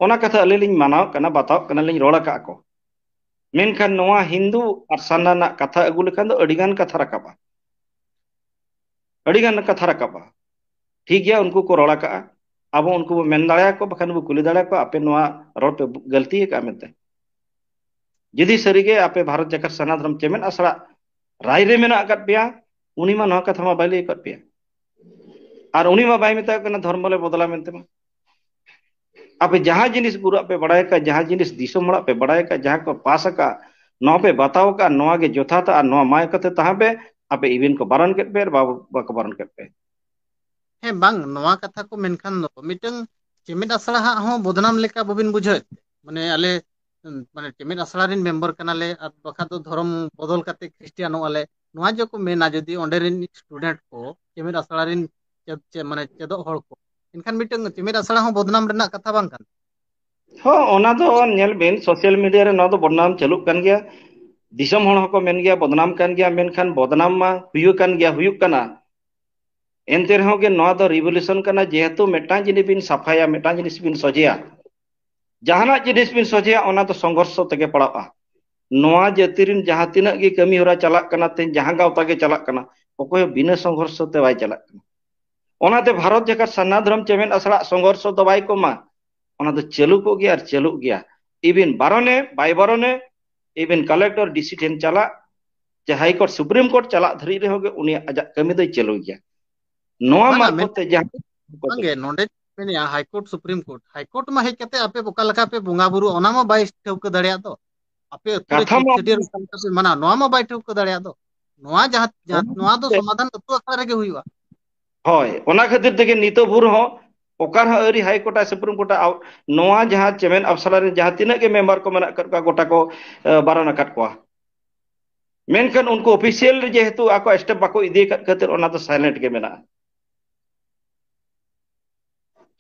ᱚᱱᱟ ᱠᱟᱛᱷᱟ ᱟᱹᱞᱤᱧ ᱞᱤᱧ ᱢᱟᱱᱟᱣ ᱠᱟᱱᱟ, ᱵᱟᱛᱟᱣ ᱠᱟᱱᱟᱞᱤᱧ, ᱨᱚᱲ ᱟᱠᱟᱜᱼᱟ ᱠᱚ᱾ ᱢᱮᱱᱠᱷᱟᱱ ᱱᱚᱣᱟ ᱦᱤᱱᱫᱩ ᱟᱨ ᱥᱟᱨᱱᱟ ᱨᱮᱱᱟᱜ ᱠᱟᱛᱷᱟ ᱟᱹᱜᱩ ᱞᱮᱠᱷᱟᱱ ᱫᱚ ᱟᱹᱰᱤ ᱜᱟᱱ ᱠᱟᱛᱷᱟ ᱨᱟᱠᱟᱵᱼᱟ, ᱟᱹᱰᱤ ᱜᱟᱱ ᱠᱟᱛᱷᱟ ᱨᱟᱠᱟᱵᱼᱟ᱾ ᱴᱷᱤᱠ ᱜᱮᱭᱟ, ᱩᱱᱠᱩ ᱠᱚ ᱨᱚᱲ ᱟᱠᱟᱜᱼᱟ, ᱟᱵᱚ ᱩᱱᱠᱩ ᱵᱚ ᱢᱮᱱ ᱫᱟᱲᱮᱭᱟᱠᱚ, ᱵᱟᱠᱷᱟᱱ ᱵᱚ ᱠᱩᱞᱤ ᱫᱟᱲᱮᱭᱟᱠᱚ, ᱟᱯᱮ ᱱᱚᱣᱟ ᱨᱚᱲ ᱯᱮ ᱜᱟᱹᱞᱛᱤ ᱟᱠᱟᱜᱼᱟ ᱢᱮᱱᱛᱮ᱾ ᱡᱩᱫᱤ ᱥᱟᱹᱨᱤᱜᱮ ᱟᱯᱮ ᱵᱷᱟᱨᱚᱛ ᱡᱟᱠᱟᱛ ᱥᱟᱨᱱᱟ ᱫᱷᱚᱨᱚᱢ ᱪᱮᱢᱮᱫ ᱟᱥᱲᱟ ᱨᱟᱭ ᱨᱮ ᱢᱮᱱᱟᱜ ᱟᱠᱟᱫ ᱯᱮᱭᱟ, ᱩᱱᱤ ᱢᱟ ᱱᱚᱣᱟ ᱠᱟᱛᱷᱟ ᱢᱟ ᱵᱟᱭ ᱞᱟᱹᱭ ᱟᱠᱟᱫ ᱯᱮᱭᱟ᱾ ᱟᱨ ᱩᱱᱤ ᱢᱟ ᱵᱟᱭ ᱢᱮᱛᱟᱜ ᱠᱟᱱᱟ ᱫᱷᱚᱨᱢᱚ ᱞᱮ ᱵᱚᱫᱞᱟ ᱢᱮᱱᱛᱮ ᱢᱟ᱾ ᱟᱯᱮ ᱡᱟᱦᱟᱸ ᱡᱤᱱᱤᱥ ᱜᱩᱨᱩᱣᱟᱜ ᱯᱮ ᱵᱟᱲᱟᱭ ᱟᱠᱟᱫ, ᱡᱟᱦᱟᱸ ᱡᱤᱱᱤᱥ ᱫᱤᱥᱚᱢ ᱦᱚᱲᱟᱜ ᱯᱮ ᱵᱟᱲᱟᱭ ᱟᱠᱟᱫ, ᱡᱟᱦᱟᱸ ᱠᱚ ᱯᱟᱥ ᱟᱠᱟᱫ, ᱱᱚᱣᱟ ᱯᱮ ᱵᱟᱛᱟᱣ ᱟᱠᱟᱫ, ᱱᱚᱣᱟ ᱜᱮ ᱡᱚᱛᱷᱟᱛᱟ ᱟᱨ ᱱᱚᱣᱟ ᱢᱟᱭ ᱠᱟᱛᱮ ᱛᱟᱦᱮᱸ ᱯᱮ, ᱟᱯᱮ ᱤᱵᱷᱮᱱ ᱠᱚ ᱵᱟᱨᱚᱱ ᱠᱮᱫ ᱯᱮ ᱟᱨ ᱵᱟᱵᱚ-, ᱵᱟᱠᱚ ᱵᱟᱨᱚᱱ ᱠᱮᱫ ᱯᱮ᱾ ᱦᱮᱸ, ᱵᱟᱝ, ᱱᱚᱣᱟ ᱠᱟᱛᱷᱟ ᱠᱚ ᱢᱮᱱᱠᱷᱟᱱ ᱫᱚ ᱢᱤᱫᱴᱟᱝ ᱪᱮᱢᱮᱫ ᱟᱥᱲᱟ ᱦᱟᱸᱜ ᱦᱚᱸ ᱵᱚᱫᱱᱟᱢ ᱞᱮᱠᱟ ᱵᱟᱹᱵᱤᱱ ᱵᱩᱡᱷᱟᱹᱣᱮᱫ ᱛᱮ? ᱢᱟᱱᱮ ᱟᱞᱮ, ᱩᱸ, ᱢᱟᱱᱮ ᱪᱮᱢᱮᱫ ᱟᱥᱲᱟ ᱨᱮᱱ ᱢᱮᱢᱵᱟᱨ ᱠᱟᱱᱟᱞᱮ ᱟᱨ ᱵᱟᱠᱷᱟᱡ ᱫᱚ ᱫᱷᱚᱨᱚᱢ ᱵᱚᱫᱚᱞ ᱠᱟᱛᱮ ᱠᱷᱨᱤᱥᱴᱤᱭᱟᱱᱚᱜ ᱟᱞᱮ, ᱱᱚᱣᱟ ᱡᱮ ᱠᱚ ᱢᱮᱱᱟ, ᱡᱩᱫᱤ ᱚᱸᱰᱮ ᱨᱮᱱ ᱥᱴᱩᱰᱮᱱᱴ ᱠᱚ ᱪᱮᱢᱮᱫ ᱟᱥᱲᱟ ᱨᱮᱱ ᱪᱮᱫ, ᱪᱮᱫ, ᱢᱟᱱᱮ ᱪᱮᱫᱚᱜ ᱦᱚᱲ ᱠᱚ, ᱮᱱᱠᱷᱟᱱ ᱢᱤᱫᱴᱟᱝ ᱪᱮᱢᱮᱫ ᱟᱥᱲᱟ ᱦᱚᱸ ᱵᱚᱫᱱᱟᱢ ᱨᱮᱱᱟᱜ ᱠᱟᱛᱷᱟ ᱵᱟᱝ ᱠᱟᱱᱟ? ᱦᱚᱸ, ᱚᱱᱟ ᱫᱚ ᱧᱮᱞ ᱵᱤᱱ, ᱥᱳᱥᱟᱞ ᱢᱤᱰᱤᱭᱟ ᱨᱮ ᱱᱚᱣᱟ ᱫᱚ ᱵᱚᱫᱱᱟᱢ ᱪᱟᱹᱞᱩᱜ ᱠᱟᱱ ᱜᱮᱭᱟ, ᱫᱤᱥᱚᱢ ᱦᱚᱲ ᱦᱚᱸᱠᱚ ᱢᱮᱱ ᱜᱮᱭᱟ, ᱵᱚᱫᱱᱟᱢ ᱠᱟᱱ ᱜᱮᱭᱟ, ᱢᱮᱱᱠᱷᱟᱱ ᱵᱚᱫᱱᱟᱢ ᱢᱟ ᱦᱩᱭᱩᱜ ᱠᱟᱱ ᱜᱮᱭᱟ, ᱦᱩᱭᱩᱜ ᱠᱟᱱᱟ᱾ ᱮᱱᱛᱮ ᱨᱮᱦᱚᱸ ᱜᱮ ᱱᱚᱣᱟ ᱫᱚ ᱨᱤᱵᱷᱚᱞᱩᱥᱚᱱ ᱠᱟᱱᱟ, ᱡᱮᱦᱮᱛᱩ ᱢᱤᱫᱴᱟᱝ ᱡᱤᱱᱤᱥ ᱵᱤᱱ ᱥᱟᱯᱷᱟᱭᱟ, ᱢᱤᱫᱴᱟᱝ ᱡᱤᱱᱤᱥ ᱵᱤᱱ ᱥᱚᱡᱷᱮᱭᱟ, ᱡᱟᱦᱟᱱᱟᱜ ᱡᱤᱱᱤᱥ ᱵᱤᱱ ᱥᱚᱡᱷᱮᱭᱟ, ᱚᱱᱟ ᱫᱚ ᱥᱚᱝᱜᱷᱚᱨᱥᱚ ᱛᱮᱜᱮ ᱯᱟᱲᱟᱜᱼᱟ᱾ ᱱᱚᱣᱟ ᱡᱟᱹᱛᱤ ᱨᱮᱱ ᱡᱟᱦᱟᱸ ᱛᱤᱱᱟᱹᱜ ᱜᱮ ᱠᱟᱹᱢᱤ ᱦᱚᱨᱟ ᱪᱟᱞᱟᱜ ᱠᱟᱱᱟ, ᱛᱮᱦᱮᱧ ᱡᱟᱦᱟᱸ ᱜᱟᱶᱛᱟ ᱜᱮ ᱪᱟᱞᱟᱜ ᱠᱟᱱᱟ, ᱚᱠᱚᱭ ᱦᱚᱸ ᱵᱤᱱᱟᱹ ᱥᱚᱝᱜᱷᱚᱨᱥᱚ ᱛᱮ ᱵᱟᱭ ᱪᱟᱞᱟᱜ ᱠᱟᱱᱟ᱾ ᱚᱱᱟᱛᱮ ᱵᱷᱟᱨᱚᱛ ᱡᱟᱠᱟᱛ ᱥᱟᱨᱱᱟ ᱫᱷᱚᱨᱚᱢ ᱪᱮᱢᱮᱫ ᱟᱥᱲᱟ ᱥᱚᱝᱜᱷᱚᱨᱥᱚ ᱫᱚ ᱵᱟᱭ ᱠᱚᱢᱟ, ᱚᱱᱟ ᱫᱚ ᱪᱟᱹᱞᱩ ᱠᱚᱜ ᱜᱮᱭᱟ ᱟᱨ ᱪᱟᱹᱞᱩᱜ ᱜᱮᱭᱟ᱾ ᱤᱵᱤᱱ ᱵᱟᱨᱚᱱᱮ ᱵᱟᱭ ᱵᱟᱨᱚᱱᱮ, ᱤᱵᱤᱱ ᱠᱟᱞᱮᱠᱴᱚᱨ, ᱰᱤᱥᱤ ᱴᱷᱮᱱ ᱪᱟᱞᱟᱜ, ᱪᱮ ᱦᱟᱭ ᱠᱳᱨᱴ, ᱥᱩᱯᱨᱤᱢ ᱠᱳᱨᱴ ᱪᱟᱞᱟᱜ ᱫᱷᱟᱹᱨᱤᱡ ᱨᱮᱦᱚᱸ ᱜᱮ ᱩᱱᱤᱭᱟᱜ ᱟᱡᱟᱜ ᱠᱟᱹᱢᱤ ᱫᱚᱭ ᱪᱟᱹᱞᱩᱭ ᱜᱮᱭᱟ᱾ ᱱᱚᱣᱟ ᱵᱟᱝᱟ, ᱢᱟᱨᱯᱷᱚᱛ ᱢᱮᱱ-, ᱛᱮ ᱡᱟᱦᱟᱸ ᱵᱟᱝᱜᱮ, ᱱᱚᱰᱮ ᱢᱮᱱᱮᱜᱼᱟ, high court, supreme court, high court ᱢᱟ ᱦᱮᱡ ᱠᱟᱛᱮ ᱟᱯᱮ ᱚᱠᱟ ᱞᱮᱠᱟ ᱯᱮ ᱵᱚᱸᱜᱟ ᱵᱩᱨᱩ, ᱚᱱᱟ ᱢᱟ ᱵᱟᱭ ᱴᱷᱟᱹᱣᱠᱟᱹ ᱫᱟᱲᱮᱭᱟᱜ ᱫᱚ᱾ ᱟᱯᱮ ᱟᱹᱛᱩ ᱨᱮ ᱠᱟᱛᱷᱟ ᱢᱟ ᱪᱷᱟᱹᱴᱭᱟᱹᱨ ᱚᱠᱟ ᱞᱮᱠᱟ ᱯᱮ ᱢᱟᱱᱟᱣᱟ, ᱱᱚᱣᱟ ᱢᱟ ᱵᱟᱭ ᱴᱷᱟᱹᱣᱠᱟᱹ ᱫᱟᱲᱮᱭᱟᱜ ᱫᱚ᱾ ᱱᱚᱣᱟ ᱡᱟᱦᱟᱸ ᱡᱟᱦᱟᱸ ᱱᱚᱣᱟ ᱫᱚ ᱥᱚᱢᱟᱫᱷᱟᱱ ᱟᱹᱛᱩ ᱟᱠᱷᱲᱟ ᱨᱮᱜᱮ ᱦᱩᱭᱩᱜᱼᱟ᱾ ᱦᱳᱭ, ᱚᱱᱟ ᱠᱷᱟᱹᱛᱤᱨ ᱛᱮᱜᱮ ᱱᱤᱛᱚᱜ ᱵᱷᱳᱨ ᱦᱚᱸ ᱚᱠᱟ ᱨᱮᱦᱚᱸ ᱟᱹᱣᱨᱤ ᱦᱟᱭ ᱠᱳᱨᱴ ᱟᱨ ᱥᱩᱯᱨᱤᱢ ᱠᱳᱨᱴ ᱱᱚᱣᱟ ᱡᱟᱦᱟᱸ ᱪᱮᱢᱮᱫ ᱟᱯᱥᱟᱨᱟ ᱨᱮ ᱡᱟᱦᱟᱸ ᱛᱤᱱᱟᱹᱜ ᱜᱮ ᱢᱮᱢᱵᱟᱨ ᱠᱚ ᱢᱮᱱᱟᱜ ᱟᱠᱟᱫ ᱠᱚᱣᱟ, ᱜᱚᱴᱟ ᱠᱚ ᱮ, ᱵᱟᱨᱚᱱ ᱟᱠᱟᱫ ᱠᱚᱣᱟ᱾ ᱢᱮᱱᱠᱷᱟᱱ ᱩᱱᱠᱩ ᱚᱯᱷᱤᱥᱤᱭᱟᱞ ᱨᱮ ᱡᱮᱦᱮᱛᱩ ᱟᱠᱚ ᱥᱴᱮᱯ ᱵᱟᱠᱚ ᱤᱫᱤ ᱟᱠᱟᱫ ᱠᱷᱟᱹᱛᱤᱨ ᱚᱱᱟ ᱫᱚ ᱥᱟᱭᱞᱮᱱᱴ ᱜᱮ ᱢᱮᱱᱟᱜᱼᱟ᱾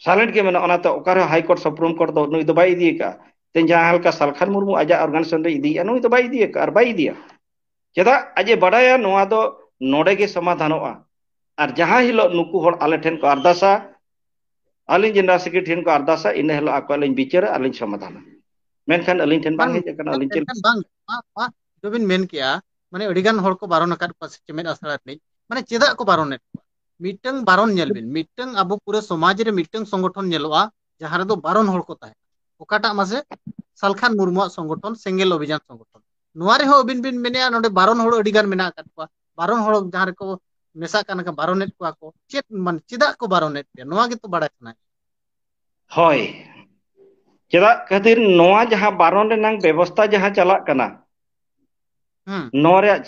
ᱥᱟᱭᱞᱮᱱᱴ ᱜᱮ ᱢᱮᱱᱟᱜᱼᱟ᱾ ᱚᱱᱟᱛᱮ ᱚᱠᱟ ᱨᱮᱦᱚᱸ ᱦᱟᱭ ᱠᱳᱨᱴ ᱥᱩᱯᱨᱤᱢ ᱠᱳᱨᱴ ᱫᱚ ᱱᱩᱭ ᱫᱚ ᱵᱟᱭ ᱤᱫᱤ ᱟᱠᱟᱫᱼᱟ᱾ ᱛᱮᱦᱮᱧ ᱡᱟᱦᱟᱸ ᱞᱮᱠᱟ ᱥᱟᱞᱠᱷᱟᱱ ᱢᱩᱨᱢᱩ ᱟᱡᱟᱜ ᱚᱨᱜᱟᱱᱟᱭᱡᱮᱥᱚᱱ ᱨᱮ ᱤᱫᱤᱭᱮᱫᱼᱟ, ᱱᱩᱭ ᱫᱚ ᱵᱟᱭ ᱤᱫᱤ ᱟᱠᱟᱫᱼᱟ ᱟᱨ ᱵᱟᱭ ᱤᱫᱤᱭᱟ᱾ ᱪᱮᱫᱟᱜ? ᱟᱡ ᱮ ᱵᱟᱰᱟᱭᱟ ᱱᱚᱣᱟ ᱫᱚ ᱱᱚᱰᱮ ᱜᱮ ᱥᱚᱢᱟᱫᱷᱟᱱᱚᱜᱼᱟ᱾ ᱟᱨ ᱡᱟᱦᱟᱸ ᱦᱤᱞᱳᱜ ᱱᱩᱠᱩ ᱦᱚᱲ ᱟᱞᱮ ᱴᱷᱮᱱ ᱠᱚ ᱟᱨᱫᱟᱥᱟ, ᱟᱹᱞᱤᱧ ᱡᱮᱱᱨᱟᱞ ᱥᱮᱠᱨᱮᱴᱟᱨᱤ ᱴᱷᱮᱱ ᱠᱚ ᱟᱨᱫᱟᱥᱟ, ᱤᱱᱟᱹ ᱦᱤᱞᱳᱜ ᱟᱠᱚᱣᱟᱜ ᱞᱤᱧ ᱵᱤᱪᱟᱹᱨᱟ ᱟᱨ ᱞᱤᱧ ᱥᱚᱢᱟᱫᱷᱟᱱᱟ᱾ ᱢᱮᱱᱠᱷᱟᱱ ᱟᱹᱞᱤᱧ ᱴᱷᱮᱱ ᱵᱟᱝ ᱵᱟᱝ, ᱦᱮᱡ ᱟᱠᱟᱱᱟ, ᱟᱹᱞᱤᱧ ᱪᱮᱫ ᱢᱮᱱᱠᱷᱟᱱ ᱵᱟᱝ, ᱱᱚᱣᱟ, ᱱᱚᱣᱟ ᱫᱚᱵᱤᱱ ᱢᱮᱱ ᱠᱮᱜᱼᱟ, ᱢᱟᱱᱮ ᱟᱹᱰᱤ ᱜᱟᱱ ᱦᱚᱲ ᱠᱚ ᱵᱟᱨᱚᱱ ᱟᱠᱟᱫ ᱠᱚᱣᱟ ᱥᱮ ᱪᱮᱢᱮᱫ ᱟᱥᱲᱟ ᱨᱤᱱᱤᱡ, ᱢᱟᱱᱮ ᱪᱮᱫᱟᱜ ᱠᱚ ᱵᱟᱨᱚᱱᱮᱫ ᱠᱚᱣᱟ? ᱢᱤᱫᱴᱟᱝ ᱵᱟᱨᱚᱱ ᱧᱮᱞ ᱵᱤᱱ, ᱢᱤᱫᱴᱟᱝ ᱟᱵᱚ ᱯᱩᱨᱟᱹ ᱥᱚᱢᱟᱡᱽ ᱨᱮ ᱢᱤᱫᱴᱟᱝ ᱥᱚᱝᱜᱚᱴᱷᱚᱱ ᱧᱮᱞᱚᱜᱼᱟ ᱡᱟᱦᱟᱸ ᱨᱮᱫᱚ ᱵᱟᱨᱚᱱ ᱦᱚᱲ ᱠᱚ ᱛᱟᱦᱮᱸᱱᱟ᱾ ᱚᱠᱟᱴᱟᱜ ᱢᱟᱥᱮ? ᱥᱟᱞᱠᱷᱟᱱ ᱢᱩᱨᱢᱩᱣᱟᱜ ᱥᱚᱝᱜᱚᱴᱷᱚᱱ ᱥᱮᱸᱜᱮᱞ ᱚᱵᱷᱤᱡᱟᱱ ᱥᱚᱝᱜᱚᱴᱷᱚᱱ, ᱱᱚᱣᱟ ᱨᱮᱦᱚᱸ ᱟᱹᱵᱤᱱ ᱵᱤᱱ ᱢᱮᱱᱮᱫᱼᱟ ᱱᱚᱰᱮ ᱵᱟᱨᱚᱱ ᱦᱚᱲ ᱟᱹᱰᱤ ᱜᱟᱱ ᱢᱮᱱᱟᱜ ᱟᱠᱟᱫ ᱠᱚᱣᱟ, ᱵᱟᱨᱚᱱ ᱦᱚᱲ ᱡᱟᱦᱟᱸ ᱨᱮᱠᱚ ᱢᱮᱥᱟᱜ ᱠᱟᱱᱟ ᱠᱚ, ᱵᱟᱨᱚᱱᱮᱫ ᱠᱚᱣᱟ ᱠᱚ, ᱪᱮᱫ ᱢᱟᱱᱮ ᱪᱮᱫᱟᱜ ᱠᱚ ᱵᱟᱨᱚᱱᱮᱫ ᱯᱮᱭᱟ? ᱱᱚᱣᱟ ᱜᱮᱛᱚ ᱵᱟᱲᱟᱭ ᱥᱟᱱᱟᱭᱮᱫ᱾ ᱦᱳᱭ, ᱪᱮᱫᱟᱜ ᱠᱷᱟᱹᱛᱤᱨ ᱱᱚᱣᱟ ᱡᱟᱦᱟᱸ ᱵᱟᱨᱚᱱ ᱨᱮᱱᱟᱝ ᱵᱮᱵᱚᱥᱛᱷᱟ ᱡᱟᱦᱟᱸ ᱪᱟᱞᱟᱜ ᱠᱟᱱᱟ, ᱦᱩᱸ᱾ ᱱᱚᱣᱟ ᱨᱮᱭᱟᱜ,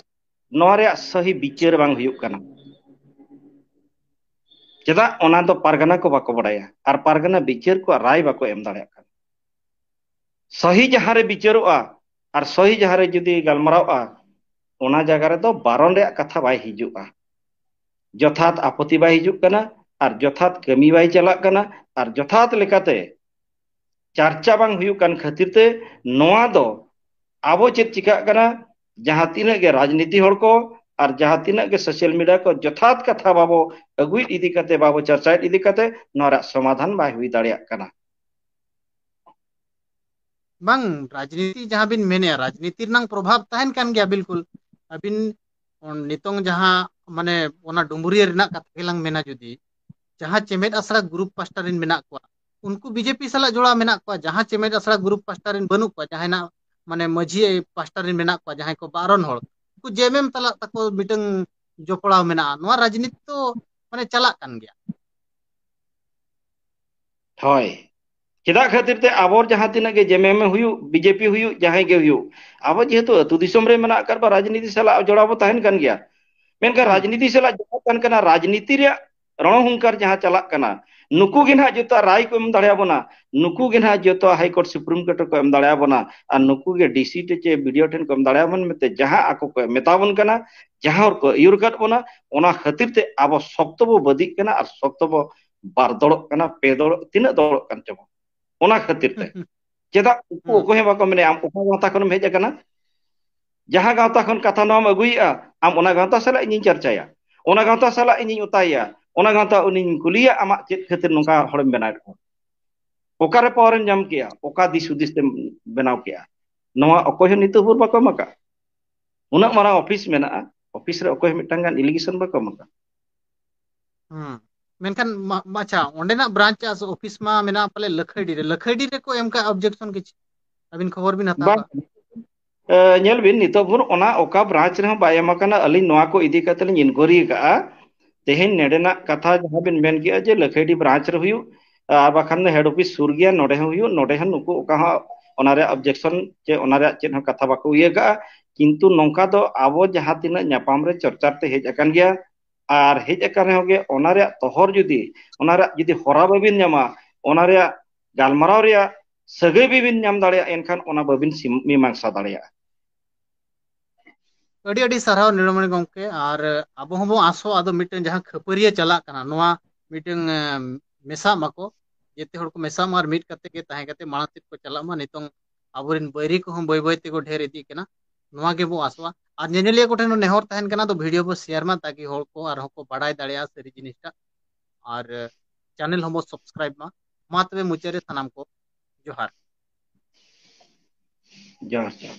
ᱱᱚᱣᱟ ᱨᱮᱭᱟᱜ ᱥᱟᱹᱦᱤ ᱵᱤᱪᱟᱹᱨ ᱵᱟᱝ ᱦᱩᱭᱩᱜ ᱠᱟᱱᱟ᱾ ᱪᱮᱫᱟᱜ? ᱚᱱᱟ ᱫᱚ ᱯᱟᱨᱜᱟᱱᱟ ᱠᱚ ᱵᱟᱠᱚ ᱵᱟᱲᱟᱭᱟ ᱟᱨ ᱯᱟᱨᱜᱟᱱᱟ ᱵᱤᱪᱟᱹᱨ ᱠᱚᱣᱟᱜ ᱨᱟᱭ ᱵᱟᱠᱚ ᱮᱢ ᱫᱟᱲᱮᱭᱟᱜ ᱠᱟᱱᱟ᱾ ᱥᱟᱹᱦᱤ ᱡᱟᱦᱟᱸ ᱨᱮ ᱵᱤᱪᱟᱹᱨᱚᱜᱼᱟ ᱟᱨ ᱥᱟᱹᱦᱤ ᱡᱟᱦᱟᱸ ᱨᱮ ᱡᱩᱫᱤ ᱜᱟᱞᱢᱟᱨᱟᱣᱚᱜᱼᱟ, ᱚᱱᱟ ᱡᱟᱭᱜᱟ ᱨᱮᱫᱚ ᱵᱟᱨᱚᱱ ᱨᱮᱭᱟᱜ ᱠᱟᱛᱷᱟ ᱵᱟᱭ ᱦᱤᱡᱩᱜᱼᱟ᱾ ᱡᱚᱛᱷᱟᱛ ᱟᱯᱚᱛᱤ ᱵᱟᱭ ᱦᱤᱡᱩᱜ ᱠᱟᱱᱟ ᱟᱨ ᱡᱚᱛᱷᱟᱛ ᱠᱟᱹᱢᱤ ᱵᱟᱭ ᱪᱟᱞᱟᱜ ᱠᱟᱱᱟ ᱟᱨ ᱡᱚᱛᱷᱟᱛ ᱞᱮᱠᱟᱛᱮ ᱪᱟᱨᱪᱟ ᱵᱟᱝ ᱦᱩᱭᱩᱜ ᱠᱟᱱ ᱠᱷᱟᱹᱛᱤᱨ ᱛᱮ ᱱᱚᱣᱟ ᱫᱚ ᱟᱵᱚ ᱪᱮᱫ ᱪᱤᱠᱟᱹᱜ ᱠᱟᱱᱟ, ᱡᱟᱦᱟᱸ ᱛᱤᱱᱟᱹᱜ ᱜᱮ ᱨᱟᱡᱽᱱᱤᱛᱤ ᱦᱚᱲ ᱠᱚ ᱟᱨ ᱡᱟᱦᱟᱸ ᱛᱤᱱᱟᱹᱜ ᱜᱮ ᱥᱳᱥᱟᱞ ᱢᱤᱰᱤᱭᱟ ᱠᱚ ᱡᱚᱛᱷᱟᱛ ᱠᱟᱛᱷᱟ ᱵᱟᱵᱚ ᱟᱹᱜᱩᱭᱮᱫ ᱤᱫᱤ ᱠᱟᱛᱮ, ᱵᱟᱵᱚ ᱪᱟᱨᱪᱟᱭᱮᱫ ᱤᱫᱤ ᱠᱟᱛᱮ, ᱱᱚᱣᱟ ᱨᱮᱭᱟᱜ ᱥᱚᱢᱟᱫᱷᱟᱱ ᱵᱟᱭ ᱦᱩᱭ ᱫᱟᱲᱮᱭᱟᱜ ᱠᱟᱱᱟ᱾ ᱵᱟᱝ, ᱨᱟᱡᱽᱱᱤᱛᱤ ᱡᱟᱦᱟᱸ ᱵᱤᱱ ᱢᱮᱱᱮᱜᱼᱟ, ᱨᱟᱡᱽᱱᱤᱛᱤ ᱨᱮᱱᱟᱝ ᱯᱨᱚᱵᱷᱟᱵᱽ ᱛᱟᱦᱮᱱ ᱠᱟᱱ ᱜᱮᱭᱟ, ᱵᱤᱞᱠᱩᱞ᱾ ᱟᱹᱵᱤᱱ ᱱᱤᱛᱚᱝ ᱡᱟᱦᱟᱸ, ᱢᱟᱱᱮ, ᱚᱱᱟ ᱰᱩᱢᱵᱩᱨᱤᱭᱟᱹ ᱨᱮᱱᱟᱜ ᱠᱟᱛᱷᱟ ᱜᱮᱞᱟᱝ ᱢᱮᱱᱟ, ᱡᱩᱫᱤ ᱡᱟᱦᱟᱸ ᱪᱮᱢᱮᱫ ᱟᱥᱲᱟ ᱜᱨᱩᱯ ᱯᱟᱥᱴᱟ ᱨᱮᱱ ᱢᱮᱱᱟᱜ ᱠᱚᱣᱟ, ᱩᱱᱠᱩ ᱵᱤᱡᱮᱯᱤ ᱥᱟᱞᱟᱜ ᱡᱚᱲᱟᱣ ᱢᱮᱱᱟᱜ ᱠᱚᱣᱟ᱾ ᱡᱟᱦᱟᱸ ᱪᱮᱢᱮᱫ ᱟᱥᱲᱟ ᱜᱨᱩᱯ ᱯᱟᱥᱴᱟ ᱨᱮᱱ ᱵᱟᱹᱱᱩᱜ ᱠᱚᱣᱟ, ᱡᱟᱦᱟᱸᱭ ᱱᱟᱜ, ᱢᱟᱱᱮ, ᱢᱟᱹᱡᱷᱤ ᱯᱟᱥᱴᱟ ᱨᱮᱱ ᱢᱮᱱᱟᱜ ᱠᱚᱣᱟ, ᱡᱟᱦᱟᱸᱭ ᱠᱚ ᱵᱟᱨᱚᱱ ᱦᱚᱲ, ᱩᱱᱠᱩ ᱡᱮ ᱮᱢ ᱮᱢ ᱥᱟᱞᱟᱜ ᱛᱟᱠᱚ ᱢᱤᱫᱴᱟᱝ ᱡᱚᱯᱲᱟᱣ ᱢᱮᱱᱟᱜᱼᱟ᱾ ᱱᱚᱣᱟ ᱨᱟᱡᱽᱱᱤᱛᱤ ᱫᱚ, ᱢᱟᱱᱮ, ᱪᱟᱞᱟᱜ ᱠᱟᱱ ᱜᱮᱭᱟ᱾ ᱦᱳᱭ, ᱪᱮᱫᱟᱜ ᱠᱷᱟᱹᱛᱤᱨ ᱛᱮ ᱟᱵᱚ ᱡᱟᱦᱟᱸ ᱛᱤᱱᱟᱹᱜ ᱜᱮ ᱡᱮᱢᱮᱢ ᱦᱩᱭᱩᱜ, ᱵᱤᱡᱮᱯᱤ ᱦᱩᱭᱩᱜ, ᱡᱟᱦᱟᱸᱭ ᱜᱮ ᱦᱩᱭᱩᱜ, ᱟᱵᱚ ᱡᱮᱦᱮᱛᱩ ᱟᱹᱛᱩ ᱫᱤᱥᱚᱢ ᱨᱮ ᱢᱮᱱᱟᱜ ᱟᱠᱟᱫ ᱵᱚᱱᱟ, ᱨᱟᱡᱽᱱᱤᱛᱤ ᱥᱟᱞᱟᱜ ᱡᱚᱲᱟᱣ ᱵᱚ ᱛᱟᱦᱮᱱ ᱠᱟᱱ ᱜᱮᱭᱟ᱾ ᱢᱮᱱᱠᱷᱟᱱ ᱨᱟᱡᱽᱱᱤᱛᱤ ᱥᱟᱞᱟᱜ ᱡᱚᱲᱟᱣ ᱛᱟᱦᱮᱱ ᱠᱟᱱᱟ, ᱨᱟᱡᱽᱱᱤᱛᱤ ᱨᱮᱭᱟᱜ ᱨᱚᱬᱚ ᱦᱩᱝᱠᱟᱨ ᱡᱟᱦᱟᱸ ᱪᱟᱞᱟᱜ ᱠᱟᱱᱟ, ᱱᱩᱠᱩ ᱜᱮ ᱱᱟᱦᱟᱜ ᱡᱚᱛᱚᱣᱟᱜ ᱨᱟᱭ ᱠᱚ ᱮᱢ ᱫᱟᱲᱮᱭᱟᱵᱚᱱᱟ, ᱱᱩᱠᱩ ᱜᱮ ᱱᱟᱦᱟᱜ ᱡᱚᱛᱚᱣᱟᱜ ᱦᱟᱭ ᱠᱳᱨᱴ ᱥᱩᱯᱨᱤᱢ ᱠᱳᱨᱴ ᱨᱮᱠᱚ ᱮᱢ ᱫᱟᱲᱮᱭᱟᱵᱚᱱᱟ, ᱟᱨ ᱱᱩᱠᱩ ᱜᱮ ᱰᱤᱥᱤ ᱴᱷᱮᱱ ᱪᱮ ᱵᱤᱰᱤᱳ ᱴᱷᱮᱱ ᱠᱚ ᱮᱢ ᱫᱟᱲᱮᱭᱟᱵᱚᱱ ᱢᱮᱱᱛᱮ ᱡᱟᱦᱟᱸ ᱟᱠᱚ ᱠᱚ ᱢᱮᱛᱟ ᱵᱚᱱ ᱠᱟᱱᱟ, ᱡᱟᱦᱟᱸ ᱦᱚᱨ ᱠᱚ ᱟᱹᱭᱩᱨ ᱟᱠᱟᱫ ᱵᱚᱱᱟ, ᱚᱱᱟ ᱠᱷᱟᱹᱛᱤᱨ ᱛᱮ ᱟᱵᱚ ᱥᱚᱠᱛᱚ ᱵᱚ ᱵᱟᱹᱫᱤᱜ ᱠᱟᱱᱟ ᱟᱨ ᱥᱚᱠᱛᱚ ᱵᱚ ᱵᱟᱨ ᱫᱚᱲᱚᱜ ᱠᱟᱱᱟ, ᱯᱮ ᱫᱚᱲᱚᱜ, ᱛᱤᱱᱟᱹᱜ ᱫᱚᱲᱚᱜ ᱠᱟᱱ ᱪᱚᱵᱚ᱾ ᱚᱱᱟ ᱠᱷᱟᱹᱛᱤᱨ ᱛᱮ ᱪᱮᱫᱟᱜ ᱩᱱᱠᱩ ᱚᱠᱚᱭ ᱦᱚᱸ ᱵᱟᱠᱚ ᱢᱮᱱᱟ, "ᱟᱢ ᱚᱠᱟ ᱜᱟᱶᱛᱟ ᱠᱷᱚᱱᱮᱢ ᱦᱮᱡ ᱟᱠᱟᱱᱟ? ᱡᱟᱦᱟᱸ ᱜᱟᱶᱛᱟ ᱠᱷᱚᱱ ᱠᱟᱛᱷᱟ ᱱᱚᱣᱟᱢ ᱟᱹᱜᱩᱭᱮᱫᱼᱟ, ᱟᱢ ᱚᱱᱟ ᱜᱟᱶᱛᱟ ᱥᱟᱞᱟᱜ ᱤᱧᱤᱧ ᱪᱟᱨᱪᱟᱭᱟ, ᱚᱱᱟ ᱜᱟᱶᱛᱟ ᱥᱟᱞᱟᱜ ᱤᱧᱤᱧ ᱚᱛᱟᱭᱟ, ᱚᱱᱟ ᱜᱟᱶᱛᱟ ᱩᱱᱤᱧ ᱠᱩᱞᱤᱭᱟ, ᱟᱢᱟᱜ ᱪᱮᱫ ᱠᱷᱟᱹᱛᱤᱨ ᱱᱚᱝᱠᱟ ᱦᱚᱲᱮᱢ ᱵᱮᱱᱟᱣᱮᱫ ᱠᱚᱣᱟ? ᱚᱠᱟᱨᱮ ᱯᱟᱣᱟᱨᱮᱢ ᱧᱟᱢ ᱠᱮᱜᱼᱟ? ᱚᱠᱟ ᱫᱤᱥ ᱦᱩᱫᱤᱥ ᱛᱮᱢ ᱵᱮᱱᱟᱣ ᱠᱮᱜᱼᱟ?" ᱱᱚᱣᱟ ᱚᱠᱚᱭ ᱦᱚᱸ ᱱᱤᱛᱚᱜ ᱵᱷᱳᱨ ᱵᱟᱠᱚ ᱮᱢ ᱟᱠᱟᱫ᱾ ᱩᱱᱟᱹᱜ ᱢᱟᱨᱟᱝ ᱚᱯᱷᱤᱥ ᱢᱮᱱᱟᱜᱼᱟ, ᱚᱯᱷᱤᱥ ᱨᱮ ᱚᱠᱚᱭ ᱦᱚᱸ ᱢᱤᱫᱴᱟᱝ ᱜᱟᱱ ᱮᱞᱤᱜᱮᱥᱚᱱ ᱵᱟᱠᱚ ᱮᱢ ᱟᱠᱟᱫ᱾ ᱦᱩᱸ᱾ ᱢᱮᱱᱠᱷᱟᱱ ᱢᱟ-, ᱟᱪᱪᱷᱟ, ᱚᱸᱰᱮᱱᱟᱜ ᱵᱨᱟᱧᱪ ᱚᱯᱷᱤᱥ ᱢᱟ ᱢᱮᱱᱟᱜᱼᱟ ᱯᱟᱞᱮ ᱞᱟᱹᱠᱷᱟᱹᱭᱰᱤ ᱨᱮ᱾ ᱞᱟᱹᱠᱷᱟᱹᱭᱰᱤ ᱨᱮᱠᱚ ᱮᱢ ᱠᱟᱜ ᱚᱵᱡᱮᱠᱥᱚᱱ ᱠᱤᱪᱷᱩ? ᱟᱹᱵᱤᱱ ᱠᱷᱚᱵᱚᱨ ᱵᱤᱱ ᱦᱟᱛᱟᱣ ᱵᱟᱝ᱾ ᱠᱟᱜᱼᱟ? ᱮ, ᱧᱮᱞ ᱵᱤᱱ, ᱱᱤᱛᱚᱜ ᱵᱷᱳᱨ ᱚᱱᱟ ᱚᱠᱟ ᱵᱨᱟᱧᱪ ᱨᱮᱦᱚᱸ ᱵᱟᱭ ᱮᱢ ᱟᱠᱟᱱᱟ᱾ ᱟᱹᱞᱤᱧ ᱱᱚᱣᱟ ᱠᱚ ᱤᱫᱤ ᱠᱟᱛᱮ ᱞᱤᱧ ᱤᱱᱠᱣᱟᱭᱨᱤ ᱟᱠᱟᱫᱼᱟ᱾ ᱛᱮᱦᱮᱧ ᱱᱚᱰᱮᱱᱟᱜ ᱠᱟᱛᱷᱟ ᱡᱟᱦᱟᱸ ᱵᱤᱱ ᱢᱮᱱ ᱠᱮᱜᱼᱟ ᱡᱮ ᱞᱟᱹᱠᱷᱟᱹᱭᱰᱤ ᱵᱨᱟᱧᱪ ᱨᱮ ᱦᱩᱭᱩᱜ, ᱟᱨ ᱵᱟᱠᱷᱟᱱ ᱫᱚ ᱦᱮᱰ ᱚᱯᱷᱤᱥ ᱥᱩᱨ ᱜᱮᱭᱟ, ᱱᱚᱰᱮ ᱦᱚᱸ ᱦᱩᱭᱩᱜ, ᱱᱚᱰᱮ ᱦᱚᱸ ᱱᱩᱠᱩ ᱚᱠᱟ ᱦᱚᱸ ᱚᱱᱟ ᱨᱮᱭᱟᱜ ᱚᱵᱡᱮᱠᱥᱚᱱ ᱪᱮ ᱚᱱᱟ ᱨᱮᱭᱟᱜ ᱪᱮᱫ ᱦᱚᱸ ᱠᱟᱛᱷᱟ ᱵᱟᱠᱚ ᱤᱭᱟᱹ ᱠᱟᱜᱼᱟ᱾ ᱠᱤᱱᱛᱩ ᱱᱚᱝᱠᱟ ᱫᱚ ᱟᱵᱚ ᱡᱟᱦᱟᱸ ᱛᱤᱱᱟᱹᱜ ᱧᱟᱯᱟᱢ ᱨᱮ ᱪᱚᱨᱪᱟ ᱛᱮ ᱦᱮᱡ ᱟᱠᱟᱱ ᱜᱮᱭᱟ, ᱟᱨ ᱦᱮᱡ ᱟᱠᱟᱱ ᱨᱮᱦᱚᱸ ᱜᱮ ᱚᱱᱟ ᱨᱮᱭᱟᱜ ᱛᱚᱦᱚᱨ ᱡᱩᱫᱤ, ᱚᱱᱟ ᱨᱮᱭᱟᱜ ᱡᱩᱫᱤ ᱦᱚᱨᱟ ᱵᱟᱵᱤᱱ ᱧᱟᱢᱟ, ᱚᱱᱟ ᱨᱮᱭᱟᱜ ᱜᱟᱞᱢᱟᱨᱟᱣ ᱨᱮᱭᱟᱜ ᱥᱟᱹᱜᱟᱹᱭ ᱵᱟᱵᱤᱱ ᱧᱟᱢ ᱫᱟᱲᱮᱭᱟᱜᱼᱟ, ᱮᱱᱠᱷᱟᱱ ᱚᱱᱟ ᱵᱟᱵᱤᱱ ᱥᱤᱢ-, ᱢᱤᱢᱟᱝᱥᱟ ᱫᱟᱲᱮᱭᱟᱜᱼᱟ᱾ ᱟᱹᱰᱤ ᱟᱹᱰᱤ ᱥᱟᱨᱦᱟᱣ ᱱᱤᱲᱢᱟᱹᱱᱤ ᱜᱚᱢᱠᱮ᱾ ᱟᱨ ᱟᱵᱚ ᱦᱚᱸᱵᱚ ᱟᱥᱚᱜᱼᱟ, ᱟᱫᱚ ᱢᱤᱫᱴᱮᱱ ᱡᱟᱦᱟᱸ ᱠᱷᱟᱹᱯᱟᱹᱨᱤᱭᱟᱹ ᱪᱟᱞᱟᱜ ᱠᱟᱱᱟ, ᱱᱚᱣᱟ ᱢᱤᱫᱴᱮᱱ, ᱮᱢ, ᱢᱮᱥᱟᱜ ᱢᱟᱠᱚ, ᱡᱮᱛᱮ ᱦᱚᱲ ᱠᱚ ᱢᱮᱥᱟᱜ ᱢᱟ ᱟᱨ ᱢᱤᱫ ᱠᱟᱛᱮ ᱜᱮ ᱛᱟᱦᱮᱸ ᱠᱟᱛᱮ ᱢᱟᱲᱟᱝ ᱥᱮᱫ ᱠᱚ ᱪᱟᱞᱟᱜ ᱢᱟ᱾ ᱱᱤᱛᱚᱝ ᱟᱵᱚᱨᱮᱱ ᱵᱟᱹᱭᱨᱤ ᱠᱚᱦᱚᱸ ᱵᱟᱹᱭ ᱵᱟᱹᱭ ᱛᱮᱠᱚ ᱰᱷᱮᱨ ᱤᱫᱤᱜ ᱠᱟᱱᱟ, ᱱᱚᱣᱟ ᱜᱮᱵᱚ ᱟᱥᱚᱜᱼᱟ᱾ ᱟᱨ ᱧᱮᱧᱮᱞᱤᱭᱟᱹ ᱠᱚᱴᱷᱮᱱ ᱦᱚᱸ ᱱᱮᱦᱚᱨ ᱛᱟᱦᱮᱱ ᱠᱟᱱᱟ, ᱫᱚ ᱵᱷᱤᱰᱤᱭᱳ ᱵᱚ ᱥᱮᱭᱟᱨ ᱢᱟ, ᱛᱟᱠᱤ ᱦᱚᱲ ᱠᱚ ᱟᱨᱦᱚᱸ ᱠᱚ ᱵᱟᱲᱟᱭ ᱫᱟᱲᱮᱭᱟᱜᱼᱟ ᱥᱟᱹᱨᱤ ᱡᱤᱱᱤᱥᱴᱟᱜ, ᱟᱨ ᱪᱮᱱᱮᱞ ᱦᱚᱸᱵᱚ ᱥᱟᱵᱥᱠᱨᱟᱭᱤᱵ ᱢᱟ᱾ ᱢᱟ ᱛᱚᱵᱮ ᱢᱩᱪᱟᱹᱫ ᱨᱮ ᱥᱟᱱᱟᱢ ᱠᱚ ᱡᱚᱦᱟᱨ᱾ ᱡᱚᱦᱟᱨ, ᱡᱚᱦᱟᱨ᱾